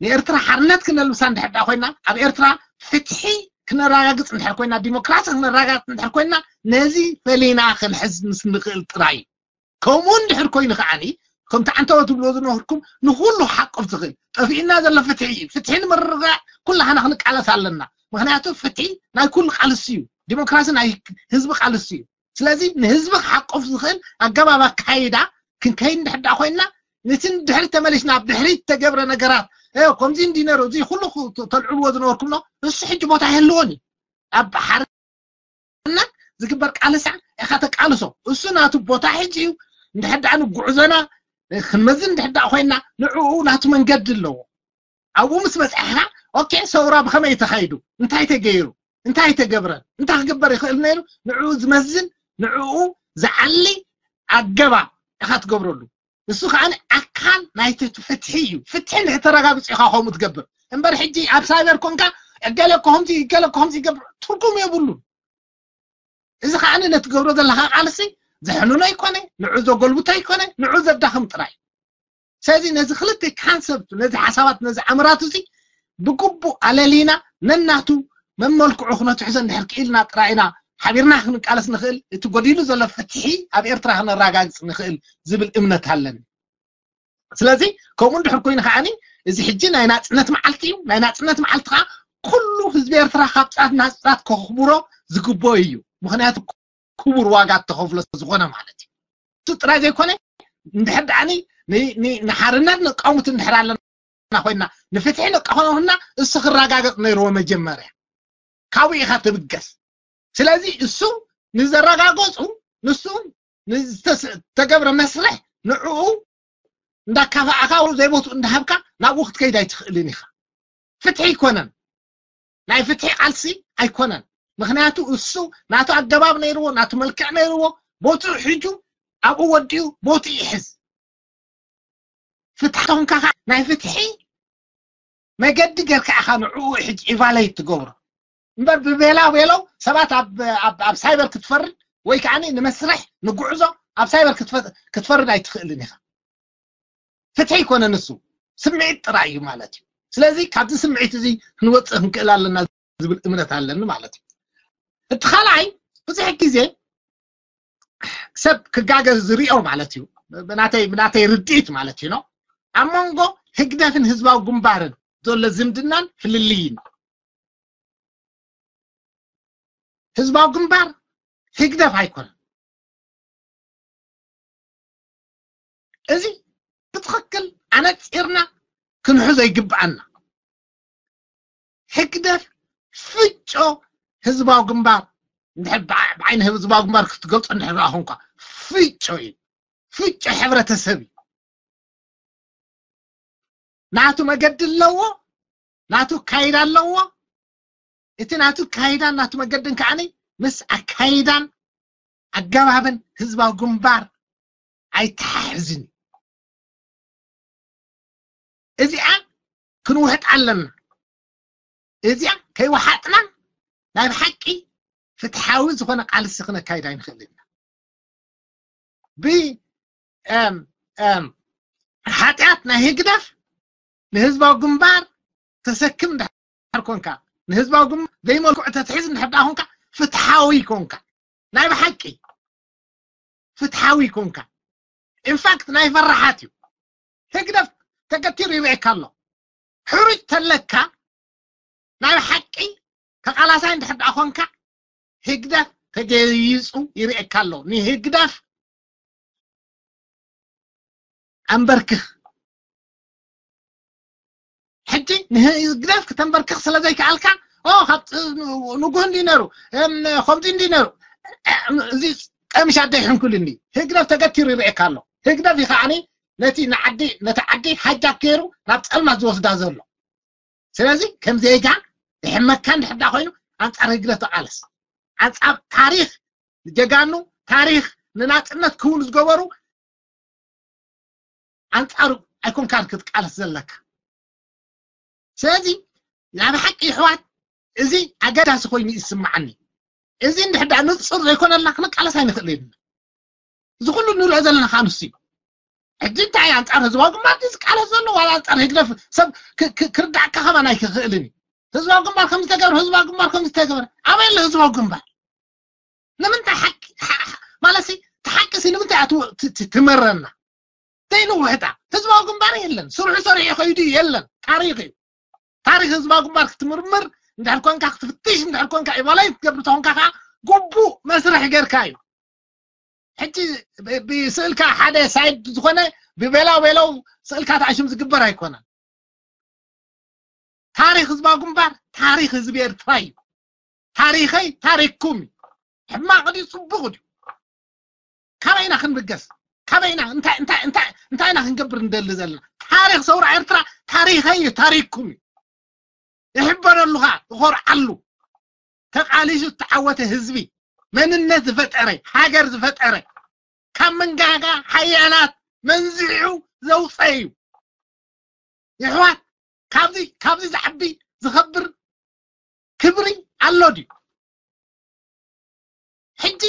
ንኤርትራ ሓርነት ክነልብሳ እንድሕር ደኣ ኮይና ኣብ ኤርትራ ፍትሒ ክነረጋግፅ እንድሕር ኮይና ዲሞክራሲ ክነረጋግፅ እንድሕር ኮይና ነዚ ፈሊና ክንሕዝ ምስ ንኽእል ጥራይ እዩ። ከምኡ እንድሕር ኮይኑ ከዓኒ ከምቲ ዓንተወ ትብልዎ ዝነበርኩም ንኩሉ ክሓቁፍ ዝኽእል ጠፊእና ዘሎ ፍትሒ እዩ። ፍትሒ ንምርግጋዕ ኩላህና ክንቃለስ ኣለና። ምክንያቱ ፍትሒ ናይ ኩሉ ቃልሲ እዩ። ዲሞክራሲ ናይ ህዝቢ ቃልሲ እዩ። ስለዚ ንህዝቢ ክሓቁፍ ዝኽእል ኣገባብ ኣካይዳ ክንከይድ እንድሕር ደኣ ኮይንና ነቲ ንድሕሪት ተመሊስና ኣብ ድሕሪት ተገብረ ነገራት እ፣ ከምዚ እንዲ ነሩ እዚ ኩሉ ክ- ተልዕልዎ ዝነበርኩም ኖ እሱ ሕጂ ቦታ የህልዎን እዩ። ኣብ ሓርነት ዝግበር ቃልሳ ኢኻ ተቃልሶ። እሱ ናቱ ቦታ ሕጂ እዩ። እንድሕር ደኣ ንጉዕዞና ክንመዝን እንድሕር ደኣ ኮይንና ንዕኡ ናቱ መንገዲ ኣለዎ። ኣብኡ ምስ በጻሕኻ ኦኬ ሰውራ ብኸመይ ተኻይዱ እንታይ ተገይሩ እንታይ ተገብረ እንታይ ክግበር ይኽእል ነይሩ ንዕኡ ዝመዝን ንዕኡ ዝዓሊ ኣገባብ ኢኻ ትገብረሉ። ንሱ ከዓ ኣካል ናይቲ ፍትሒ እዩ። ፍትሒ ንሕተረጋግፂ ኢኻ ከምኡ ትገብር እምበር ሕጂ ኣብ ሳይበር ኮንካ እገለ ኮምዚ እገለ ኮምዚ ይገብር ትርጉም የብሉን። እዚ ከዓ ነቲ ገብሮ ዘለካ ቃልሲ ዘሕንኖ ኣይኮነ ንዑ ዘጎልብቶ ኣይኮነ ንዑ ዘዳኽም ጥራይ። ስለዚ ነዚ ክልተ ካንሰፕት ነዚ ሓሳባት ነዚ ኣምራት እዚ ብግቡእ ኣለሊና ነናቱ መመልክዑ ክነትሕዞ እንድሕር ክኢልና ጥራይ ኢና ሓቢርና ክንቃለስ ንኽእል። እቲ ጎዲሉ ዘሎ ፍትሒ ኣብ ኤርትራ ክነረጋግፅ ንኽእል ዝብል እምነት ኣለኒ። ስለዚ ከምኡ እንድሕር ኮይኑ ከዓኒ እዚ ሕጂ ናይ ናፅነት መዓልቲ እዩ። ናይ ናፅነት መዓልቲ ከዓ ኩሉ ህዝቢ ኤርትራ ካብ ፃት ናብ ፃት ከኽብሮ ዝግበኦ እዩ። ምክንያቱ ክቡር ዋጋ እተኸፍሎ ዝኾነ ማለት እዩ። እሱ ጥራይ ዘይኮነ እንድሕር ደኣኒ ን- ን- ንሓርነት ንቃውምት እንድሕር ኣለና ኮይና ንፍትሒ ንቃኾና እሱ ክረጋገፅ ነይርዎ መጀመርያ ካብኡ ኢኻ ትብገስ። ስለዚ እሱ ንዘረጋገፁ ንሱ ንዝተገብረ መስርሕ ንዕኡ እንዳካፋእካ ዘይቦትኡ እንዳሃብካ ናብኡ ክትከይድ ኣይትኽእልን ኢኻ። ፍትሒ ኣይኮነን፣ ናይ ፍትሒ ቃልሲ ኣይኮነን። ምክንያቱ እሱ ናቱ ኣገባብ ነይርዎ፣ ናቱ መልክዕ ነይርዎ፣ ቦትኡ ሒጁ ኣብኡ ወዲኡ ቦትኡ ይሕዝ። ፍትሒ ተኾንካ ከዓ ናይ ፍትሒ መገዲ ጌርካ ኢኻ ንዕኡ ሕጂ ኢቫሉዌት ትገብሮ እምበር ብቤላ ቤሎ ሰባት ኣብ ኣብ ኣብ ሳይበር ክትፈርድ ወይ ከዓ ንመስርሕ ንጉዕዞ ኣብ ሳይበር ክትፈ- ክትፈርድ ኣይትኽእልን ኢኻ። ፍትሒ ኣይኮነ ንሱ ስምዒት ጥራይ እዩ ማለት እዩ። ስለዚ ካብዚ ስምዒት እዚ ክንወፅእ ክንክእል ኣለና ዝብል እምነት ኣለኒ ማለት እዩ። እቲ ካልኣይ ብዙሕ ግዜ ሰብ ክጋገ ዝሪኦ ማለት እዩ ብናተይ ብናተይ ርድኢት ማለት እዩ ነው ኣብ መንጎ ህግደፍን ህዝባዊ ግንባርን ዘሎ ዝምድናን ፍልልይን ህዝባዊ ግንባር ህግደፍ ኣይኮነን። እዚ ብትኽክል ኣነፂርና ክንሕዞ ይግብኣና። ህግደፍ ፍጮ ህዝባዊ ግንባር እንድሕር ብዓ- ብዓይኒ ህዝባዊ ግንባር ክትገልፆ እንድሕር ደኣ ኮንኳ ፍጮ እዩ። ፍጮ ሕብረተሰብ እዩ። ናቱ መገዲ ኣለዎ፣ ናቱ ካይዳ ኣለዎ። እቲ ናቱ ካይዳን ናቱ መገድን ከዓኒ ምስ ኣካይዳን ኣገባብን ህዝባዊ ግንባር ኣይተሓሕዝን እዩ። እዚኣ ክንውሕጥ ኣለና። እዚኣ ከይወሓጥና ናይ ብሓቂ ፍትሓዊ ዝኾነ ቃልሲ ክነካይድ ኣይንኽእል ኢና። ብ ሓጢኣት ናይ ህግደፍ ንህዝባዊ ግንባር ተሰክም እንድሕር ኮንካ ንህዝባዊ ግንባር ዘይመልክዑ ተትሕዝ እንድሕር ደኣ ኮንካ ፍትሓዊ ኮንካ ናይ ብሓቂ ፍትሓዊ ኮንካ ኢንፋክት ናይ ፈራሓት እዩ። ህግደፍ ተገቲሩ ይብኤካ ኣሎ። ሕሩጭ ተለካ ናይ ሓቂ ተቃላሳይ እንድሕር ደኣ ኮንካ ህግደፍ ተገይፁ ይርእየካ ኣሎ። ንህግደፍ ኣንበርክኽ። ሕጂ ንህግደፍ ክተንበርክኽ ስለ ዘይከኣልካ፣ ኦ፣ ካብ ፅ-፣ ንጉህ እንዲ ነሩ፣ እም፣ ከምዚ እንዲ ነሩ፣ እም፣ እዚ ቀምሽ ኣደይ ሕንኩልኒ። ህግደፍ ተገቲሩ ይርእየካ ኣሎ። ህግደፍ እዩ ከዓኒ ነቲ ንዓዲ፣ ነቲ ዓዲ ሃጃክ ገይሩ ናብ ጸልማት ዝወስዳ ዘሎ። ስለዚ ከም ዜጋ ይሕመካ እንድሕር ደኣ ኮይኑ፣ ኣንጻር ህግደፍ ተቓለስ። ኣንጻር ታሪኽ ንጀጋኑ፣ ታሪኽ ንናጽነት ክውን ዝገበሩ ኣንጻሩ ኣይኮንካን ክትቃለስ ዘለካ። ስለዚ ናይ ብሓቂ ኣሕዋት፣ እዚ ኣገዳሲ ኮይኑ ይስምዓኒ። እዚ እንድሕር ደኣ ንጹር ዘይኮነልና ክንቃለስ ኣይንኽእልን ኢና። እዚ ኩሉ ንሪኦ ዘለና ከዓ ንሱ እዩ። ሕጂ እንታይ ኣንጻር ህዝባዊ ግንባር ድዩ ዝቃለስ ዘሎ ዋላ ኣንጻር ህግደፍ ሰብ ክ-፣ ክ-፣ ክርዳእካ ከማን ኣይክኽእልን እዩ። ህዝባዊ ግንባር ከም ዝተገብረ፣ ህዝባዊ ግንባር ከም ዝተገብረ፣ ኣበይ ኣሎ ህዝባዊ ግንባር? ንምንታይ ሓቂ፣ ሓ-፣ ሓ-፣ ማለት ሲ፣ እቲ ሓቂ ሲ ንምንታይ ኣት-፣ ት-፣ ት-፣ ትመረና? ዘይንውሕጣ። ህዝባዊ ግንባር የለን። ስርሑ ሰሪሑ ከይዱ የለን። ታሪኽ እዩ። ታሪኽ ህዝባዊ ግንባር ክትምርምር እንድሕር ኮንካ፣ ክትፍትሽ እንድሕር ኮንካ፣ ኢቫሉዌት ክትገብር ተኾንካ ከዓ ግቡእ መስርሕ ጌርካ እዩ። ሕጂ ብ-፣ ብስእልካ ሓደ ሳይድ ዝኾነ ብቤላው ቤላው ስእልካ ተኣሽም ዝግበር ኣይኮነን። ታሪኽ ህዝባዊ ግንባር ታሪኽ ህዝቢ ኤርትራ እዩ። ታሪኸይ ታሪኽኩም እዩ። ሕማቕ ድዩ ጽቡቕ ድዩ? ካበይ ኢና ክንብገስ? ካበይ ኢና፣ እንታይ፣ እንታይ፣ እንታይ፣ እንታይ ኢና ክንገብር እንደሊ ዘለና? ታሪኽ ሰውራ ኤርትራ ታሪኸይ እዩ፣ ታሪኽኩም እዩ። ይሕበረሉ ኸኣ፣ እኾርዓሉ። ተቓሊሱ ዝተዓወተ ህዝቢ፣ መንነት ዝፈጠረ፣ ሃገር ዝፈጠረ፣ ካብ መንጋጋ ሓያላት መንዚዑ ዘውፀ እዩ። የሕዋት፣ ካብዚ፣ ካብዚ ዝዓቢ ዝኸብር ክብሪ ኣሎ ድዩ? ሕጂ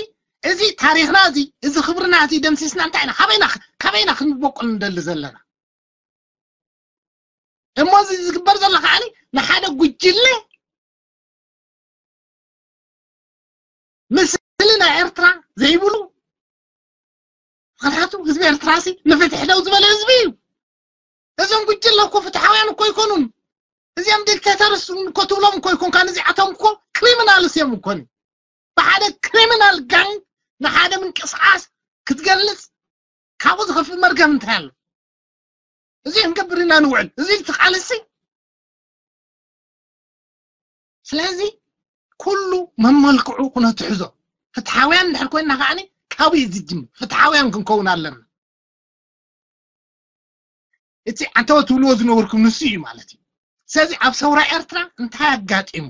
እዚ ታሪኽና እዚ፣ እዚ ክብርና እዚ ደምሲስና እንታይ ኢና፣ ካበይና፣ ካበይና ክንበቁል እንደሊ ዘለና? እሞ እዚ ዝግበር ዘሎ ከዓኒ ንሓደ ጉጅለ ምስሊ ናይ ኤርትራ ዘይብሉ፣ ምኽንያቱ ህዝቢ ኤርትራ ሲ ንፍትሒ ደው ዝበለ ህዝቢ እዩ። እዞም ጉጅለ እኮ ፍትሓውያን እኮ ኣይኮኑን። እዚኦም ዲክቴተርስ እኮ ትብሎም እኮ ኣይኮንካን። እዚኣቶም እኮ ክሪሚናልስ እዮም እኮ። ብሓደ ክሪሚናል ጋንግ ንሓደ ምንቅስቃስ ክትገልጽ ካብኡ ዝኸፍእ መርገም እንታይ ኣሎ? እዚ ክንገብር ኢና ንውዕል። እዚ ትቃልሲ። ስለዚ ኩሉ መመልክዑ ኩነትሕዞ። ፍትሓውያን እንድሕር ኮይንና ከዓኒ ካብኡ እዩ ዝጅምር። ፍትሓውያን ክንከውን ኣለና። እቲ ኣንተወ ትብልዎ ዝነበርኩም ንሱ እዩ ማለት እዩ። ስለዚ ኣብ ሰውራ ኤርትራ እንታይ ኣጋጢሙ፣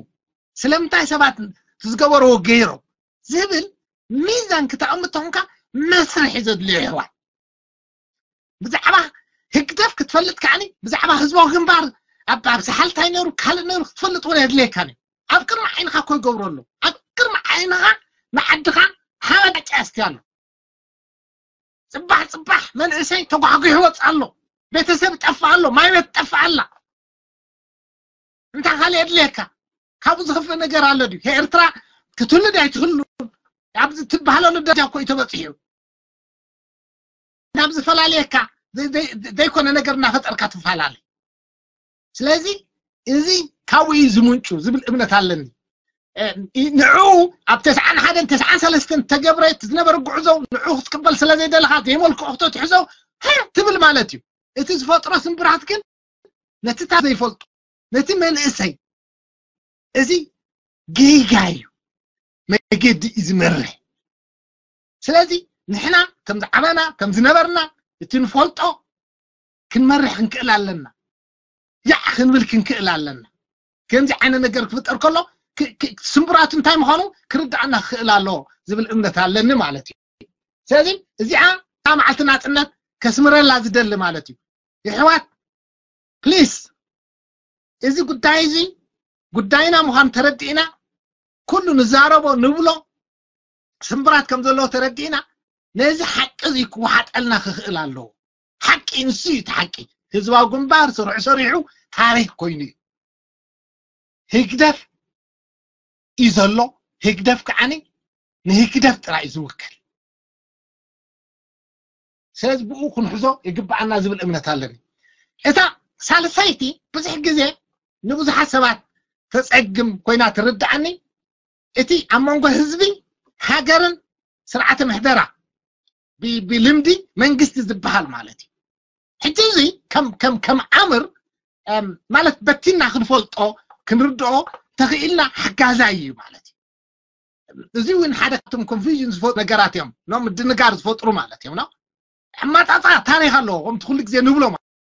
ስለምንታይ ሰባት እቲ ዝገበርዎ ገይሮም ዝብል ሚዛን ክተቐምጥ ተኾንካ መስርሕ እዩ ዘድልዮ የሕዋት። ብዛዕባ ህግደፍ ክትፈልጥ ከዓኒ ብዛዕባ ህዝባዊ ግንባር ኣብ፣ ኣብ ሳሕል እንታይ ነይሩ ካልእ ነይሩ ክትፈልጥ እውን የድልየካ እዩ። ኣብ ቅድሚ ዓይንኻ እኮ ይገብሮ ኣሎ። ኣብ ቅድሚ ዓይንኻ ንዓድኻ ሃመዳ ጫስቲ ኣሎ። ጽባሕ ጽባሕ መንእሰይ ተጓሕጒሑ ወጽእ ኣሎ። ቤተሰብ ጠፍእ ኣሎ። ማይ ቤት ጠፍእ ኣላ። እንታይ ካልእ የድልየካ? ካብኡ ዝኸፍእ ነገር ኣሎ ድዩ? ኤርትራ ክትህሉ ድያ ኣይትህሉ? ኣብዚ ትበሃለሉ ደረጃ እኮ እዩ ተበጺሑ። ናብ ዝፈላልየካ ዘይ-፣ ዘይ-፣ ዘይኮነ ነገር እናፈጠርካ ትፈላለ። ስለዚ እዚ ካብኡ እዩ ዝምንጩ ዝብል እምነት ኣለኒ። እ፣ እ፣ ንዕኡ ኣብ ተስዓን ሓደን ተስዓን ሰለስተን ተገብረ ዝነበረ ጉዕዞ ንዕኡ ክትቅበል ስለ ዘይደለኻ ዘይመልክዑ ክተትሕዞ ሀ ትብል ማለት እዩ። እቲ ዝፈጥሮ ስምብራት ግን ነቲ ታ ዘይፈልጦ፣ ነቲ መንእሰይ እዚ ጌጋ እዩ፣ መገዲ እዩ ዝመርሕ። ስለዚ ንሕና ከም ዝዓበና፣ ከም ዝነበርና፣ እቲ ንፈልጦ ክንመርሕ ክንክእል ኣለና። ያዕ ክንብል ክንክእል ኣለና። ከምዚ ዓይነት ነገር ክፍጠር ከሎ ክ-፣ ክ-፣ ስምብራቱ እንታይ ምዃኑ ክርድኣና ክኽእል ኣለዎ ዝብል እምነት ኣለኒ ማለት እዩ። ስለዚ እዚኣ እታ መዓልቲ ናጽነት ከስምረላ ዝደሊ ማለት እዩ። የሕዋት፣ ፕሊስ፣ እዚ ጉዳይ እዚ ጉዳይና ምዃኑ ተረዲእና፣ ኩሉ ንዛረቦ ንብሎ ስምብራት ከም ዘለዎ ተረዲእና፣ ነዚ ሓቂ እዚ ክወሓጠልና ክኽእል ኣለዎ። ሓቂ ንሱ እዩ እቲ ሓቂ። ህዝባዊ ግንባር ስርሑ ሰሪሑ ታሪኽ ኮይኑ እዩ። ህግደፍ እዩ ዘሎ። ህግደፍ ከዓኒ ንህግደፍ ጥራይ እዩ ዝውክል። ስለዚ ብኡ ክንሕዞ ይግብኣና ዝብል እምነት ኣለኒ። እታ ሳልሰይቲ ብዙሕ ግዜ ንብዙሓት ሰባት ተጸግም ኮይና ትርድኣኒ። እቲ ኣብ መንጎ ህዝቢ፣ ሃገርን ስርዓተ ምሕደራ ብ-፣ ብልምዲ መንግስቲ ዝበሃል ማለት እዩ። ሕጂ እዚ ከም፣ ከም፣ ከም ኣምር ማለት በቲና ክንፈልጦ ክንርድኦ ተኽኢልና ሓጋዛይ እዩ ማለት እዩ። እዚ እውን ሓደ ካብቶም ኮንፊዥን ዝፈጥሩ ነገራት እዮም፣ ኖ ምድንጋር ዝፈጥሩ ማለት እዮም። ኖ ሕማጣጣ ታሪክ ኣለዎ ከምቲ ኩሉ ግዜ ንብሎ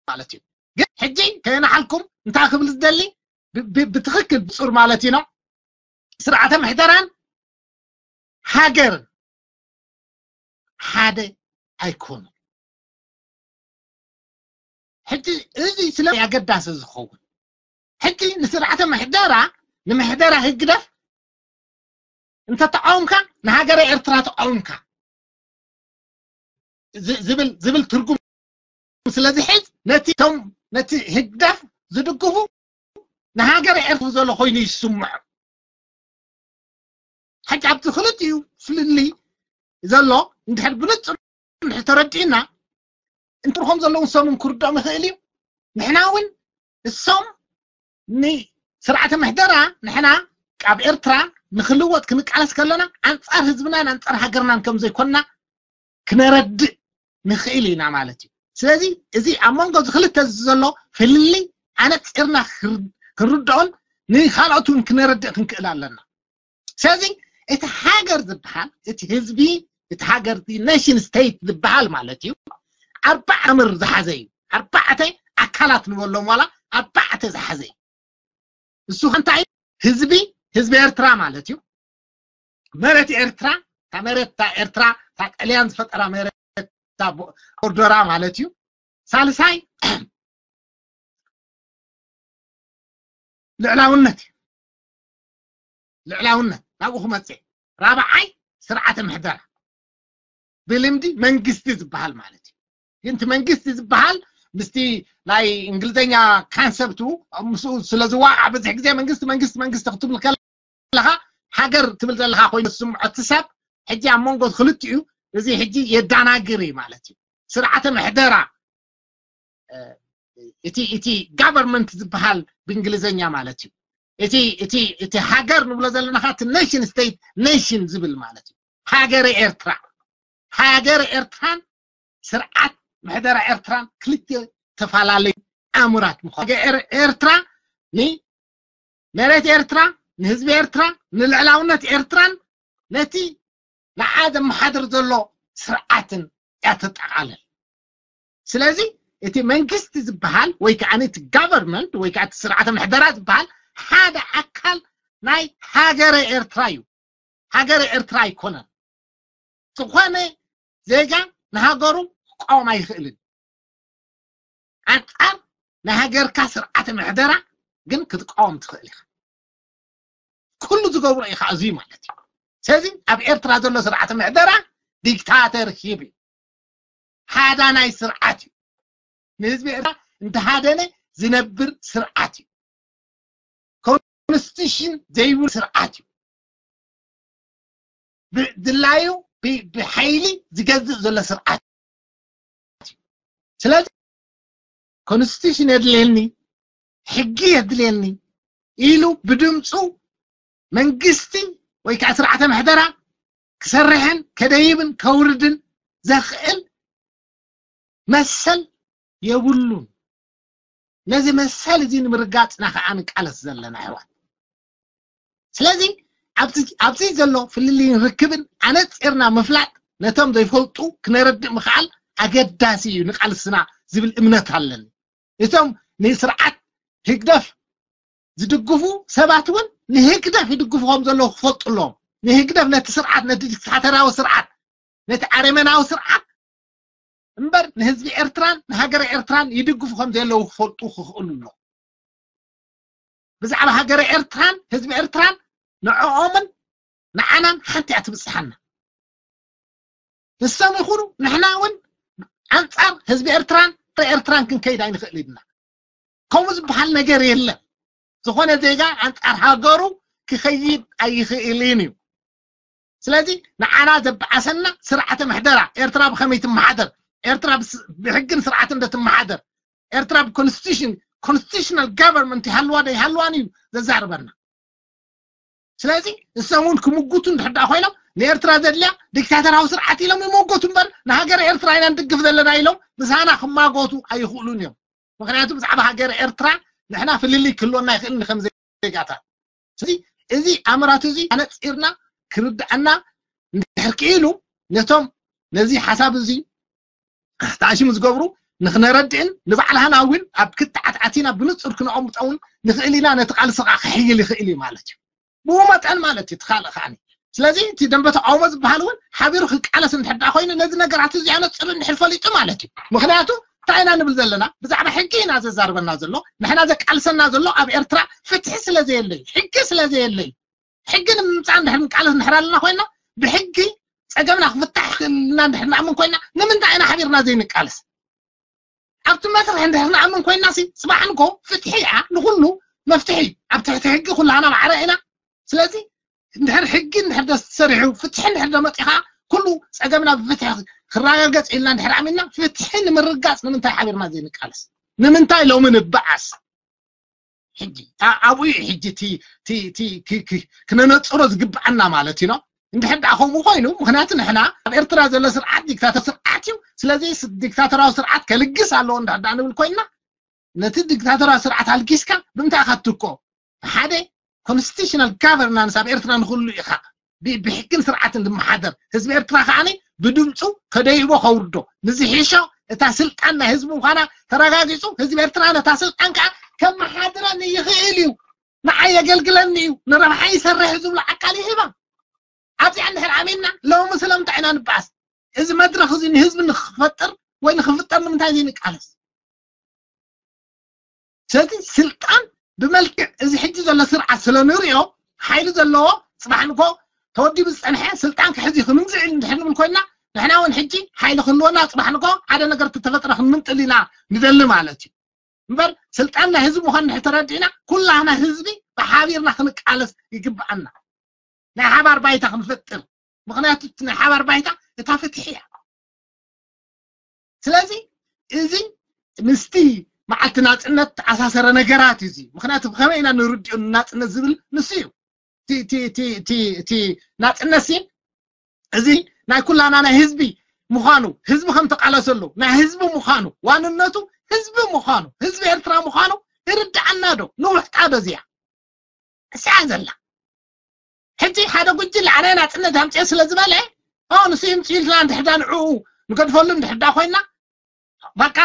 ማለት እዩ። ግን ሕጂ ከየናሓልኩም እንታይ ክብል ዝደሊ ብትክክል ብፁር ማለት እዩ። ኖ ስርዓተ ምሕደራን ሃገርን ሓደ ኣይኮኑን። ሕጂ እዚ ስለ ኣገዳሲ ዝኸውን ሕጂ ንስርዓተ ምሕደራ ንምሕደራ ህግደፍ እንተ ተቃውምካ ንሃገረ ኤርትራ ተቃውምካ ዝብል ዝብል ትርጉም ስለዚ ሕዝ ነቲ ቶም ነቲ ህግደፍ ዝድግፉ ንሃገረ ኤርትራ ዘሎ ኮይኑ ይስምዖ። ሕጂ ኣብቲ ክልቲኡ ፍልልይ ዘሎ እንድሕር ብንጹር እንድሕር ተረዲእና እንትን ከም ዘለዉ ንሶም ክርድኦም ይኽእል እዩ። ንሕና እውን እሶም ንስርዓተ ምሕደራ ንሕና ኣብ ኤርትራ ንክልወጥ ክንቃለስ ከለና ኣንጻር ህዝብናን ኣንጻር ሃገርናን ከም ዘይኮንና ክነረድእ ንኽእል ኢና ማለት እዩ። ስለዚ እዚ ኣብ መንጎ እዚ ክልተ እዚ ዘሎ ፍልልይ ኣነጺርና ክንርድኦን ንካልኦት እውን ክነረድእ ክንክእል ኣለና። ስለዚ እቲ ሃገር ዝበሃል እቲ ህዝቢ እቲ ሃገር እቲ ኔሽን ስቴት ዝበሃል ማለት እዩ ኣርባዕ ኣምር ዝሓዘ እዩ። ኣርባዕተ ኣካላት ንበሎም ዋላ ኣርባዕተ ዝሓዘ እዩ። እሱ እንታይ ህዝቢ ህዝቢ ኤርትራ ማለት እዩ። መሬት ኤርትራ እታ መሬት እታ ኤርትራ እታ ጠልያን ዝፈጠራ መሬት እታ ቦርደራ ማለት እዩ። ሳልሳይ ልዕላውነት እዩ። ልዕላውነት ናብኡ ክመፅእ ራብዓይ ስርዓተ ምሕደራ ብልምዲ መንግስቲ ዝበሃል ማለት እዩ። ግን እቲ መንግስቲ ዝበሃል ምስቲ ናይ እንግሊዝኛ ካንሰፕቱ ምስኡ ስለ ዝዋቃዕ ብዙሕ ግዜ መንግስቲ መንግስቲ መንግስቲ ክትብል ከለካ ሃገር ትብል ዘለካ ኮይኑ ዝስምዖ እቲ ሰብ ሕጂ ኣብ መንጎ ክልቲኡ እዚ ሕጂ የዳናግር እዩ ማለት እዩ። ስርዓተ ምሕደራ እቲ እቲ ጋቨርንመንት ዝበሃል ብእንግሊዝኛ ማለት እዩ። እቲ እቲ እቲ ሃገር ንብሎ ዘለና እቲ ኔሽን ስቴት ኔሽን ዝብል ማለት እዩ። ሃገረ ኤርትራ ሃገረ ኤርትራን ስርዓት ምሕደራ ኤርትራን ክልተ ተፈላለዩ ኣምራት ምዃኑ ኤርትራ ንመሬት ኤርትራ ንህዝቢ ኤርትራ ንልዕላውነት ኤርትራን ነቲ ንዓ ዘመሓድር ዘሎ ስርዓትን እያ ተጠቓልል። ስለዚ እቲ መንግስቲ ዝበሃል ወይ ከዓ እቲ ጋቨርንመንት ወይ ከዓ እቲ ስርዓተ ምሕደራ ዝበሃል ሓደ ኣካል ናይ ሃገረ ኤርትራ እዩ። ሃገረ ኤርትራ ኣይኮነን። ዝኾነ ዜጋ ንሃገሩ ክቃወም ኣይኽእልን። ኣንጻር ናይ ሃገርካ ስርዓተ ምሕደራ ግን ክትቃወም ትኽእል ኢኻ። ኩሉ ዝገብሮ ኢኻ እዚ ማለት እዩ። ስለዚ ኣብ ኤርትራ ዘሎ ስርዓተ ምሕደራ ዲክታተር ሂብ እዩ። ሃዳናይ ስርዓት እዩ። ንህዝቢ ኤርትራ እንተሃደነ ዝነብር ስርዓት እዩ። ኮንስቲቱሽን ዘይብሉ ስርዓት እዩ። ብድላዩ ብሓይሊ ዝገዝእ ዘሎ ስርዓት እዩ። ስለዚ ኮንስቲቱሽን የድልየኒ፣ ሕጊ የድልየኒ ኢሉ ብድምፁ መንግስቲ ወይ ከዓ ስርዓተ ምሕደራ ክሰርሕን ከደይብን ከውርድን ዘኽእል መሰል የብሉን። ነዚ መሰል እዚ ንምርጋፅና ከዓ ንቃለስ ዘለና ኣሕዋት። ስለዚ ኣብዚ ዘሎ ፍልልይን ርክብን ኣነፂርና ምፍላጥ ነቶም ዘይፈልጡ ክነረድእ ምኽኣል ኣገዳሲ እዩ ንቃልስና ዝብል እምነት ኣለኒ። እቶም ንስርዓት ህግደፍ ዝድግፉ ሰባት እውን ንህግደፍ ይድግፉ ከም ዘለዉ ክፈልጡ ኣለዎም። ንህግደፍ ነቲ ስርዓት ነቲ ዲክታተራዊ ስርዓት ነቲ ኣረመናዊ ስርዓት እምበር ንህዝቢ ኤርትራን ንሃገረ ኤርትራን ይድግፉ ከም ዘለዉ ክፈልጡ ክኽእሉ ኣለዎም። ብዛዕባ ሃገረ ኤርትራን ህዝቢ ኤርትራን ንዕኦምን ንዓናን ሓንቲ እያ ትብጽሓና። ንሶም ይኹኑ ንሕና እውን ኣንጻር ህዝቢ ኤርትራን ኤርትራን ክንከይድ ኣይንኽእል ኢና። ከምኡ ዝበሃል ነገር የለን። ዝኾነ ዜጋ ኣንጻር ሃገሩ ክኸይድ ኣይኽእልን እዩ። ስለዚ ንዓና ዘበኣሰና ስርዓተ ምሕደራ ኤርትራ ብኸመይ ትመሓደር፣ ኤርትራ ብሕግን ስርዓትን ዶ ትመሓደር፣ ኤርትራ ብኮንስቲቱሽን ኮንስቲቱሽናል ጋቨርንመንት ይሃልዋ ዶ ይሃልዋን እዩ ዘዛርበና። ስለዚ ንሶም እውን ክምጉቱ እንድሕር ኮይኖም ንኤርትራ ዘድልያ ዲክታተራዊ ስርዓት ኢሎም ይመጎቱ እምበር ንሃገር ኤርትራ ኢና ንድግፍ ዘለና ኢሎም ምሳና ክማጎቱ ኣይኽእሉን እዮም። ምክንያቱ ብዛዕባ ሃገር ኤርትራ ንሕና ፍልልይ ክህልወና ይኽእል ንከም ዜጋታት። ስለዚ እዚ ኣምራት እዚ ኣነፂርና ክርድኣና እንድሕር ክኢሉ ነቶም ነዚ ሓሳብ እዚ ተኣሽሙ ዝገብሩ ንክነረድእን ንባዕልሃና እውን ኣብ ክትዓትዓቲና ብንፁር ክነቐምጦ እውን ንኽእል ኢና። ነቲ ቃልሲ ከዓ ክሕይል ይኽእል እዩ ማለት እዩ። ብኡ መጠን ማለት እዩ ትካልእ ከዓኒ። ስለዚ እቲ ደንበ ተቃውሞ ዝበሃል እውን ሓቢሩ ክቃለስ እንድሕር ደኣ ኮይኑ ነዚ ነገራት እዚ ኣነፅሩ እንድሕር ፈሊጡ ማለት እዩ። ምክንያቱ እንታይ ኢና ንብል ዘለና? ብዛዕባ ሕጊ ኢና ዘዛርበና ዘሎ። ንሕና ዘቃልሰና ዘሎ ኣብ ኤርትራ ፍትሒ ስለ ዘየለይ፣ ሕጊ ስለ ዘየለይ፣ ሕጊ ንምምፃእ እንድሕር ንቃለስ እንድሕር ኣለና ኮይና ብሕጊ ፀገምና ክፍታሕ ክልና እንድሕር ንኣምን ኮይና ንምንታይ ኢና ሓቢርና ዘይንቃለስ? ኣብቲ መስርሕ እንድሕር ንኣምን ኮይና ሲ ፅባሕ ንኮ ፍትሒ እያ ንኩሉ መፍትሒ። ኣብ ትሕቲ ሕጊ ኩላህና ማዕረ ኢና። ስለዚ እንድሕር ሕጊ እንድሕር ደስ ሰሪሑ ፍትሒ እንድሕር ደመፂኻ ኩሉ ፀገምና ብፍትሒ ክረጋገፅ ኢልና እንድሕር ኣሚንና ፍትሒ ንምርጋፅ ንምንታይ ሓቢርና ዘይንቃለስ? ንምንታይ ሎሚ ንበኣስ? ሕጂ ኣብኡ እዩ ሕጂ ክነነፅሮ ዝግብኣና ማለት እዩ። እንድሕር ደኣ ከምኡ ኮይኑ ምክንያቱ ንሕና ኣብ ኤርትራ ዘሎ ስርዓት ዲክታተር ስርዓት እዩ። ስለዚ ዲክታተራዊ ስርዓት ከልግስ ኣለዎ እንድሕር ደኣ ንብል ኮይንና ነቲ ዲክታተራዊ ስርዓት ኣልጊስካ ብምንታይ ኢካ ትትክኦ? ሓደ ኮንስቲቱሽናል ጋቨርናንስ ኣብ ኤርትራ ንክህሉ ኢካ ብሕግን ስርዓትን ዝመሓደር ህዝቢ ኤርትራ ከዓኒ ብድምፁ ከደይቦ ከውርዶ ንዝሒሾ እታ ስልጣን ናይ ህዝቢ ምዃና ተረጋጊፁ ህዝቢ ኤርትራ ነታ ስልጣን ከዓ ከመሓድረኒ ይኽእል እዩ፣ ንዓይ የገልግለኒ እዩ፣ ንረብሓ ይሰርሕ ዝብሎ ኣካል ይህባ። ኣብዚኣ እንድሕር ኣሚንና ሎሚ ስለምንታይ ኢና ንበኣስ? እዚ መድረክ እዚ ንህዝቢ ንክፈጥር ወይ ንክፍጠር ንምንታይ ዘይንቃለስ? ስለዚ ስልጣን ብመልክዕ እዚ ሕጂ ዘሎ ስርዓት ስለ ንሪኦ ሓይሊ ዘለዎ ፅባሕ ንኮ ተወዲቡ ዝፀንሐ ስልጣን ክሕዚ ክንምዝዕ እንድሕር ንብል ኮይና ንሕና እውን ሕጂ ሓይሊ ክህልወና ፅባሕ ንኮ ሓደ ነገር ተተፈጥረ ክንምንጥል ኢና ንደሊ ማለት እዩ። እምበር ስልጣን ናይ ህዝቢ ምዃን እንድሕር ተረዲእና ኩላህና ህዝቢ ብሓቢርና ክንቃለስ ይግብኣና። ናይ ሓባር ባይታ ክንፈጥር ምክንያቱ ናይ ሓባር ባይታ እታ ፍትሒ እያ። ስለዚ እዚ ምስቲ መዓልቲ ናፅነት ተኣሳሰረ ነገራት እዩ። ምክንያቱ ከመይ ኢና ንርድኦ ናፅነት ዝብል ንሱ እዩ። እቲ ናፅነት ሲ እዚ ናይ ኩላና ናይ ህዝቢ ምዃኑ ህዝቢ ከም ተቃለሰሉ ናይ ህዝቢ ምዃኑ ዋንነቱ ህዝቢ ምዃኑ ህዝቢ ኤርትራ ምዃኑ ይርድኣና ዶ? ንውሕጣ ዶ እዚኣ እዚኣ ዘላ ሕጂ ሓደ ጉጅለ ኣነ ናፅነት ኣምፅኦ ስለ ዝበለ ንሱ ይምፅኢልና እንድሕዳ ንዕኡ ንገድፈሉ እንድሕዳ ኮይና በቃ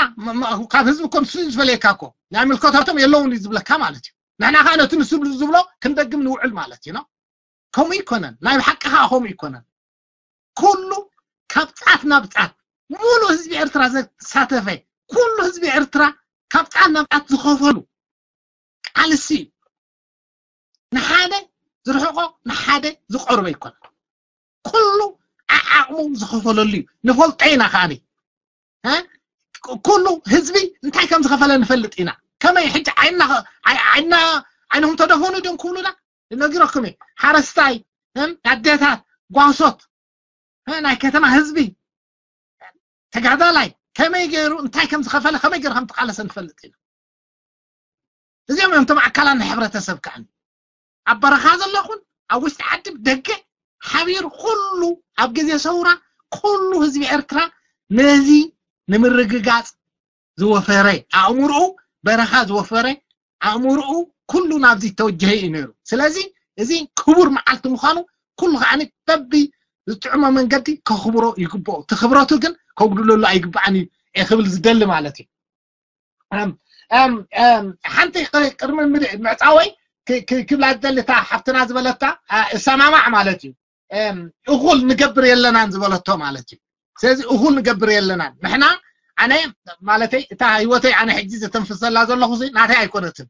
ካብ ህዝቢ እኮ ንሱ ዝፈለየካ እኮ ናይ ምልከታቶም የለውን እዩ ዝብለካ ማለት እዩ። ንሕና ከዓ ነቲ ንሱ ዝብሎ ክንደግም ንውዕል ማለት እዩ። ከምኡ ይኮነን፣ ናይ ብሓቂ ከዓ ከምኡ ይኮነን። ኩሉ ካብ ጫፍ ናብ ጫፍ ሙሉ ህዝቢ ኤርትራ ዘሳተፈ ኩሉ ህዝቢ ኤርትራ ካብ ጫፍ ናብ ጫፍ ዝኸፈሉ ቃልሲ እዩ። ንሓደ ዝርሕቆ ንሓደ ዝቀርቦ ኣይኮነን። ኩሉ ዓዓቕሙ ዝኸፈለሉ እዩ። ንፈልጦ ኢና ከዓኒ ኩሉ ህዝቢ እንታይ ከም ዝኸፈለ ንፈልጥ ኢና። ከመይ ሕጂ ዓይንና ዓይንና ዓይንኹም ተደፈኑ ድዮም ክብሉና ነጊረኩም እየ። ሓረስታይ ኣዴታት ጓሶት ናይ ከተማ ህዝቢ ተጋዳላይ ከመይ ገይሩ እንታይ ከም ዝኸፈለ ከመይ ገይሩ ከም ተቃለሰ ንፈልጥ ኢና። እዚኦም እዮም እቶም ኣካላት ናይ ሕብረተሰብ ከዓኒ ኣብ በረኻ ዘለኹን ኣብ ውሽጢ ዓዲ ደገ ሓቢሩ ኩሉ ኣብ ግዜ ሰውራ ኩሉ ህዝቢ ኤርትራ ነዚ ንምርግጋፅ ዝወፈረ ኣእምርኡ በረኻ ዝወፈረ ኣእምርኡ ኩሉ ናብዚ ተወጀሀ እዩ ነይሩ። ስለዚ እዚ ክቡር መዓልቲ ምዃኑ ኩሉ ከዓኒ በቢ ዝጥዕሞ መንገዲ ከኽብሮ ይግብኦ። እቲ ክብረቱ ግን ከጉድለሉ ኣይግባኣን እዩ ክብል ዝደሊ ማለት እዩ። ሓንቲ ቅድሚ ምዕፃወይ ክብላ ዝደሊ እታ ሓፍትና ዝበለታ እሰማማዕ ማለት እዩ። እኹል ንገብር የለናን ዝበለቶ ማለት እዩ። ስለዚ እኹል ንገብር የለናን ንሕና ኣነ ማለተይ እታ ህይወተይ ኣነ ሕጂ ዘተንፍሰላ ዘለኹ ናተይ ኣይኮነትን።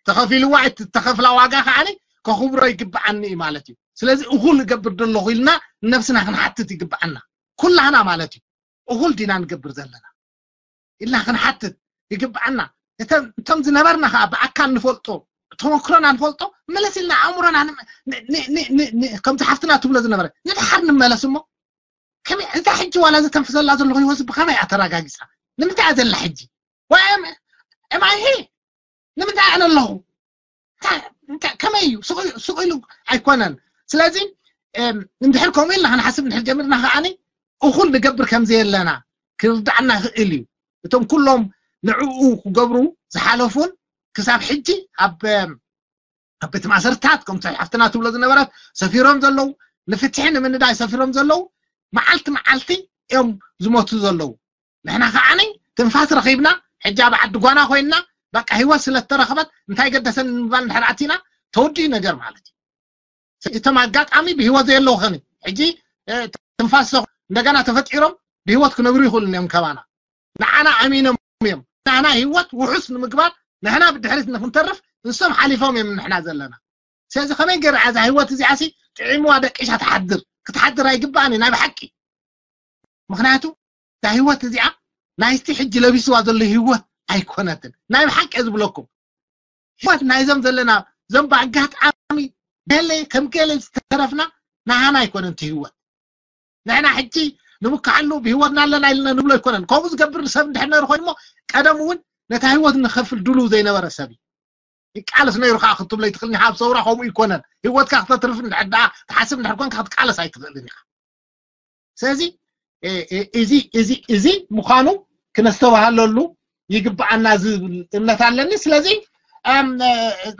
ተኸፊልዋ ተኸፍላ ዋጋ ከዓኒ ከኽብሮ ይግብዓኒ እዩ ማለት እዩ። ስለዚ እኹል ንገብር ዘለኹ ኢልና ንነብስና ክንሓትት ይግብዓና ኩላህና ማለት እዩ። እኹል ዲና ንገብር ዘለና ኢልና ክንሓትት ይግብዓና። እቶም ዝነበርና ከዓ ብኣካል ንፈልጦ ተመክሮና ንፈልጦ መለስ ኢልና ኣእምሮና ከምዚ ሓፍትና ትብሎ ዝነበረ ንድሓር ንመለስ እሞ እዛ ሕጂ ዋላ ዘተንፍሰላ ዘለኹ ህይወት ብኸመይ እያ ተረጋጊፃ? ንምንታይ እያ ዘላ ሕጂ? ኤምኣይሂ ንምንታይ ኣነ ኣለኹ? ከመይ እዩ ስቕ ኢሉ ኣይኮነን። ስለዚ እንድሕር ከምኡ ኢልና ክንሓስብ እንድሕር ጀሚርና ከዓኒ እኹል ንገብር ከም ዘየለና ክርድኣና ይኽእል እዩ። እቶም ኩሎም ንዕኡ ክገብሩ ዝሓለፉን ክሳብ ሕጂ ኣብ ኣብ ቤት ማእሰርታት ከምቲ ሓፍትና ትብሎ ዝነበረት ሰፊሮም ዘለዉ፣ ንፍትሒ ንምንዳይ ሰፊሮም ዘለዉ፣ መዓልቲ መዓልቲ እዮም ዝሞቱ ዘለዉ። ንሕና ከዓኒ ትንፋስ ረኺብና፣ ሕጂ ኣብ ዓዲ ጓና ኮይንና፣ በቃ ህይወት ስለ እተረኽበት እንታይ ገደሰን ንምባል እንድሕር ኣቲና ተወዲኡ ነገር ማለት እዩ። እቶም ኣጋጣሚ ብህይወት ዘየለዉ ኸኒ ሕጂ ትንፋስ እንደገና ተፈጢሮም ብህይወት ክነብሩ ይኽእሉ እዮም ከባና። ንዓና ኣሚኖም እዮም። ንዓና ህይወት ውሑስ ንምግባር ንሕና ብድሕሪት ንክንተርፍ ንሶም ሓሊፎም እዮም ንሕና ዘለና። ስለዚ ከመይ ገይራ እዛ ህይወት እዚኣ ሲ ጥዒምዋ ደቂሻ ትሓድር? ክትሓድር ኣይግባእን እዩ ናይ ብሓቂ። ምክንያቱ እዛ ህይወት እዚኣ ናይቲ ሕጂ ለቢስዋ ዘሎ ህይወት ኣይኮነትን። ናይ ብሓቂ እየ ዝብለኩም። ህይወት ናይዞም ዘለና ዞም ብኣጋጣሚ ገለ ከም ገለ ዝተረፍና ናሃና ኣይኮነን እቲ ህይወት። ንሕና ሕጂ ንምካሓሉ ብህይወትና ኣለና ኢልና ንብሎ ኣይኮነን። ከምኡ ዝገብር ሰብ እንድሕር ነሩ ኮይኑሞ ቀደም እውን ነታ ህይወት ንኸፍል ድሉው ዘይነበረ ሰብ እዩ። ይቃለስ ነይሩ ከዓ ክትብሎ ይትኽእል ኢኻ። ኣብ ሰውራ ከምኡ ይኮነን። ህይወትካ ክተትርፍ እንድሕር ደኣ ትሓስብ እንድሕር ኮንካ ክትቃለስ ኣይትኽእልን ኢኻ። ስለዚ እዚ እዚ እዚ ምዃኑ ክነስተባሃለሉ ይግብኣና ዝብል እምነት ኣለኒ። ስለዚ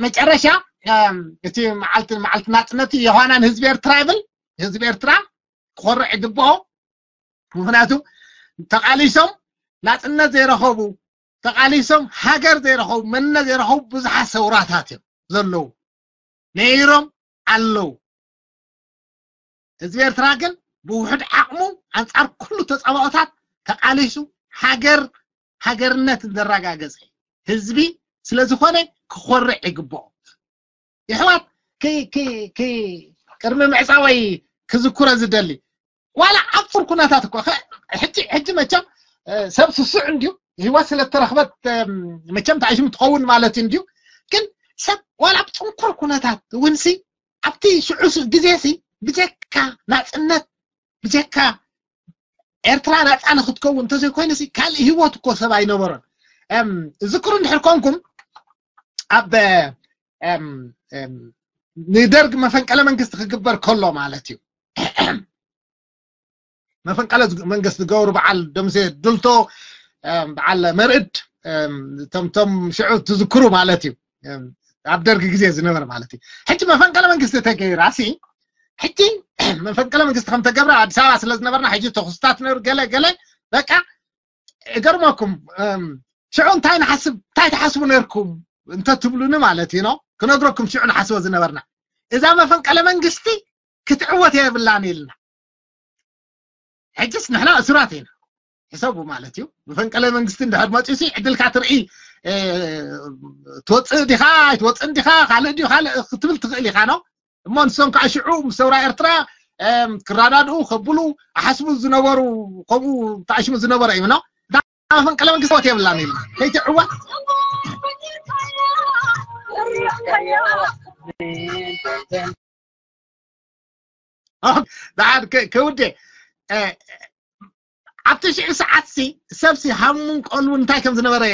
መጨረሻ እቲ መዓልቲ መዓልቲ ናፅነት ዮሃናን ህዝቢ ኤርትራ ይብል። ህዝቢ ኤርትራ ክኾርዕ ይግብኦ። ምክንያቱ ተቃሊሶም ናፅነት ዘይረኸቡ፣ ተቃሊሶም ሃገር ዘይረኸቡ፣ መንነት ዘይረኸቡ ብዙሓት ሰውራታት እዮም ዘለዉ፣ ነይሮም ኣለዉ። ህዝቢ ኤርትራ ግን ብውሑድ ዓቕሙ ኣንጻር ኩሉ ተጻባኦታት ተቃሊሱ ሃገር ሃገርነት ዘረጋገጸ ህዝቢ ስለ ዝኾነ ክኾርዕ ይግብኦ። የሕዋት፣ ቅድሚ ምዕጻወይ ክዝክሮ ዝደሊ ዋላ ኣብ ጹር ኩነታት እኮ ሕጂ ሕጂ መቸም ሰብ ስሱዕ እንድዩ፣ ህይወት ስለ እተረኽበት መቸም ተኣሽሙ ትኸውን ማለት እንድዩ። ግን ሰብ ዋላ ኣብ ጽንኩር ኩነታት እውን ሲ ኣብቲ ሽዑ ግዜ ሲ ብጀካ ናጽነት ብጀካ ኤርትራ ናጻ ንክትከውን እንተዘይኮይኑ ሲ ካልእ ህይወት እኮ ሰብ ኣይነበሮን። ዝክሩ እንድሕር ኮንኩም ኣብ ንደርግ መፈንቀለ መንግስቲ ክግበር ከሎ ማለት እዩ። መፈንቀለ መንግስቲ ዝገብሩ በዓል ደምሴ ድልቶ፣ በዓል መርዕድ፣ እቶም ሽዑ ትዝክሩ ማለት እዩ። ኣብ ደርግ ግዜ ዝነበረ ማለት እዩ። ሕጂ መፈንቀለ መንግስቲ ተገይራ ሲ ሕጂ መፈንቀለ መንግስቲ ከም ተገብረ ኣዲስ ኣበባ ስለ ዝነበርና ሕጂ ተኹስታት ነሩ ገለ ገለ በቃ እገርመኩም። ሽዑ እንታይ ንሓስብ እንታይ ትሓስቡ ነርኩም እንተ ትብሉኒ ማለት እዩ ነው ክነግረኩም ሽዑ ንሓስቦ ዝነበርና እዛ መፈንቀለ መንግስቲ ክትዕወት የብላን ኢልና። ሕጅስ ንሕና እሱራት ኢና ሕሰቡ ማለት እዩ። መፈንቀለ መንግስቲ እንድሕር መፅዩ ሲ ዕድልካ ትርኢ። ትወፅእ ዲኻ ኣይትወፅእን ዲኻ ካልእ ድዩ ካልእ ክትብል ትኽእል ኢኻ ነው። እሞ ንሶም ከዓ ሽዑ ምስ ሰውራ ኤርትራ ክረዳድኡ ከብሉ ኣሓስቡ ዝነበሩ ከምኡ ተኣሽሙ ዝነበረ እዩ ነው። እታ መፈንቀለ መንግስቲ ወት የብላን ኢልና ከይትዕወት ደሓን ከውዴ ኣብቲ ሽዑ ሰዓት ሲ ሰብሲ ሃሙን ቆልቡ እንታይ ከም ዝነበረ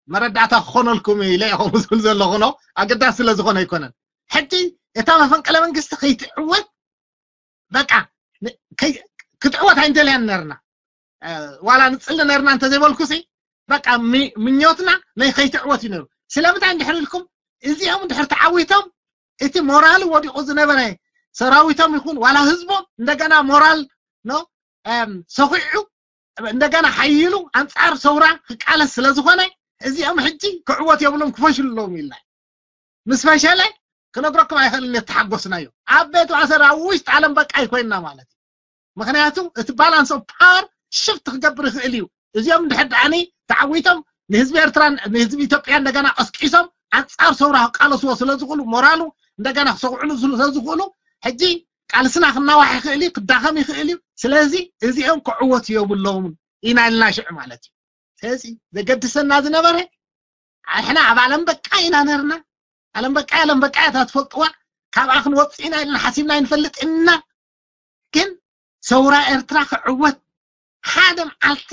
መረዳእታ ክኾነልኩም ኢለ ኢኹም ዝብል ዘለኹ ነው። ኣገዳሲ ስለ ዝኾነ ኣይኮነን። ሕጂ እታ መፈንቀለ መንግስቲ ከይትዕወት በቃ ክትዕወት ኣይንደልያን ነርና። ዋላ ንፅሊ ነርና እንተዘይበልኩ ሲ በቃ ምኞትና ናይ ከይትዕወት እዩ ነሩ። ስለምንታይ እንድሕር ኢልኩም እዚኦም እንድሕር ተዓዊቶም እቲ ሞራል ወዲቑ ዝነበረ ሰራዊቶም ይኹን ዋላ ህዝቦም እንደገና ሞራል ነው ሰኺዑ እንደገና ሓይሉ ኣንጻር ሰውራ ክቃለስ ስለ ዝኾነ እዚኦም ሕጂ ክዕወት የብሎም ክፈሽሉ ኣለዎም ኢልና ምስ ፈሸለ ክነግረኩም ኣይኽእልን የተሓጎስናዮ ኣብ ቤት ማእሰር ኣብ ውሽጢ ዓለም በቃ ይኮይንና ማለት እዩ። ምክንያቱ እቲ balance of power shift ክገብር ይኽእል እዩ። እዚኦም እንድሕር ደኣኒ ተዓዊቶም ንህዝቢ ኤርትራ ንህዝቢ ኢትዮጵያ እንደገና ቀስቂሶም ኣንጻር ሰውራ ክቃለስዎ ስለ ዝኽእሉ ሞራሉ እንደገና ክሰውዕሉ ስለ ዝኽእሉ ሕጂ ቃልስና ክናዋሕ ይኽእል እዩ ክዳኸም ይኽእል እዩ። ስለዚ እዚኦም ክዕወት የብሎምን ኢና ኢልና ሽዑ ማለት እዩ። ስለዚ ዘገድሰና ዝነበረ ኣሕና ኣብ ዓለም በቃ ኢና ነርና። ዓለም በቃ ዓለም በቃ እያ ትፈልጥዋ። ካብኣ ክንወፅእ ኢና ኢልና ሓሲብና ኣይንፈልጥ ኢና። ግን ሰውራ ኤርትራ ክዕወት ሓደ መዓልቲ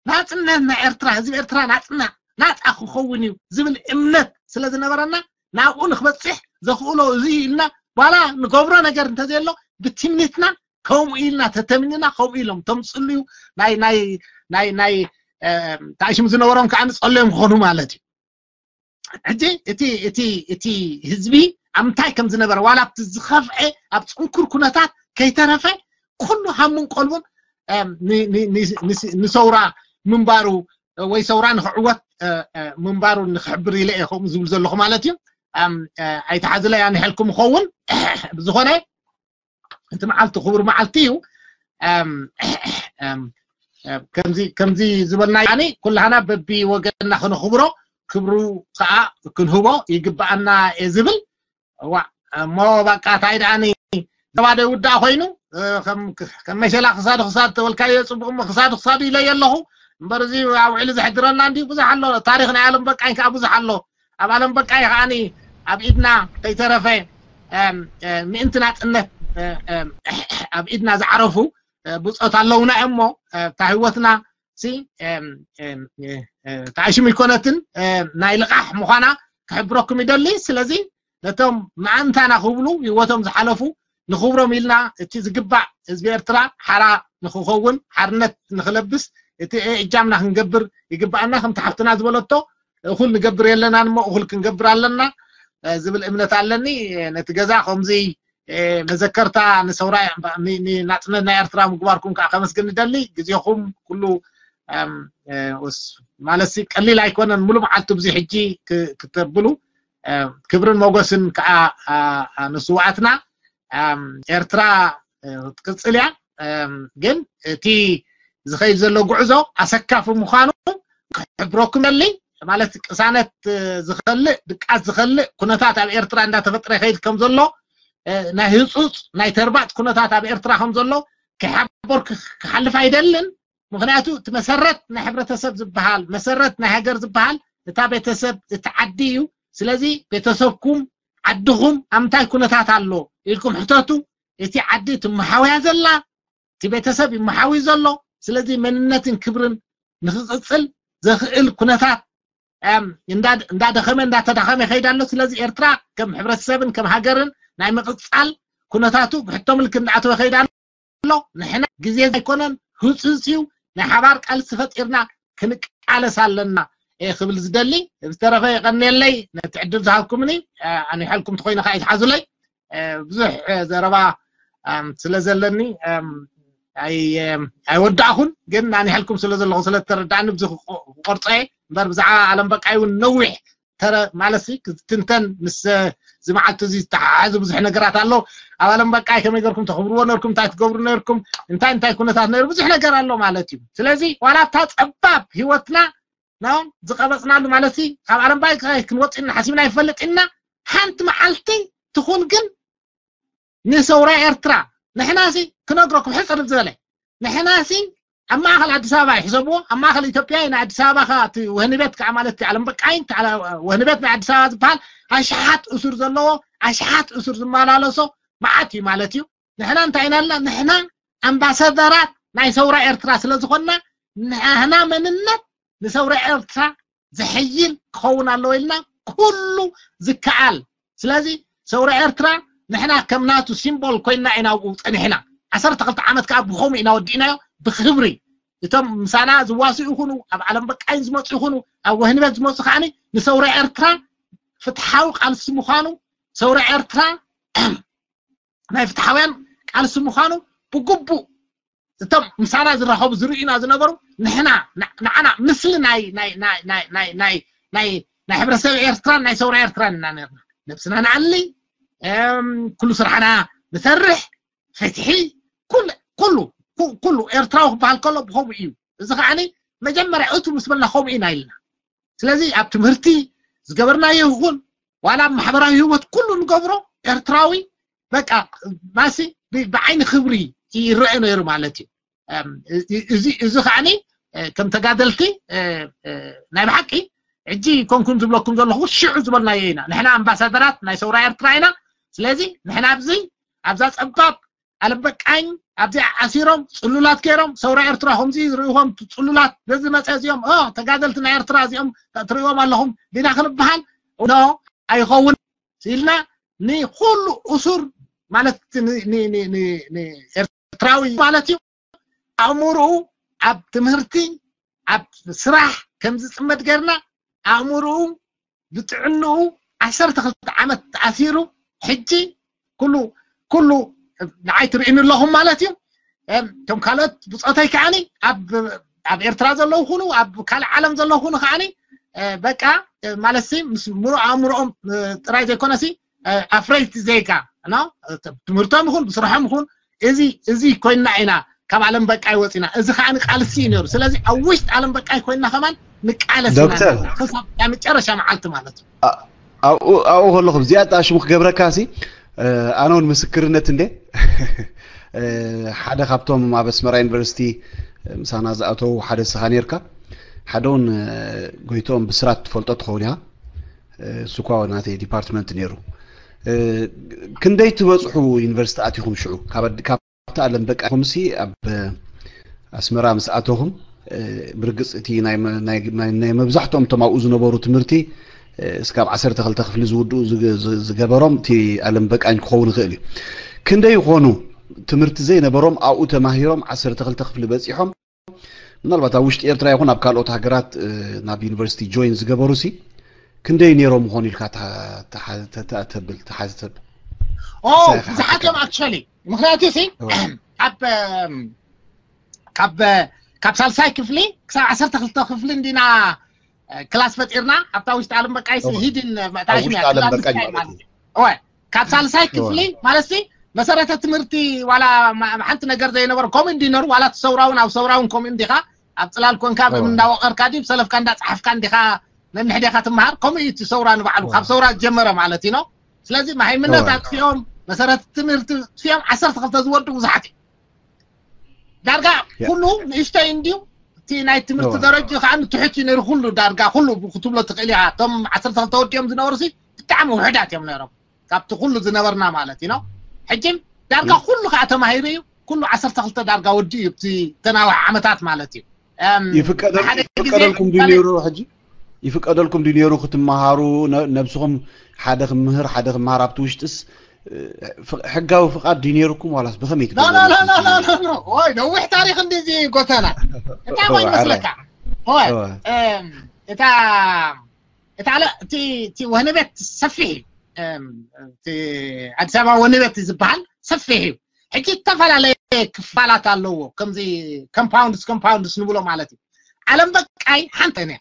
ናፅነት ናይ ኤርትራ ህዝቢ ኤርትራ ናፅና ናፃ ክኸውን እዩ ዝብል እምነት ስለ ዝነበረና ናብኡ ንክበፅሕ ዘኽእሎ እዚ ኢልና ዋላ ንገብሮ ነገር እንተዘየሎ ብትምኒትና ከምኡ ኢልና ተተምኒና ከምኡ ኢሎም ተምፅሉ እዩ ናይ ናይ ናይ ናይ ተኣሽሙ ዝነበሮም ከዓ ንፀለዮም ክኾኑ ማለት እዩ። ሕጂ እቲ እቲ እቲ ህዝቢ ኣብ ምንታይ ከም ዝነበረ ዋላ ኣብቲ ዝኸፍዐ ኣብ ፅንኩር ኩነታት ከይተረፈ ኩሉ ሃሙን ቆልቡን ንሰውራ ምንባሩ ወይ ሰውራ ንክዕወት ምንባሩ ንክሕብር ኢለ እየ ከምኡ ዝብል ዘለኹ ማለት እዩ። ኣይተሓዝለ ያንሕልኩም ይኸውን። ብዝኾነ እቲ መዓልቲ ክቡር መዓልቲ እዩ። ከምዚ ዝበልና ኩላህና በቢ ወገንና ክንኽብሮ ክብሩ ከዓ ክንህቦ ይግብኣና እየ ዝብል። እዋ እሞ በቃ እንታይ ደኣኒ ዘባደ ውዳእ ኮይኑ ከም መሸላ ክሳዱ ክሳድ ተበልካዮ ፅቡቅ እሞ ክሳዱ ክሳዱ ኢለ ኣለኹ። እምበር እዚ ኣብ ውዕሊ ዘሕድረና እንዲ ብዙሕ ኣሎ። ታሪክ ናይ ኣለም በቃኝ ከዓ ብዙሕ ኣሎ። ኣብ ኣለም በቃኝ ከዓኒ ኣብ ኢድና ከይተረፈ ምእንቲ ናፅነት ኣብ ኢድና ዝዓረፉ ብፆት ኣለውና እሞ እታ ህይወትና ተኣሽሙ ይኮነትን ናይ ልቃሕ ምዃና ክሕብረኩም ይደሊ። ስለዚ ነቶም መኣንታና ክብሉ ህይወቶም ዝሓለፉ ንኽብሮም ኢልና እቲ ዝግባእ ህዝቢ ኤርትራ ሓራ ንክኸውን ሓርነት ንክለብስ እቲ እጃምና ክንገብር ይግባኣና። ከምቲ ሓፍትና ዝበለቶ እኹል ንገብር የለናን እሞ እኹል ክንገብር ኣለና ዝብል እምነት ኣለኒ። ነቲ ገዛ ከምዚ መዘከርታ ንሰውራ ንናፅነት ናይ ኤርትራ ምግባርኩም ከዓ ከመስግን ንደሊ። ግዜኹም ኩሉ ማለት ቀሊል ኣይኮነን። ሙሉ መዓልቲ ብዙ ሕጂ ክተብሉ ክብርን ሞገስን ከዓ ንስዋኣትና። ኤርትራ ትቅፅል እያ። ግን እቲ ዝኸይድ ዘሎ ጉዕዞ ኣሰካፊ ምዃኑ ክሕብረኩም ደሊ። ማለት ቅሳነት ዝኸልእ ድቃስ ዝኸልእ ኩነታት ኣብ ኤርትራ እንዳተፈጥረ ይኸይድ ከም ዘሎ ናይ ህፁፅ ናይ ተርባጥ ኩነታት ኣብ ኤርትራ ከም ዘሎ ክሓቦር ክሓልፍ ኣይደልን። ምክንያቱ እቲ መሰረት ናይ ሕብረተሰብ ዝበሃል መሰረት ናይ ሃገር ዝበሃል እታ ቤተሰብ እቲ ዓዲ እዩ። ስለዚ ቤተሰብኩም ዓድኹም ኣብ ምንታይ ኩነታት ኣሎ ኢልኩም ሕተቱ። እቲ ዓዲ ትመሓውያ ዘላ እቲ ቤተሰብ ይመሓዊ ዘሎ። ስለዚ መንነትን ክብርን ንክቅፅል ዘኽእል ኩነታት እንዳደኸመ እንዳተዳኸመ ይኸይድ ኣሎ። ስለዚ ኤርትራ ከም ሕብረተሰብን ከም ሃገርን ናይ ምቅፃል ኩነታቱ ብሕቶ ምልክት እንዳኣተወ ይኸይድ ኣሎ። ንሕና ግዜ ዘይኮነን ህፁፅ እዩ ናይ ሓባር ቃልሲ ፈጢርና ክንቃለስ ኣለና እየ ክብል ዝደሊ። ብዝተረፈ የቀንየለይ ነቲ ዕድል ዝሃብኩምኒ። ኣንዊሐልኩም ተኮይነ ከዓ ይትሓዙለይ። ብዙሕ ዘረባ ስለ ዘለኒ ኣይወዳእኹን፣ ግን ኣንዊሐልኩም ስለ ዘለኹ ስለ ተረዳእኒ ብዙ ክቆርፀ እምበር ብዛዕባ ኣለም በቃይ እውን ነዊሕ ተረ ማለት ክትንተን ምስ ዝመዓልቲ እዚ ዝተሓሓዙ ብዙሕ ነገራት ኣሎ። ኣብ ኣለም በቃይ ከመይ ገርኩም ተኽብርዎ ነርኩም፣ እንታይ ትገብሩ ነርኩም፣ እንታይ እንታይ ኩነታት ነሩ ብዙሕ ነገር ኣሎ ማለት እዩ። ስለዚ ዋላ እታ ፀባብ ህይወትና ዝቀበፅናሉ ማለት ካብ ኣለም በቃይ ክንወፅእ ኢና ሓሲብና ይፈልጥ ኢና። ሓንቲ መዓልቲ ትኹን ግን ንሰውራ ኤርትራ ንሕናሲ ክነግረኩም ሕፅር ዝበለ ንሕናሲ ኣብ ማእኸል ኣዲስ ኣበባ ይሕሰብዎ። ኣብ ማእኸል ኢትዮጵያ ናይ ኣዲስ ኣበባ ከ እቲ ወህኒ ቤት ከዓ ማለት እቲ ኣለም በቃይ ወህኒ ቤት ናይ ኣዲስ ኣበባ ዝበሃል ኣሽሓት እሱር ዘለዎ ኣሽሓት እሱር ዝመላለሶ መዓት እዩ ማለት እዩ። ንሕና እንታይ ኢና ኣለና? ንሕና ኣምባሳደራት ናይ ሰውራ ኤርትራ ስለ ዝኾንና ንሕና መንነት ንሰውራ ኤርትራ ዝሕይል ክኸውን ኣለዎ ኢልና ኩሉ ዝከኣል። ስለዚ ሰውራ ኤርትራ ንሕና ከም ናቱ ሲምቦል ኮይና ኢና ኣብኡ ፀኒሕና። ዓሰርተ ክልተ ዓመት ከዓ ብኸምኡ ኢና ወዲእናዮ ብክብሪ። እቶም ምሳና ዝዋስኡ ይኹኑ ኣብ ዓለም በቃይን ዝመፁ ይኹኑ ኣብ ወህኒ ቤት ዝመፁ ከዓኒ ንሰውራ ኤርትራ ፍትሓዊ ቃልሲ ምዃኑ ሰውራ ኤርትራ ናይ ፍትሓውያን ቃልሲ ምዃኑ ብግቡእ እቶም ምሳና ዝራኸቡ ዝርእዩና ዝነበሩ ንሕና ንዓና ምስሊ ናይ ናይ ናይ ናይ ናይ ናይ ናይ ናይ ሕብረተሰብ ኤርትራን ናይ ሰውራ ኤርትራን ኢና ነርና። ነብስና ንኣሊ ኩሉ ስራሕና ንሰርሕ ፍትሒ ኩሉ ኩሉ ኩሉ ኤርትራዊ ክበሃል ከሎ ብኸምኡ እዩ። እዚ ከዓኒ መጀመርያ እቱ ምስ በልና ከምኡ ኢና ኢልና። ስለዚ ኣብ ትምህርቲ ዝገበርናዮ ይኹን ዋላ ኣብ ማሕበራዊ ህይወት ኩሉ ንገብሮ ኤርትራዊ በቃ ማሲ ብዓይኒ ክብሪ ይረአ ነይሩ ማለት እዩ። እዚ ከዓኒ ከም ተጋደልቲ ናይ ብሓቂ ሕጂ ኮንኩም ዝብለኩም ዘለኹ ሽዑ ዝበልናዮ ኢና። ንሕና ኣምባሳደራት ናይ ሰውራ ኤርትራ ኢና። ስለዚ ንሕና ኣብዚ ኣብዛ ፀባብ ኣለም በቃኝ ኣብዚኣ ዓሲሮም ፅሉላት ገይሮም ሰውራ ኤርትራ ከምዚ ዝርእዎም ፅሉላት በዚ መፀ እዚኦም ተጋደልቲ ናይ ኤርትራ እዚኦም ትርእዎም ኣለኹም ዲና ክንበሃል ኖ ኣይኸውን ኢልና ንኩሉ እሱር ማለት ኤርትራዊ ማለት እዩ ኣእምርኡ ኣብ ትምህርቲ ኣብ ስራሕ ከም ዝፅመድ ገርና ኣእምርኡ ብጥዕንኡ ዓሰርተ ክልተ ዓመት ተኣሲሩ ሕጂ ኩሉ ኩሉ ንዓይ ትርእኒ ኣለኹም ማለት እዩ። እቶም ካልኦት ብፆተይ ከዓኒ ኣብ ኣብ ኤርትራ ዘለዉ ኩኑ ኣብ ካልእ ዓለም ዘለዉ ኩኑ ከዓኒ በቃ ማለት ሲ ምስ ምሉእ ኣእምሮኦም ጥራይ ዘይኮነሲ ኣፍረይቲ ዜጋ ትምህርቶም ይኹን ብስርሖም ይኹን እዚ እዚ ኮይና ኢና ካብ ዓለም በቃ ይወፂና። እዚ ከዓ ቃልሲ እዩ ነሩ። ስለዚ ኣብ ውሽጥ ዓለም በቃ ኮይና ከማን ንቃለስ ኢና ዶክተር። ክሳብ መጨረሻ መዓልቲ ማለት እዩ። ኣብኡ ከለኹም እዚኣ ጣሽሙ ክገብረካ ሲ ኣነ እውን ምስክርነት እንደ ሓደ ካብቶም ኣብ ኣስመራ ዩኒቨርሲቲ ምሳና ዝኣተው ሓደ ስኻ ነርካ። ሓደ እውን ጎይቶም ብስራት ትፈልጦ ትኸውን ኢኻ። ሱኳ ናተይ ዲፓርትመንት ነይሩ። ክንደይ ትበፅሑ ዩኒቨርሲቲ ኣቲኹም ሽዑ? ካብቲ ኣለም በቃ ኹምሲ ኣብ ኣስመራ ምስ ኣተኹም ብርግፅ እቲ ናይ መብዛሕትኦም እቶም ኣብኡ ዝነበሩ ትምህርቲ እስካብ ዓሰርተ ክልተ ክፍሊ ዝውድኡ ዝገበሮም እቲ ኣለም በቃኝ ክኸውን ይኽእል እዩ። ክንደይ ይኾኑ ትምህርቲ ዘይነበሮም ኣብኡ ተማሂሮም ዓሰርተ ክልተ ክፍሊ በፂሖም ምናልባት ኣብ ውሽጢ ኤርትራ ይኹን ኣብ ካልኦት ሃገራት ናብ ዩኒቨርሲቲ ጆይን ዝገበሩ ሲ ክንደይ ነይሮም ይኾኑ ኢልካ ተብል ተሓተብ ብዙሓት እዮም ኣክቸሊ ምክንያቱ ሲ ካብ ካብ ካብ ሳልሳይ ክፍሊ ክሳብ ዓሰርተ ክልተ ክፍሊ እንዲና ክላስ ፈጢርና ኣብታ ውሽጢ ዓለም በቃይ ሲ ሂድን መእታሽም እያ ክላስ ስታይ ማለት እዩ ካብ ሳልሳይ ክፍሊ ማለት ሲ መሰረተ ትምህርቲ ዋላ ሓንቲ ነገር ዘይነበረ ከምኡ እንዲነሩ ዋላ ትሰውራውን ኣብ ሰውራውን ከምኡ እንዲኻ ኣብ ፅላል ኮንካ ብእም እንዳወቀርካ ድዩ ሰለፍካ እንዳፀሓፍካ እንዲኻ ነንሕዴኻ ትመሃር ከምኡ እዩ እቲ ሰውራ ንባዕሉ ካብ ሰውራ ዝጀመረ ማለት እዩ ነው ስለዚ መሃይምነት ኣጥፊኦም መሰረት ትምህርቲ ጥፊኦም ዓሰርተ ክልተ ዝወዱ ብዙሓት እዩ ዳርጋ ኩሉ ንእሽተይ እንድዩ እቲ ናይ ትምህርቲ ደረጅ ከዓ ንትሕት እዩ ነይሩ ኩሉ ዳርጋ ኩሉ ክትብሎ ትኽእል ኢኻ እቶም ዓሰርተ ክልተ ወዲኦም ዝነበሩ ሲ ብጣዕሚ ውሕዳት እዮም ነይሮም ካብቲ ኩሉ ዝነበርና ማለት እዩ ነው ሕጂ ዳርጋ ኩሉ ከዓ ተማሂሩ እዩ ኩሉ ዓሰርተ ክልተ ዳርጋ ወዲ እዩ እቲ ተናውሕ ዓመታት ማለት እዩ ይፍቀደልኩም ድዩ ነይሩ ሕጂ ይፍቀደልኩም ድዩ ነይሩ ክትመሃሩ ነብስኹም ሓደ ክምህር ሓደ ክመሃር ኣብቲ ውሽጥስ ሕጋዊ ፍቃድ ድዩ ነይሩኩም ዋላስ ብኸመይ ወይ ነዊሕ ታሪክ እንዲዚ ጎተና እንታይ ወይ መስለካ ወይ እታ እታ እቲ ወህኒ ቤት ሰፊሕ እዩ ኣዲስ ኣበባ ወህኒ ቤት ዝበሃል ሰፊሕ እዩ ሕጂ ዝተፈላለየ ክፋላት ኣለዎ ከምዚ ኮምፓውንድስ ኮምፓውንድስ ንብሎ ማለት እዩ ዓለም በቃይ ሓንቲ እያ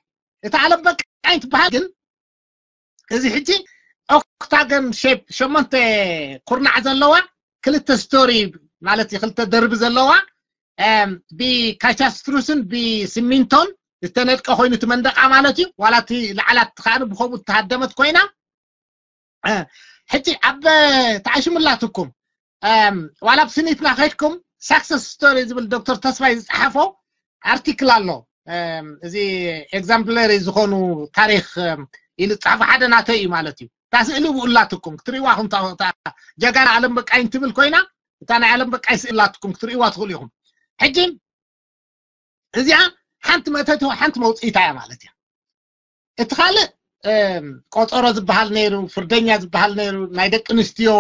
እታ ዓለም በቃይ ትበሃል ግን እዚ ሕጂ ኦክታገን ሼፕ ሸሞንተ ኩርናዕ ዘለዋ ክልተ ስቶሪ ማለት ክልተ ደርቢ ዘለዋ ብካቻስትሩስን ብስሚንቶን ዝተነድቀ ኮይኑ እቲ መንደቃ ማለት እዩ ዋላ እቲ ላዕላት ከዓ ብከምኡ ዝተሃደመት ኮይና ሕጂ ኣብ ተዓሽምላትኩም ዋላ ኣብ ስኒትና ከድኩም ሳክሰስ ስቶሪ ዝብል ዶክተር ተስፋይ ዝፀሓፎ ኣርቲክል ኣሎ እዚ ኤግዛምፕለሪ ዝኾኑ ታሪክ ኢሉ ዝፀሓፎ ሓደ ናተይ እዩ ማለት እዩ እታ ስእሊ ብኡላትኩም ክትርእዋ ጀጋና ኣለም በቃይን ትብል ኮይና እታ ናይ ኣለም በቃይ ስእላትኩም ክትርእዋ ትኽእሉ ኢኹም ሕጂ እዚኣ ሓንቲ መእተቲ ሓንቲ መውፅኢታ እያ ማለት እያ እቲ ካልእ ቆፀሮ ዝበሃል ነይሩ ፍርደኛ ዝበሃል ነይሩ ናይ ደቂ ኣንስትዮ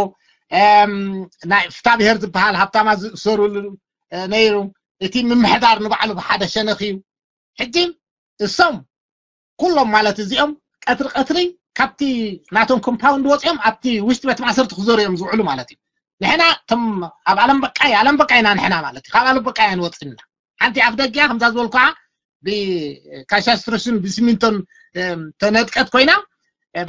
ናይ ፍታብሄር ዝበሃል ሃብታማ ዝእሰሩሉ ነይሩ እቲ ምምሕዳር ንባዕሉ ብሓደ ሸነኽ እዩ ሕጂ እሶም ኩሎም ማለት እዚኦም ቀትሪ ቀትሪ ካብቲ ናቶም ኮምፓውንድ ወፂኦም ኣብቲ ውሽጢ ቤት ማእሰርቲ ክዞሩ እዮም ዝውዕሉ ማለት እዩ ንሕና ቶም ኣብ ኣለም በቃይ ኣለም በቃይና ንሕና ማለት እዩ ካብ ኣለም በቃይ ንወፅና ሓንቲ ኣፍ ደጊያ ከምዛ ዝበልኩዓ ብካሻስትሮስን ብሲሚንቶን ተነጥቀት ኮይና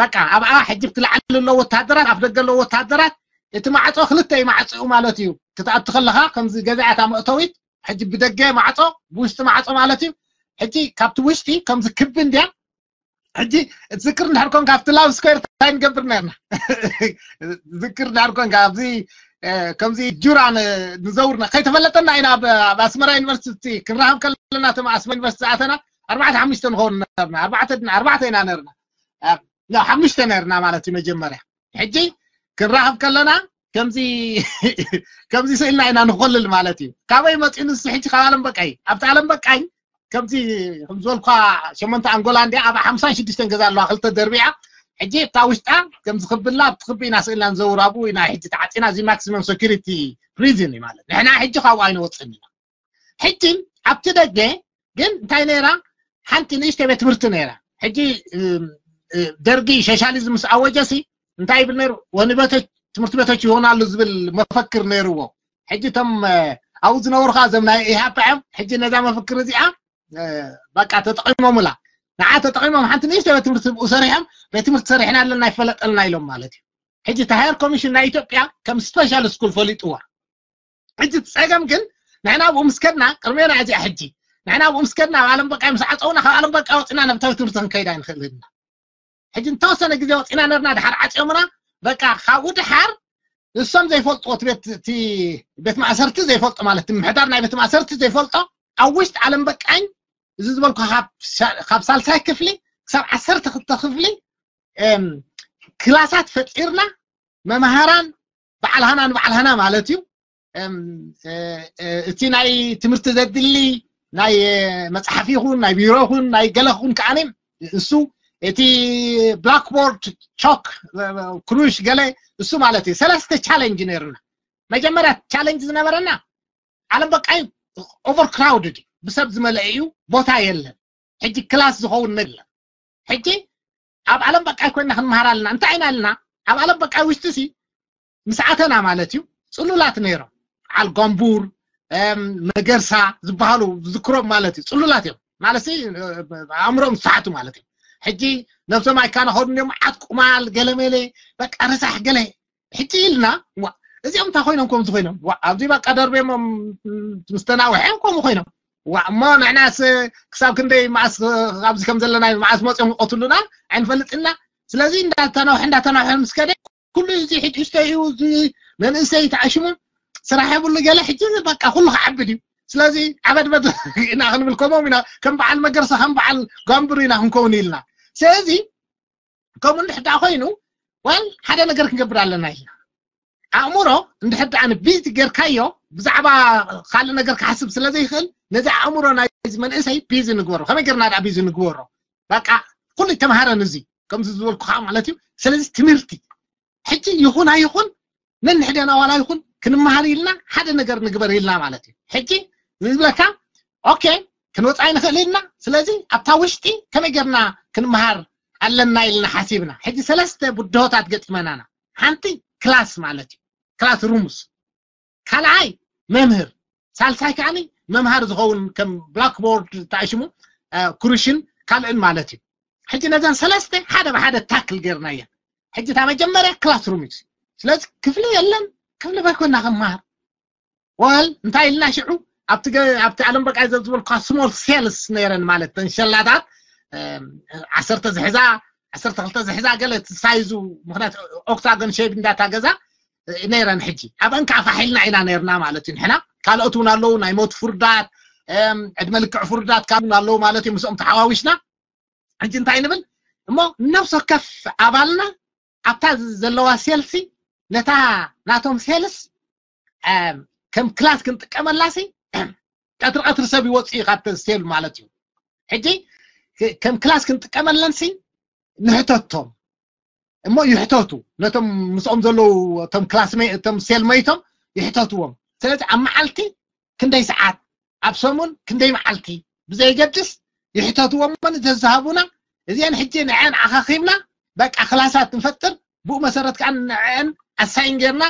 በቃ ኣብኣ ሕጂ እቲ ላዕሊ ኣለዉ ወታደራት ኣፍ ደገ ኣለዉ ወታደራት እቲ ማዕፆ ክልተ እዩ ማዕፅኡ ማለት እዩ ክትኣቱ ከለካ ከምዚ ገዛያታ መእተዊት ሕጂ ብደገ ማዕፆ ብውሽጢ ማዕፆ ማለት እዩ ሕጂ ካብቲ ውሽጢ ከምዚ ክቢ እንድያ ሕጂ ዝክር እንድሕር ኮንካ ኣብቲ ላብ ስኮር እንታይ ንገብር ነርና ዝክር እንድሕር ኮንካ ኣብዚ ከምዚ ጁራ ንዘውርና ከይተፈለጠና ኢና ኣብ ኣስመራ ዩኒቨርሲቲ ክንረሃብ ከለና ተማ ኣስመራ ዩኒቨርሲቲ ዝኣተና ኣርባዕተ ሓሙሽተ ንኸውን ነርና ኣርባዕተ ድና ኣርባዕተ ኢና ነርና ሓሙሽተ ነርና ማለት እዩ መጀመርያ ሕጂ ክንራኸብ ከለና ከምዚ ከምዚ ስእልና ኢና ንኮልል ማለት እዩ ካበይ መፂኡ ንሱ ሕጂ ካብ ኣለም በቃይ ኣብቲ ኣለም በቃይ ከምዚ ከምዝበልኳ ሸሞንተ ኣንጎላ እንዲያ ኣብ ሓምሳን ሽዱሽተን ገዛ ኣለዋ ክልተ ደርቢያ ሕጂ እታ ውሽጣ ከምዚ ክብላ ኣብቲ ክቢ ኢና ስእልና ንዘውር ኣብኡ ኢና ሕጂ ተዓፂና እዚ ማክሲመም ሴኩሪቲ ፕሪዝን እዩ ማለት ንሕና ሕጂ ካብኡ ኣይንወፅን ኢና ሕጂ ኣብቲ ደገ ግን እንታይ ነይራ ሓንቲ ንእሽተይ ቤት ትምህርቲ ነይራ። ሕጂ ደርጊ ሶሻሊዝም ምስ ኣወጀሲ እንታይ ይብል ነይሩ? ወንበቶች ትምህርት ቤቶች ይሆናሉ ዝብል መፈክር ነይርዎ። ሕጂ እቶም ኣብኡ ዝነበሩ ከዓ እዞም ናይ ኢሃፓ እዮም። ሕጂ ነዛ መፈክር እዚኣ በቃ ተጠቂሞምላ። ንዓ ተጠቂሞም ሓንቲ ንእሽተ ቤት ትምህርቲ ብኡ ሰሪሖም፣ ቤት ትምህርቲ ሰሪሕና ኣለና ይፈለጠልና ኢሎም ማለት እዩ። ሕጂ እቲ ሃየር ኮሚሽን ናይ ኢትዮጵያ ከም ስፔሻል ስኩል ፈሊጥዋ። ሕጂ እቲ ፀገም ግን ንሕና ኣብኡ ምስ ከድና፣ ቅድሜና እዚኣ ሕጂ ንሕና ኣብኡ ምስ ከድና ኣብ ዓለም በቃ ምስ ዓፀውና ካብ ዓለም በቃ ወፅና ናብ ቤት ትምህርቲ ክንከይድ ኣይንኽእልን ኢና። ሕጂ እንተወሰነ ግዜ ወፂና ነርና ድሓር ዓፅዮምና። በቃ ካብኡ ድሓር ንሶም ዘይፈልጥዎ እቲ ቤት እቲ ቤት ማእሰርቲ ዘይፈልጦ ማለት እቲ ምሕዳር ናይ ቤት ማእሰርቲ ዘይፈልጦ ኣብ ውሽጢ ዓለም በቃኝ እዚ ዝበልኩ ካብ ሳ- ካብ ሳልሳይ ክፍሊ ክሳብ ዓሰርተ ክልተ ክፍሊ ክላሳት ፈጢርና መምሃራን በዓል ሃና ንበዓል ሃና ማለት እዩ። እቲ ናይ ትምህርቲ ዘድሊ ናይ መፅሓፍ ይኹን ናይ ቢሮ ይኹን ናይ ገለ ይኹን ከዓኒ እሱ እቲ ብላክቦርድ ቾክ ክሩሽ ገለ እሱ ማለት እዩ። ሰለስተ ቻለንጅ ነይሩና። መጀመርያ ቻለንጅ ዝነበረና ዓለም በቃ እዩ። ኦቨር ክራውድድ እዩ፣ ብሰብ ዝመለአ እዩ፣ ቦታ የለን። ሕጂ ክላስ ዝኸውን ነገር የለን። ሕጂ ኣብ ዓለም በቃ ኮይና ክንመሃር ኣለና። እንታይ ኢና ኣለና? ኣብ ዓለም በቃ ውሽጢ ሲ ምስ ኣተና ማለት እዩ። ፅሉላት ነይሮም፣ በዓል ጎንቡር፣ መገርሳ ዝበሃሉ ዝክሮም ማለት እዩ። ፅሉላት እዮም ማለት ኣእምሮም ዝሰሓቱ ማለት እዩ። ሕጂ ነብሶም ኣይካናኸዱን እዮም። ዓት ቁማል ገለመለ በቃ ረሳሕ ገለ ሕጂ ኢልና ዋ እዚኦም እንታይ ኮይኖም ከምዚ ኮይኖም ዋ ኣብዚ በቃ ደርቤሞም ምስ ተናውሐ ከምኡ ኮይኖም ዋ እሞ ንሕናስ ክሳብ ክንደይ መዓስ ኣብዚ ከም ዘለና መዓስ መፅኦም ይቐትሉና ኣይንፈልጥና። ስለዚ እንዳተናውሐ እንዳተናውሐ ምስ ከደ ኩሉ እዚ ሕጅ እስተዩ እዚ መንእሰይ ተዓሽሙ ስራሕ የብሉ ገለ ሕጂ በቃ ኩሉ ክዓብድ እዩ። ስለዚ ዓበድበድ ኢና ክንብል ከምኦም ኢና ከም በዓል መገርሳ ከም በዓል ጋንብሩ ኢና ክንከውን ኢልና። ስለዚ ከምኡ እንድሕር ደኣ ኮይኑ ዋል ሓደ ነገር ክንገብር ኣለና ኢልና ኣእምሮ እንድሕር ደኣ ንቢዚ ጌርካዮ ብዛዕባ ካልእ ነገር ክሓስብ ስለ ዘይኽእል ነዚ ኣእምሮ ናይዚ መንእሰይ ቢዚ ንግበሮ። ከመይ ጌርና ደኣ ቢዚ ንግበሮ? በቃ ኩሉ ተምሃረን እዚ ከምዚ ዝበልኩ ከዓ ማለት እዩ። ስለዚ ትምህርቲ ሕጂ ይኹን ኣይኹን ነንሕደና ዋላ ይኹን ክንመሃር ኢልና ሓደ ነገር ንግበር ኢልና ማለት እዩ። ሕጂ ዝብለካ ኦኬ ክንወፃ ይንኽእል ኢልና። ስለዚ ኣብታ ውሽጢ ከመይ ጌርና ክንመሃር ኣለና ኢልና ሓሲብና። ሕጂ ሰለስተ ብድሆታት ገጢመናና። ሓንቲ ክላስ ማለት እዩ፣ ክላስ ሩምስ። ካልኣይ መምህር፣ ሳልሳይ ከዓኒ መምሃር ዝኸውን ከም ብላክቦርድ ተኣሽሙ ክሩሽን ካልእን ማለት እዩ። ሕጂ ነዘን ሰለስተ ሓደ ብሓደ ታክል ጌርናየን። ሕጂ እታ መጀመርያ ክላስሩም እዩ። ስለዚ ክፍሊ የለን፣ ክፍሊ በይኮና ክንመሃር ዋል እንታይ ኢልና ሽዑ ኣብቲ ገ- ኣብቲ ዓለም በቃ ዘዝበልኳ ስሞል ሴልስ ነይረን ማለት ተንሸላታት ዓሰርተ ዝሕዛ ዓሰርተ ክልተ ዝሕዛ ገለ እቲ ሳይዙ ምክንያት ኦክታጎን ሼብ እንዳታ ገዛ ነይረን። ሕጂ ኣብአን ከዓ ፋሒልና ኢና ነይርና ማለት እዩ። ንሕና ካልኦት እውን ኣለዉ ናይ ሞት ፍርዳት ዕድመ ልክዕ ፍርዳት ካብ ኣለዉ ማለት እዩ። ምስኦም ተሓዋዊስና ሕጂ እንታይ ንብል እሞ ነፍሲ ወከፍ ኣባልና ኣብታ ዘለዋ ሴልሲ ነታ ናቶም ሴልስ ከም ክላስ ክንጥቀመላሲ ቀትሪ ቀትሪ ሰብ ይወፅእ እዩ ካብተን ሴል ማለት እዩ። ሕጂ ከም ክላስ ክንጥቀመለንሲ ንሕተቶም እሞ ይሕተቱ ነቶም ምስኦም ዘለዉ እቶም ክላስሜ እቶም ሴል መይቶም ይሕተትዎም። ስለዚ ኣብ መዓልቲ ክንደይ ሰዓት ኣብ ሰሙን ክንደይ መዓልቲ ብዘይገድስ ይሕተትዎም እሞ ዘዝሃቡና እዚአን ሕጂ ንዐን ኣኻኺብና በቃ ክላሳት ንፈጥር ብኡ መሰረት ከዓ ንዐን ኣሳይን ጌርና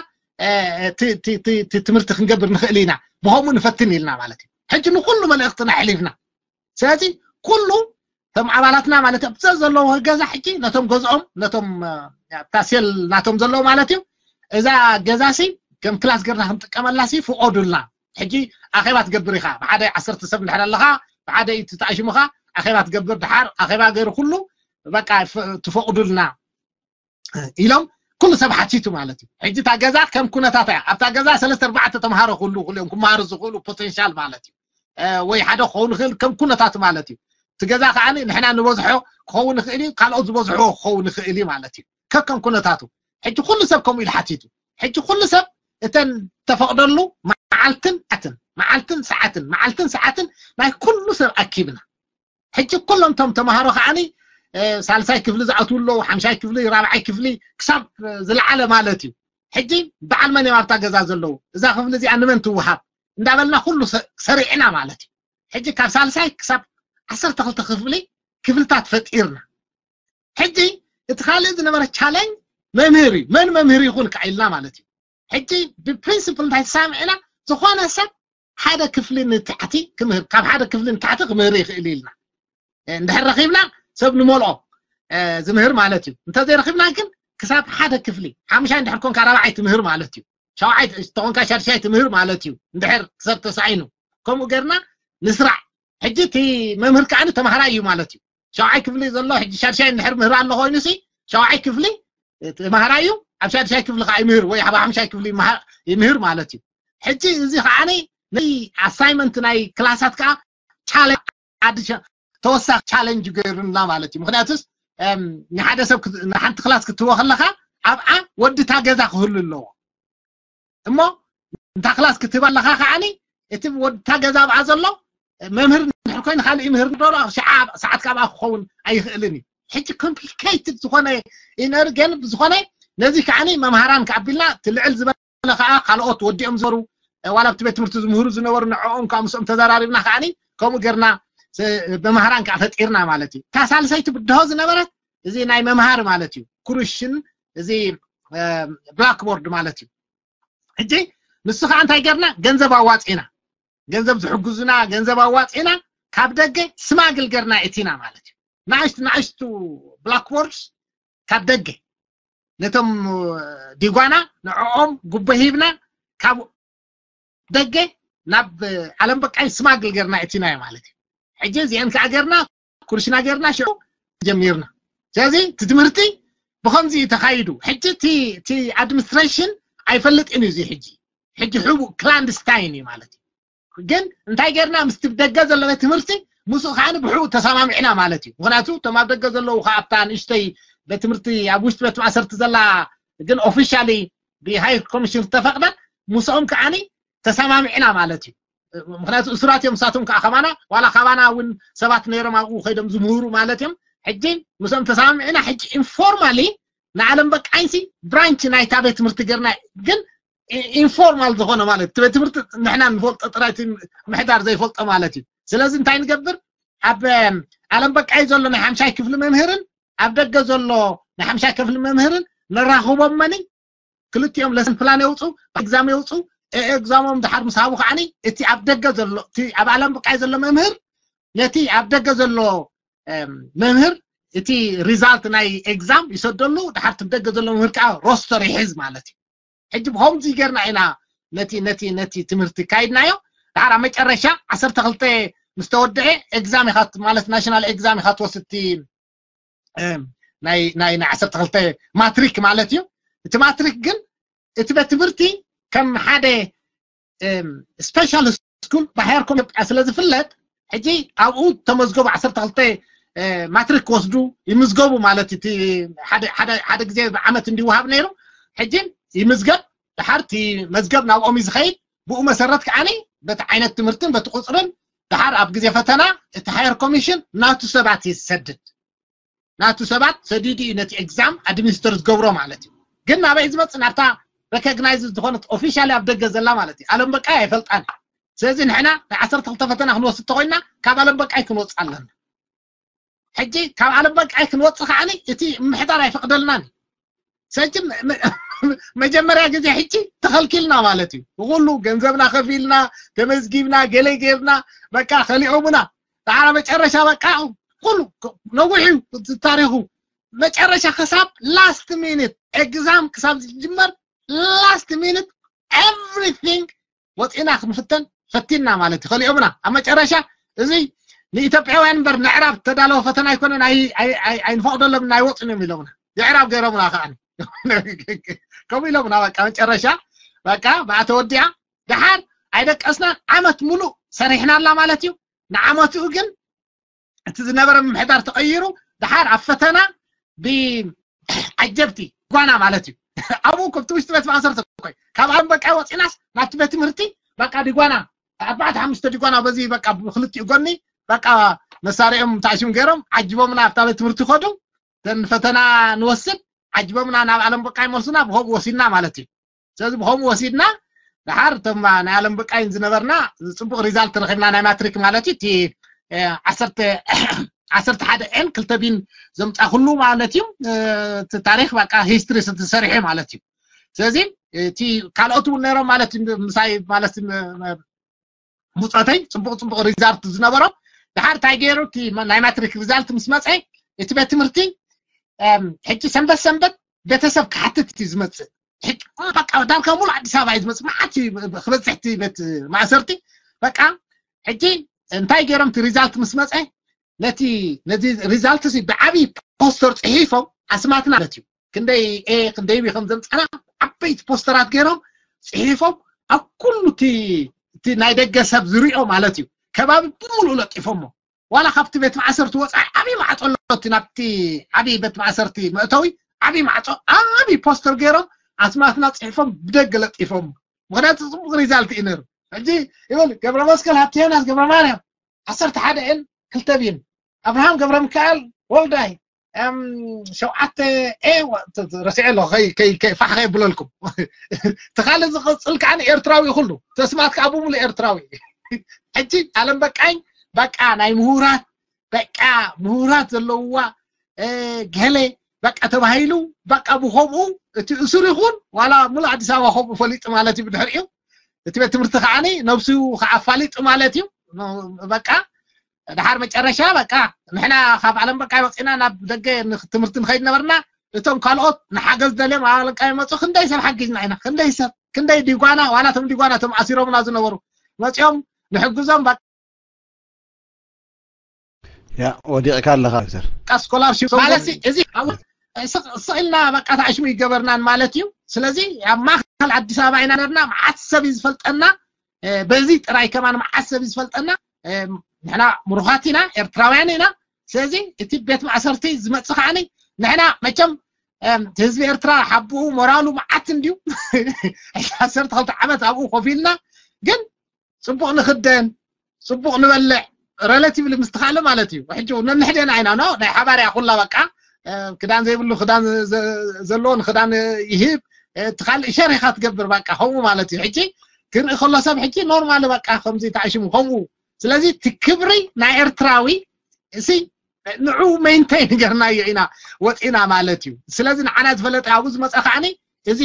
ትምህርቲ ክንገብር ንኽእል ኢና። ብኸምኡ ንፈትን ኢልና ማለት እዩ። ሕጂ ንኩሉ መልእኽትና ኣሕሊፍና ስለዚ ኩሉ እቶም ኣባላትና ማለት እዮም ዘ ዘለዉ ገዛ ሕጂ ነቶም ገዝኦም ነቶም ታሴል ናቶም ዘለዉ ማለት እዩ። እዛ ገዛ ሲ ከም ክላስ ገርና ክንጥቀመላ ሲ ፍቆዱልና። ሕጂ ኣኼባ ትገብር ኢኻ ብሓደ ዓሰርተ ሰብ እንድሕር ኣለኻ ብሓደ እዩ ተኣሽሙኻ ኣኼባ ትገብር ድሓር ኣኼባ ገይሩ ኩሉ በቃ ትፈቅዱልና ኢሎም ኩሉ ሰብ ሓቲቱ ማለት እዩ። ሕጂ እታ ገዛ ከም ኩነታታ እያ ኣብታ ገዛ ሰለስተ ኣርባዕተ ተምሃሮ ክህሉ ክእሉ እዮም ክመሃሩ ዝኽእሉ ፖቴንሻል ማለት እዩ። ወይ ሓደ ክኸውን ይኽእል ከም ኩነታቱ ማለት እዩ። እቲ ገዛ ከዓ ንሕና ንበዝሖ ክኸውን ይኽእል እዩ ካልኦት ዝበዝሕዎ ክኸውን ይኽእል እዩ ማለት እዩ። ከከም ኩነታቱ ሕጂ ኩሉ ሰብ ከምኡ ኢሉ ሓቲቱ። ሕጂ ኩሉ ሰብ እተን ተፈቅደሉ መዓልትን ሰዓትን መዓልትን ሰዓትን መዓልትን ሰዓትን ናይ ኩሉ ሰብ ኣኪብና ሕጂ ኩሎም ቶም ተምሃሮ ከዓኒ ሳልሳይ ክፍሊ ዝኣትዉ ኣለዉ ሓምሻይ ክፍሊ ራብዓይ ክፍሊ ክሳብ ዝለዓለ ማለት እዩ። ሕጂ በዓል መን እዮም ኣብታ ገዛ ዘለዉ እዛ ክፍሊ እዚኣ ንመን ትወሃብ እንዳበልና ኩሉ ሰሪዕና ማለት እዩ። ሕጂ ካብ ሳልሳይ ክሳብ ዓሰርተ ክልተ ክፍሊ ክፍልታት ፈጢርና። ሕጂ እቲ ካልእ ዝነበረ ቻለንጅ መምህር እዩ። መን መምህር ይኹን ከዓ ኢልና ማለት እዩ። ሕጂ ብፕሪንስፕል እንታይ ተሳሚዕና፣ ዝኾነ ሰብ ሓደ ክፍሊ ንታሕቲ ክምህር፣ ካብ ሓደ ክፍሊ ንታሕቲ ክምህር ይኽእል ኢልና። እንድሕር ረኺብና ሰብ ንመልኦ ዝምህር ማለት እዩ። እንተዘይረኺብና ግን ክሳብ ሓደ ክፍሊ፣ ሓሙሻይ እንድሕር ኮንካ ራብዓይ ትምህር ማለት እዩ። ሻውዓይ ተኾንካ ሻድሻይ ትምህር ማለት እዩ። እንድሕር ሰብ ተሳኢኑ ከምኡ ገርና ንስራዕ። ሕጂ እቲ መምህር ከዓ ተማሃራይ እዩ ማለት እዩ። ሻውዓይ ክፍሊ ዘሎ ሕጂ ሻድሻይ እንድሕር ምህር ኣሎ ኮይኑ ሲ ሻውዓይ ክፍሊ ተማሃራይ እዩ፣ ኣብ ሻድሻይ ክፍሊ ከዓ ይምህር ወይ ኣብ ሓሙሻይ ክፍሊ ይምህር ማለት እዩ። ሕጂ እዚ ከዓ ናይ ኣሳይመንት ናይ ክላሳት ከዓ ተወሳኺ ቻለንጅ ገይሩና ማለት እዩ። ምክንያቱስ ንሓደ ሰብ ንሓንቲ ክላስ ክትህቦ ከለካ ኣብኣ ወዲ እታ ገዛ ክህሉ ኣለዎ። እሞ እንታ ክላስ ክትህባ ኣለካ ከዓኒ እቲ ወዲ እታ ገዛ ኣብኣ ዘሎ መምህር እንድሕር ኮይኑ ካልእ ይምህር ዶ ሽዓ ሰዓት ካብኣ ክኸውን ኣይኽእልን እዩ። ሕጂ ኮምፕሊኬትድ ዝኾነ ኢነር ግን ብዝኾነ ነዚ ከዓኒ መምሃራን ከኣቢልና ትልዕል ዝበለ ከዓ ካልኦት ወዲኦም ዝበሩ ዋላ ኣብቲ ቤት ትምህርቲ ዝምህሩ ዝነበሩ ንዕኦም ከዓ ምስኦም ተዘራሪብና ከዓኒ ከምኡ ገርና መምሃራን ከዓ ፈጢርና ማለት እዩ። እታ ሳልሰይቲ ብድሆ ዝነበረት እዚ ናይ መምሃር ማለት እዩ። ኩርሽን እዚ ብላክቦርድ ማለት እዩ። ሕጂ ንሱ ከዓ እንታይ ገርና ገንዘብ ኣዋፂና ገንዘብ ዝሕግዙና ገንዘብ ኣዋፂና ካብ ደገ ስማግል ገርና እቲና ማለት እዩ። ንኣሽቱ ንኣሽቱ ብላክቦርድስ ካብ ደገ ነቶም ዲጓና ንዕኦም ጉቦ ሂብና ካብ ደገ ናብ ዓለም በቃይ ስማግል ገርና እቲናዮ ማለት እዩ። ሕጂ እዚአን ከዓ ገርና ኩርሽና ገርና ሽዑ ጀሚርና። ስለዚ እቲ ትምህርቲ ብኸምዚ እዩ ተኻይዱ። ሕጂ እቲ ኣድሚኒስትሬሽን ኣይፈልጥን እዩ። እዚ ሕጂ ሕጂ ሕቡእ ክላንድስታይን እዩ ማለት እዩ። ግን እንታይ ገርና ምስቲ ደገ ዘሎ ቤት ትምህርቲ ምስኡ ከዓ ብሕቡእ ተሰማሚዕና ማለት እዩ። ምክንያቱ እቶም ኣብ ደገ ዘለዉ ከዓ ኣብታ ንእሽተይ ቤት ትምህርቲ ኣብ ውሽጢ ቤት ማእሰርቲ ዘላ ግን ኦፊሻሊ ብሃይ ኮሚሽን ዝተፈቅደ ምስኦም ከዓኒ ተሰማሚዕና ማለት እዩ። ምክንያቱ እሱራት እዮም ንሳቶም ከዓ ከማና ዋላ ካባና እውን ሰባት ነይሮም ኣብኡ ከይዶም ዝምህሩ ማለት እዮም። ሕጂ ምስኦም ተሰማሚዕና ሕጂ ኢንፎርማሊ ንዓለም በቃይንሲ ብራንች ናይታ ቤት ትምህርቲ ገርና ግን ኢንፎርማል ዝኾነ ማለት እቲ ቤት ትምህርቲ ንሕና ንፈልጦ ጥራይ እቲ ምሕዳር ዘይፈልጦ ማለት እዩ። ስለዚ እንታይ ንገብር ኣብ ዓለም በቃይ ዘሎ ናይ ሓምሻይ ክፍሊ መምህርን ኣብ ደገ ዘሎ ናይ ሓምሻይ ክፍሊ መምህርን ነራኽቦም መኒ ክልቲኦም ለሰን ፕላን የውፁ፣ ኤግዛም የውፁ። ኤግዛሞም ድሓር ምስ ሃቡ ከዓኒ እቲ ኣብ ደገ ዘሎ እቲ ኣብ ዓለም ብቃይ ዘሎ መምህር ነቲ ኣብ ደገ ዘሎ መምህር እቲ ሪዛልት ናይ ኤግዛም ይሰደሉ። ድሓር እቲ ደገ ዘሎ መምህር ከዓ ሮስተር ይሕዝ ማለት እዩ። ሕጂ ብኸምዚ ጌርና ኢና ነቲ ነቲ ነቲ ትምህርቲ ካይድናዮ። ድሓር ኣብ መጨረሻ ዓሰርተ ክልተ ምስ ተወድአ ኤግዛም ኢኻ ማለት ናሽናል ኤግዛም ኢኻ ትወስድ ናይ ናይ ናይ ዓሰርተ ክልተ ማትሪክ ማለት እዩ። እቲ ማትሪክ ግን እቲ ቤት ትምህርቲ ከም ሓደ ስፔሻል ስኩል ብሃየር ኮም ኢትዮጵያ ስለ ዝፍለጥ ሕጂ ኣብኡ ተመዝገቡ ዓሰርተ ክልተ ማትሪክ ክወስዱ ይምዝገቡ ማለት እቲ ሓደ ግዜ ብዓመት እንዲወሃብ ነይሩ። ሕጂ ይምዝገብ ድሓር እቲ መዝገብ ናብኦም እዩ ዝኸይድ። ብኡ መሰረት ከዓኒ በቲ ዓይነት ትምህርትን በቲ ቁፅርን ድሓር ኣብ ግዜ ፈተና እቲ ሃየር ኮሚሽን ናቱ ሰባት ይሰድድ ናቱ ሰባት ሰዲዱ እዩ ነቲ ኤግዛም ኣድሚኒስተር ዝገብሮ ማለት እዩ። ግን ናበይ ዝመፅእ ናብታ ሬኮግናይዝ ዝኾነት ኦፊሻሊ ኣብ ደገ ዘላ ማለት እዩ። ኣለም በቃይ ኣይፈልጣን። ስለዚ ንሕና ናይ ዓሰርተ ክልተ ፈተና ክንወስድ ተኮይና ካብ ኣለም በቃይ ክንወፅእ ኣለና። ሕጂ ካብ ኣለም በቃይ ክንወፅእ ከዓኒ እቲ ምሕዳር ኣይፈቅደልናን እዩ። ሰጂ መጀመርያ ግዜ ሕጂ ተኸልኪልና ማለት እዩ። ብኩሉ ገንዘብና ከፊልና ተመዝጊብና ገለ ጌርና በቃ ከሊኦምና። ዳዕራ መጨረሻ በቃ ኩሉ ነዊሕ እዩ ታሪኹ። መጨረሻ ክሳብ ላስት ሚኒት ኤግዛም ክሳብ ዝጅመር ላስት ሚኒት ኤቭሪቲንግ ወፂና ክንፍተን ፈቲና ማለት እዩ። ከሊኦምና ኣብ መጨረሻ እዚ ንኢትዮጵያውያን እምበር ንዕራብ ተዳለወ ፈተና ኣይኮነን ኣይንፈቅደሎም ኣይወፅን እዮም ኢሎምና። የዕራብ ገይሮምና ከዓ ከምኡ ኢሎምና በቃ መጨረሻ በቃ ብኣ ተወዲኣ። ደሓር ኣይደቀስና ዓመት ሙሉእ ሰሪሕናላ ማለት እዩ። ንዓመትኡ ግን እቲ ዝነበረ ምምሕዳር ተቐይሩ ደሓር ኣብ ፈተና ብዓጀብቲ ጓና ማለት እዩ። ኣብኡ ከምቲ ውሽጢ ቤት ማእሰርቲ ኮይ ካብ ኣንበቃይ ወፂናስ ናብቲ ቤት ትምህርቲ በቃ ዲጓና ኣርባዕተ ሓሙሽተ ዲጓና በዚ በቃ ብክልቲኡ ጎኒ በቃ መሳሪኦም ታዕሽም ገይሮም ዓጅቦምና ኣብታ ቤት ትምህርቲ ከዱ። ተን ፈተና ንወስድ ዓጅቦምና ናብ ኣለም በቃ ይመልሱና ብኸምኡ ወሲድና ማለት እዩ። ስለዚ ብኸምኡ ወሲድና ደሓር እቶም ናይ ኣለም በቃይን ዝነበርና ፅቡቅ ሪዛልት ረኺብና ናይ ማትሪክ ማለት እዩ። እቲ ዓሰርተ ሓደ ኤን ክልተ ቢን ዘምፃ ኩሉ ማለት እዩ። እቲ ታሪክ በቃ ሂስትሪ ተሰሪሑ ማለት እዩ። ስለዚ እቲ ካልኦት እውን ነይሮም ማለት እዩ። ምሳይ ማለት ሙፀተይ ፅቡቅ ፅቡቅ ሪዛልት ዝነበሮ ድሓር እንታይ ገይሩ ናይ ማትሪክ ሪዛልት ምስ መፀ እቲ ቤት ትምህርቲ ሕጂ ሰንበት ሰንበት ቤተሰብ ክሓትት እዩ ዝመፅእ። በቃ ዳርጋ ሙሉ ኣዲስ ኣበባ እዩ ዝመፅእ። መዓት ክበፅሕ እቲ ቤት ማእሰርቲ በቃ ሕጂ እንታይ ገይሮም እቲ ሪዛልት ምስ መፀ ነቲ ነዚ ሪዛልት እዚ ብዓብዪ ፖስተር ፅሒፎም ኣስማትና ማለት እዩ ክንደይ ኤ ክንደይ ቢ ከም ዘምፃና ዓበይቲ ፖስተራት ገይሮም ፅሒፎም ኣብ ኩሉ እቲ ናይ ደገ ሰብ ዝሪኦ ማለት እዩ ከባቢ ብምሉእ ለጢፎሞ። ዋላ ካብቲ ቤት ማእሰርቲ ወፃኢ ዓብዪ ማዕፆ ኣሎ። እቲ ናብቲ ዓብዪ ቤት ማእሰርቲ መእተዊ ዓብዪ ማዕፆ ዓብዪ ፖስተር ገይሮም ኣስማትና ፅሒፎም ብደገ ለጢፎም። ምክንያቱ ፅቡቅ ሪዛልት እዩ ነይሩ። ሕጂ ይበል ገብረ መስቀል ሃብተ ዮናስ ገብረ ማርያም ዓሰርተ ሓደ ኤን ክልተ ቢን ኣብርሃም ገብረ ሚካኤል ወልዳይ ሸውዓተ ኤ ረሲዐ ኣሎ ፋሕ ከየብለልኩም። ተካለ ዝቅፅል ከዓ ኤርትራዊ ኩሉ ተስማት ከዓ ብምሉ ኤርትራዊ። ሕጂ ኣለም በቃኝ በቃ ናይ ምሁራት በቃ ምሁራት ዘለውዋ ገለ በቃ ተባሂሉ በቃ ብከምኡ እቲ እሱር ይኹን ዋላ ሙሉ ኣዲስ ኣበባ ከምኡ ፈሊጡ ማለት እዩ። ብድሕሪኡ እቲ ቤት ትምህርቲ ከዓ ነብሱ ከዓ ኣፋሊጡ ማለት እዩ። በቃ ድሓር መጨረሻ በቃ ንሕና ካብ ዓለም በቃ ወፂና ናብ ደገ ትምህርቲ ንኸይድ ነበርና። እቶም ካልኦት ንሓገዝ ደልዮም ኣብ ዓለም በቃ ይመፁ። ክንደይ ሰብ ሓጊዝና ኢና፣ ክንደይ ሰብ ክንደይ ዲጓና ዋላ ቶም ዲጓና ቶም ኣሲሮምና ዝነበሩ መፂኦም ንሕግዞም። ያ ወዲቕካ ኣለኻ ዶክተር። ስኮላርሽፕ ማለት እዚ ስቕ ኢልና በቃ ተኣሽሙ ይገበርናን ማለት እዩ። ስለዚ ኣብ ማእከል ኣዲስ ኣበባ ኢና ነርና፣ መዓት ሰብ እዩ ዝፈልጠና። በዚ ጥራይ ከማን መዓት ሰብ እዩ ዝፈልጠና። ንሕና ምሩኻት ኢና፣ ኤርትራውያን ኢና። ስለዚ እቲ ቤት ማእሰርቲ ዝመጽእ ከዓኒ ንሕና መቸም ህዝቢ ኤርትራ ሓብኡ ሞራሉ መዓት እንድዩ። ዓሰርተ ክልተ ዓመት ኣብኡ ኮፍ ኢልና ግን ፅቡቅ ንክደን ፅቡቅ ንበልዕ ረለቲቭሊ ምስትካለ ማለት እዩ። ሕጂ ነንሕደና ኢና ኖ ናይ ሓባር እያ ኩላ በቃ ክዳን ዘይብሉ ክዳን ዘለዎ ንክዳን ይህብ ትካል ሸሪካ ትገብር በቃ ከምኡ ማለት እዩ። ሕጂ ክርኢ ከሎ ሰብ ሕጂ ኖርማል በቃ ከምዚ ተኣሽሙ ከምኡ። ስለዚ እቲ ክብሪ ናይ ኤርትራዊ እሲ ንዑ ሜንቴን ገርናዮ ኢና ወፂና ማለት እዩ። ስለዚ ንዓና ዝፈለጠ ኣብኡ ዝመፀ ከዓኒ እዚ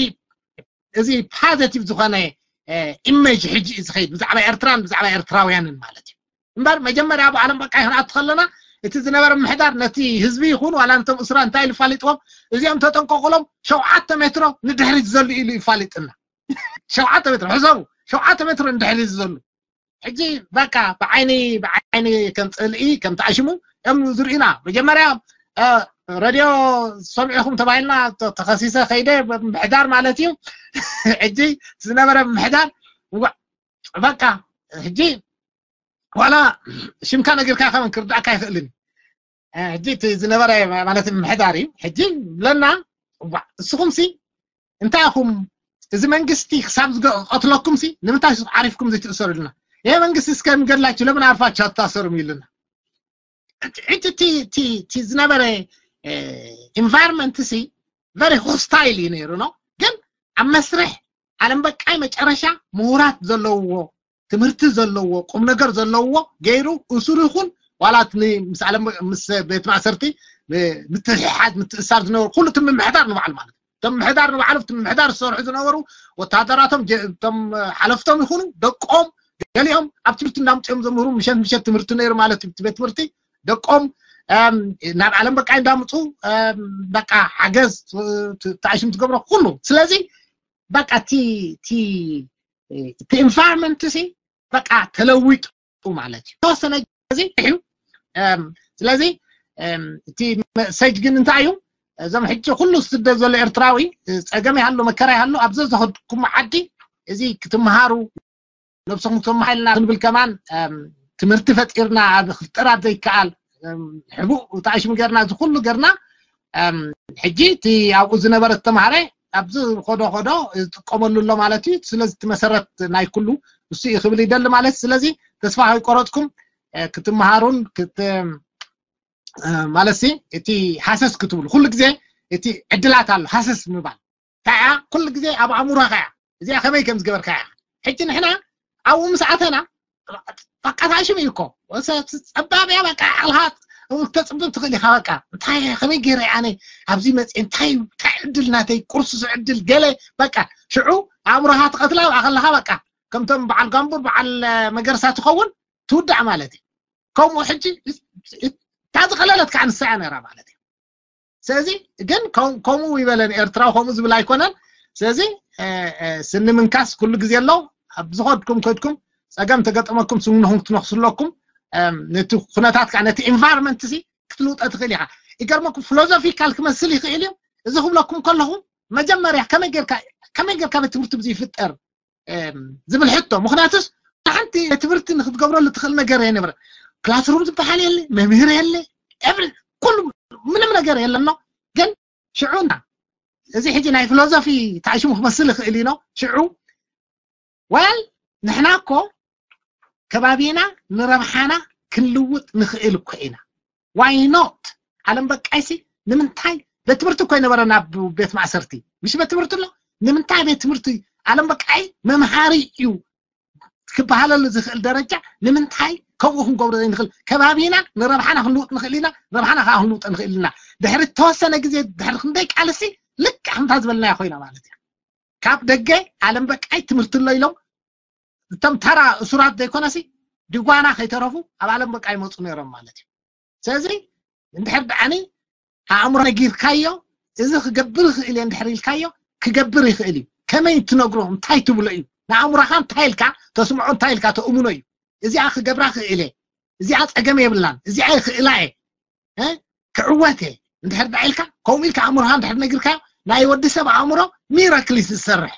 እዚ ፓዘቲቭ ዝኾነ ኢሜጅ ሕጂ እዩ ዝኸይድ ብዛዕባ ኤርትራን ብዛዕባ ኤርትራውያንን ማለት እዩ። እምበር መጀመርያ ኣብ ዓለም በቃ ክንኣቱ ከለና እቲ ዝነበረ ምሕዳር ነቲ ህዝቢ ይኹን ዋላ ነቶም እስራ እንታይ ኢሉ ፋሊጥዎም እዚኦም ተጠንቀቁሎም ሸውዓተ ሜትሮ ንድሕሪት ዘሉ ኢሉ ይፋሊጥና። ሸውዓተ ሜትሮ ሕሰቡ፣ ሸውዓተ ሜትሮ ንድሕሪት ዘሉ ሕጂ በቃ ብዓይኒ ብዓይኒ ከም ፅልኢ ከም ተኣሽሙ እዮም ዝርእዩና። መጀመርያ ረድዮ ሰሚዕኹም ተባሂልና ተኸሲሰ ከይደ ምሕዳር ማለት እዩ። ሕጂ ዝነበረ ምሕዳር በቃ ሕጂ ዋላ ሽምካ ነጊርካ ከመን ክርዳእካ ይኽእልን። ሕጂ እቲ ዝነበረ ማለት ምሕዳር እዩ። ሕጂ ብለና ንስኹም ሲ እንታይ ኢኹም እዚ መንግስቲ ክሳብ ዝቀትለኩም ሲ ንምንታይ ዓሪፍኩም ዘይትእሰሩ ኢሉና። ይሄ መንግስቲ እስከሚገድላችሁ ለምን አርፋችሁ አትታሰሩም ይሉና። እቲ ዝነበረ ኢንቫይሮንመንት ሲ ቨሪ ሆስታይል እዩ ነይሩ ነው። ግን ኣብ መስርሕ ዓለም በቃይ መጨረሻ ምሁራት ዘለውዎ ትምህርቲ ዘለዎ ቁም ነገር ዘለዎ ገይሩ እሱር ይኹን ዋላ ምስ ዓለም ምስ ቤት ማእሰርቲ ምትሕሓዝ ምትእሳር ዝነበሩ ኩሉ እቲ ምምሕዳር ንባዕሉ ማለት እቶም ምሕዳር ንባዕሉ እቲ ምምሕዳር ዝሰርሑ ዝነበሩ ወታደራቶም ቶም ሓለፍቶም ይኹኑ ደቆም ገሊኦም ኣብ ትምህርቲ እንዳምፅኦም ዘምህሩ ምሸት ምሸት ትምህርቲ ነይሩ ማለት እዩ። ቤት ትምህርቲ ደቆም ናብ ዓለም በቃ እንዳምፁ በቃ ሓገዝ ተኣሽም ትገብሮ ኩሉ ስለዚ በቃ እቲ ኢንቫይሮንመንት ሲ በቃ ተለዊጡ ማለት እዩ። ተወሰነ ግዜ እዩ። ስለዚ እቲ መሰጅ ግን እንታይ እዩ? እዞም ሕጂ ኩሉ ስደት ዘሎ ኤርትራዊ ፀገም ይሃሉ መከራ ይሃሉ ኣብ ዘዝኸድኩም ዓዲ እዚ ክትምሃሩ ነብስኹም ክተመሓይልና ክንብል ከማን ትምህርቲ ፈጢርና ኣብ ክፍጠር ኣብ ዘይከኣል ሕቡእ ተኣሽሙ ገርና እዚ ኩሉ ገርና ሕጂ እቲ ኣብኡ ዝነበረ ዝተማሃረ ኣብዚ ኾዶ ኾዶ ዝጥቀመሉ ኣሎ ማለት እዩ። ስለዚ እቲ መሰረት ናይ ኩሉ እሱ እዩ ክብል ይደሊ ማለት ስለዚ ተስፋ ከይቆረፅኩም ክትመሃሩን ማለት ሲ እቲ ሃሰስ ክትብሉ ኩሉ ግዜ እቲ ዕድላት ኣሎ ሃሰስ ምባል እንታይ እያ ኩሉ ግዜ ኣብ ኣእምሮኻ እያ እዚኣ ከመይ ከም ዝገበርካ እያ። ሕጂ ንሕና ኣብኡ ምስ ኣተና በቃ ታሽም እዩ እኮ። ጸባብ እያ። በቃ ዓቕልኻ ተጽብብ ትኽእል ኢኻ። በቃ እንታይ ከመይ ገይረ ኣነ ኣብዚ መፅእ እንታይ እንታይ ዕድል ናተይ ቁርሱስ ዕድል ገለ በቃ ሽዑ ኣእምሮኻ ትቐትላ ኣብኣ ከለኻ በቃ ከምቶም በዓል ጋምቡር በዓል መገርሳ ትኸውን ትውዳእ ማለት እዩ። ከምኡ ሕጂ እታ ዝቐለለት ከዓ ንሳ እያ ነራ ማለት እዩ። ስለዚ ግን ከምኡ ይበለን ኤርትራዊ ከምኡ ዝብል ኣይኮነን። ስለዚ ስኒ ምንካስ ኩሉ ግዜ ኣሎ። ኣብ ዝኸድኩም ከድኩም ፀገም ተገጠመኩም ስንኹም ትነክሱ ኣለኩም። ነቲ ኩነታት ከዓ ነቲ environment ሲ ክትልውጠ ትኽእል ኢኻ። ይገርመኩም ፊሎዞፊካል ክመስል ይኽእል እዩ። እዚ ክብለኩም ከለኹ መጀመርያ ከመይ ጌርካ ከመይ ጌርካ ቤት ትምህርቲ ብዙ ይፍጠር ዝብል ሕቶ። ምክንያቱስ ሓንቲ ቤት ትምህርቲ ንክትገብረሉ ትኽእል ነገር የነበረ። ክላስሩም ዝበሃል የለ፣ መምህር የለ፣ ኩሉ ምንም ነገር የለና። ግን ሽዑና እዚ ሕጂ ናይ ፊሎዞፊ ታሽሙ ክመስል ይኽእል እዩ። ሽዑ well ንሕና እኮ ከባቢና ንረብሓና ክንልውጥ ንኽእል እኮ ኢና። Why not? ዓለም በቃይሲ ንምንታይ ቤት ትምህርቲ እኮ ይነበረና ኣብ ቤት ማእሰርቲ ምሽ ቤት ትምህርቲ ኣሎ። ንምንታይ ቤት ትምህርቲ ዓለም በቃይ መምሃሪ እዩ ክበሃለሉ ዝኽእል ደረጃ ንምንታይ ከምኡ ክንገብሮ ዘይንኽእል? ከባቢና ንረብሓና ክንልውጥ ንኽእል ኢና፣ ረብሓና ከዓ ክንልውጥ ንኽእል ኢና። ድሕሪ ተወሰነ ግዜ ድሕሪ ክንደይ ቃልሲ ልክዕ ከምታ ዝበልናዮ ኮይና ማለት እዩ። ካብ ደገ ዓለም በቃይ ትምህርቲ ኣሎ ኢሎም እቶም ተራ እሱራት ዘይኮነሲ ድጓና ከይተረፉ ኣብ ዓለም በቃ ይመፁ ነይሮም ማለት እዩ። ስለዚ እንድሕር ደኣኒ ኣእምሮ ነጊርካዮ እዚ ክገብር ይኽእል እየ እንድሕር ኢልካዮ ክገብር ይኽእል እዩ። ከመይ ትነግሮ እንታይ ትብሎ እዩ ንኣእምሮኻ እንታይ ኢልካ ተስምዖ እንታይ ኢልካ ተእምኖ እዩ። እዚኣ ክገብራ ክእል እየ እዚኣ ፀገም የብላን እዚኣ ይኽእላ እየ ክዕወት እየ እንድሕር ደኣ ኢልካ ከምኡ ኢልካ ኣእምሮኻ እንድሕር ነጊርካዮ ናይ ወዲ ሰብ ኣእምሮ ሚራክል እዩ ዝሰርሕ።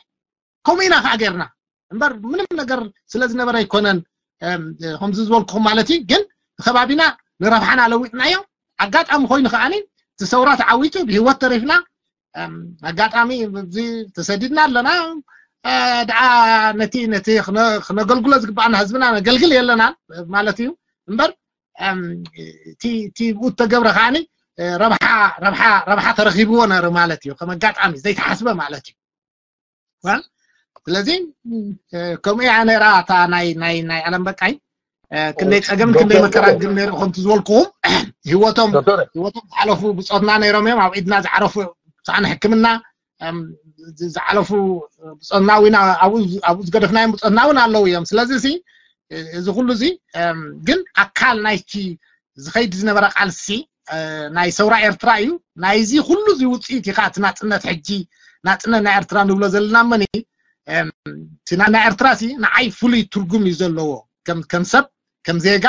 ከምኡ ኢና ከዓ ጌርና እምበር ምንም ነገር ስለ ዝነበረ ኣይኮነን። ከምዚ ዝበልኩኹም ማለት እዩ ግን ንከባቢና ንረብሓና ለዊጥናዮ። ኣጋጣሚ ኮይኑ ከዓኒ እቲ ሰውራ ተዓዊቱ ብህይወት ተሪፍና። ኣጋጣሚ እዚ ተሰዲድና ኣለና። ደኣ ነቲ ነቲ ክነገልግሎ ዝግባኣና ህዝብና ነገልግል የለና ማለት እዩ እምበር እቲ ብኡ ተገብረ ከዓኒ ረብሓ ረብሓ ረብሓ ተረኺብዎ ነሩ ማለት እዩ ከም ኣጋጣሚ ዘይተሓስበ ማለት እዩ። ስለዚ ከምኡ እያ ነራ እታ ናይ ናይ ናይ ዓለም በቃይ ክንደይ ፀገም ክንደይ መከራ ግን ነሩ ከምቲ ዝበልኩኹም ህይወቶም ህይወቶም ዝሓለፉ ብፆትና ነይሮም እዮም ኣብ ኢድና ዝዓረፉ ሳዕን ሕክምና ዝሓለፉ ብፆትና እውን ኣብኡ ዝገደፍናዮም ብፆትና እውን ኣለዉ እዮም። ስለዚ እዚ ኩሉ እዚ ግን ኣካል ናይቲ ዝኸይድ ዝነበረ ቃልሲ ናይ ሰውራ ኤርትራ እዩ። ናይዚ ኩሉ እዚ ውፅኢት እዩ ከዓ እቲ ናፅነት ሕጂ ናፅነት ናይ ኤርትራ ንብሎ ዘለና መኒ እቲ ናይ ኤርትራ ሲ ንዓይ ፍሉይ ትርጉም እዩ ዘለዎ። ከም ሰብ ከም ዜጋ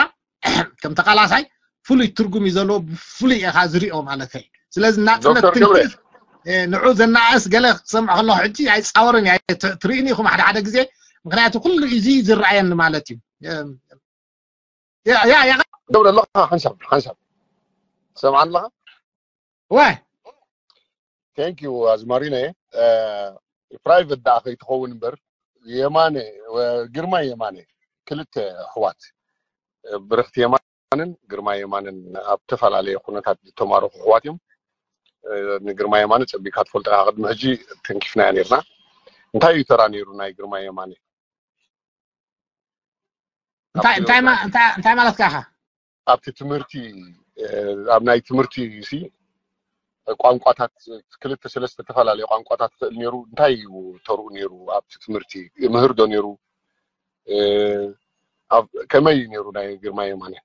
ከም ተቃላሳይ ፍሉይ ትርጉም እዩ ዘለዎ። ብፍሉይ ኢኻ ዝሪኦ ማለት እዩ። ስለዚ ናፅነት ትንክፍ ንዑ ዘናእስ ገለ ክሰምዕ ከለኹ ሕጂ ኣይፃወርን እየ። ትርእኒ ኢኹም ሓደ ሓደ ግዜ ምክንያቱ ኩሉ እዚ ዝረኣየኒ ማለት እዩ። ገብረ ኣለኻ ሓንሳብ ሓንሳብ ትሰምዓ ኣለኻ? ዋይ thank you ኣዝማሪኖ። ፕራይቨት ደኣ ከይትኸውን እምበር የማነ ግርማ የማነ ክልተ ኣሕዋት ብርኽቲ የማንን ግርማ የማንን ኣብ ዝተፈላለየ ኩነታት ዝተማረኹ ኣሕዋት እዮም። ንግርማ የማነ ፀቢካ ትፈልጦ ኢኻ ቅድሚ ሕጂ ተንኪፍናዮ ነርና። እንታይ እዩ ተራ ነይሩ ናይ ግርማ የማነ? እንታይ ማለትካ ኢኻ? ኣብቲ ትምህርቲ ኣብ ናይ ትምህርቲ ሲ ቋንቋታት ክልተ ሰለስተ ዝተፈላለዩ ቋንቋታት ክእል ነይሩ እንታይ እዩ ተርኡ ነይሩ ኣብቲ ትምህርቲ ይምህር ዶ ነይሩ ከመይ እዩ ነይሩ ናይ ግርማ የማነ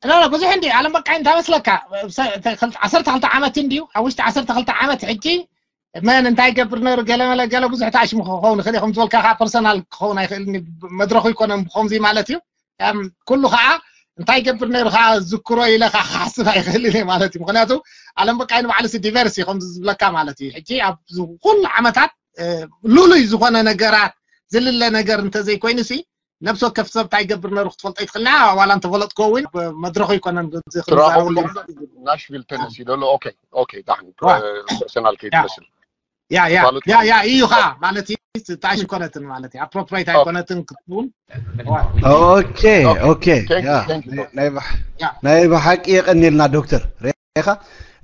ላ ብዙሕ እንዲ ኣለም በቃ እንታይ መስለካ ዓሰርተ ክልተ ዓመት እንድዩ ኣብ ውሽጢ ዓሰርተ ክልተ ዓመት ሕጂ መን እንታይ ገብር ነሩ ገለመለ ገለ ብዙሕ ተኣሽሙ ክኸውን ይኽእል ከም ዝበልካ ከዓ ፐርሰናል ክኸውን ኣይኽእል መድረኹ ይኮነን ብከምዚ ማለት እዩ። ኩሉ ከዓ እንታይ ገብር ነሩ ከዓ ዝክሮ ኢለ ከዓ ክሓስብ ኣይኽእልን እየ ማለት እዩ። ምክንያቱ ኣለም በቃ ንባዕሉ ዲቨርስ እዩ ከምዚ ዝብለካ ማለት እዩ። ሕጂ ኣብ ኩሉ ዓመታት ሉሉይ ዝኾነ ነገራት ዝልለ ነገር እንተዘይኮይኑ ሲ ነብሲ ወከፍ ሰብ እንታይ ይገብር ነሩ ክትፈልጦ ይትኽእልና ዋላ እንተፈለጥኮ እውን መድረኹ ይኮነን። ናሽቪል ተነሲ ዘሎ ኦኬ ኦኬ ዳሕን ፐርሰናል ከይትመስል ያ ያ ያ እዩ ኸዓ ማለት እዩ። ትጣሽ ይኮነትን ማለት እዩ ኣፕሮፕሬት ኣይኮነትን ክትውን ኦኬ ኦኬ ናይ ብሓቂ የቀኒልና ዶክተር ሬኻ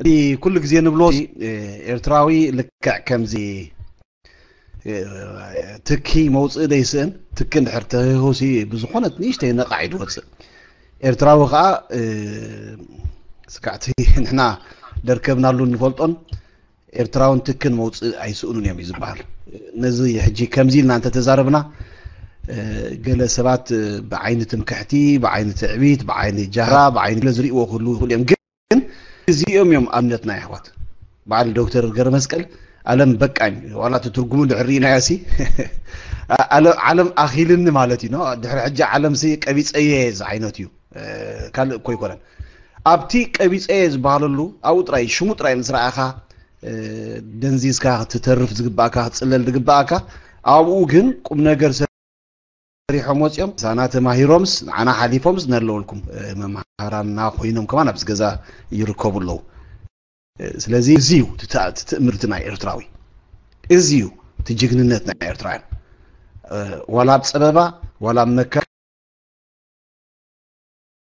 እቲ ኩሉ ግዜ ንብሎ ኤርትራዊ ልክዕ ከምዚ ትኪ መውፅኢ ደይስእን። ትኪ እንድሕር ተህህሲ ብዝኾነት ንእሽተይ ነቓዕ እዩ ዝወፅእ። ኤርትራዊ ከዓ ስጋዕቲ ንሕና ደርከብናሉ እንፈልጦን ኤርትራውን ትክን መውፅእ ኣይስእኑን እዮም እዩ ዝበሃል። ነዚ ሕጂ ከምዚ ኢልና እንተተዛረብና ገለ ሰባት ብዓይኒ ትምክሕቲ፣ ብዓይኒ ትዕቢት፣ ብዓይኒ ጃህራ፣ ብዓይኒ ዝርእዎ ክህሉ ይኽእሉ እዮም። ግን እዚኦም እዮም ኣብነትና የሕዋት። በዓል ዶክተር ገረመስቀል ኣለም በቃኝ ዋላ እቲ ትርጉሙ ድሕር ርኢናዮ ሲ ዓለም ኣኺልኒ ማለት እዩ። ድሕሪ ሕጂ ዓለም ሲ ቀቢፀየ ዝዓይነት እዩ። ካልእ እኮ ኣይኮነን። ኣብቲ ቀቢፀየ ዝበሃለሉ ኣብኡ ጥራይ ሽሙ ጥራይ ምስ ረኣኻ ደንዚዝካ ክትተርፍ ዝግባእካ ክትፅለል ዝግባእካ ኣብኡ ግን ቁም ነገር ሰሪሖም ወፂኦም ሳና ተማሂሮምስ ንዓና ሓሊፎምስ ነለወልኩም መምሃራና ኮይኖም ከማን ኣብዚ ገዛ ይርከቡ ኣለዉ። ስለዚ እዚ እዩ ትእምርቲ ናይ ኤርትራዊ። እዚ እዩ እቲ ጅግንነት ናይ ኤርትራውያን። ዋላ ኣብ ፀበባ ዋላ ኣብ መከራ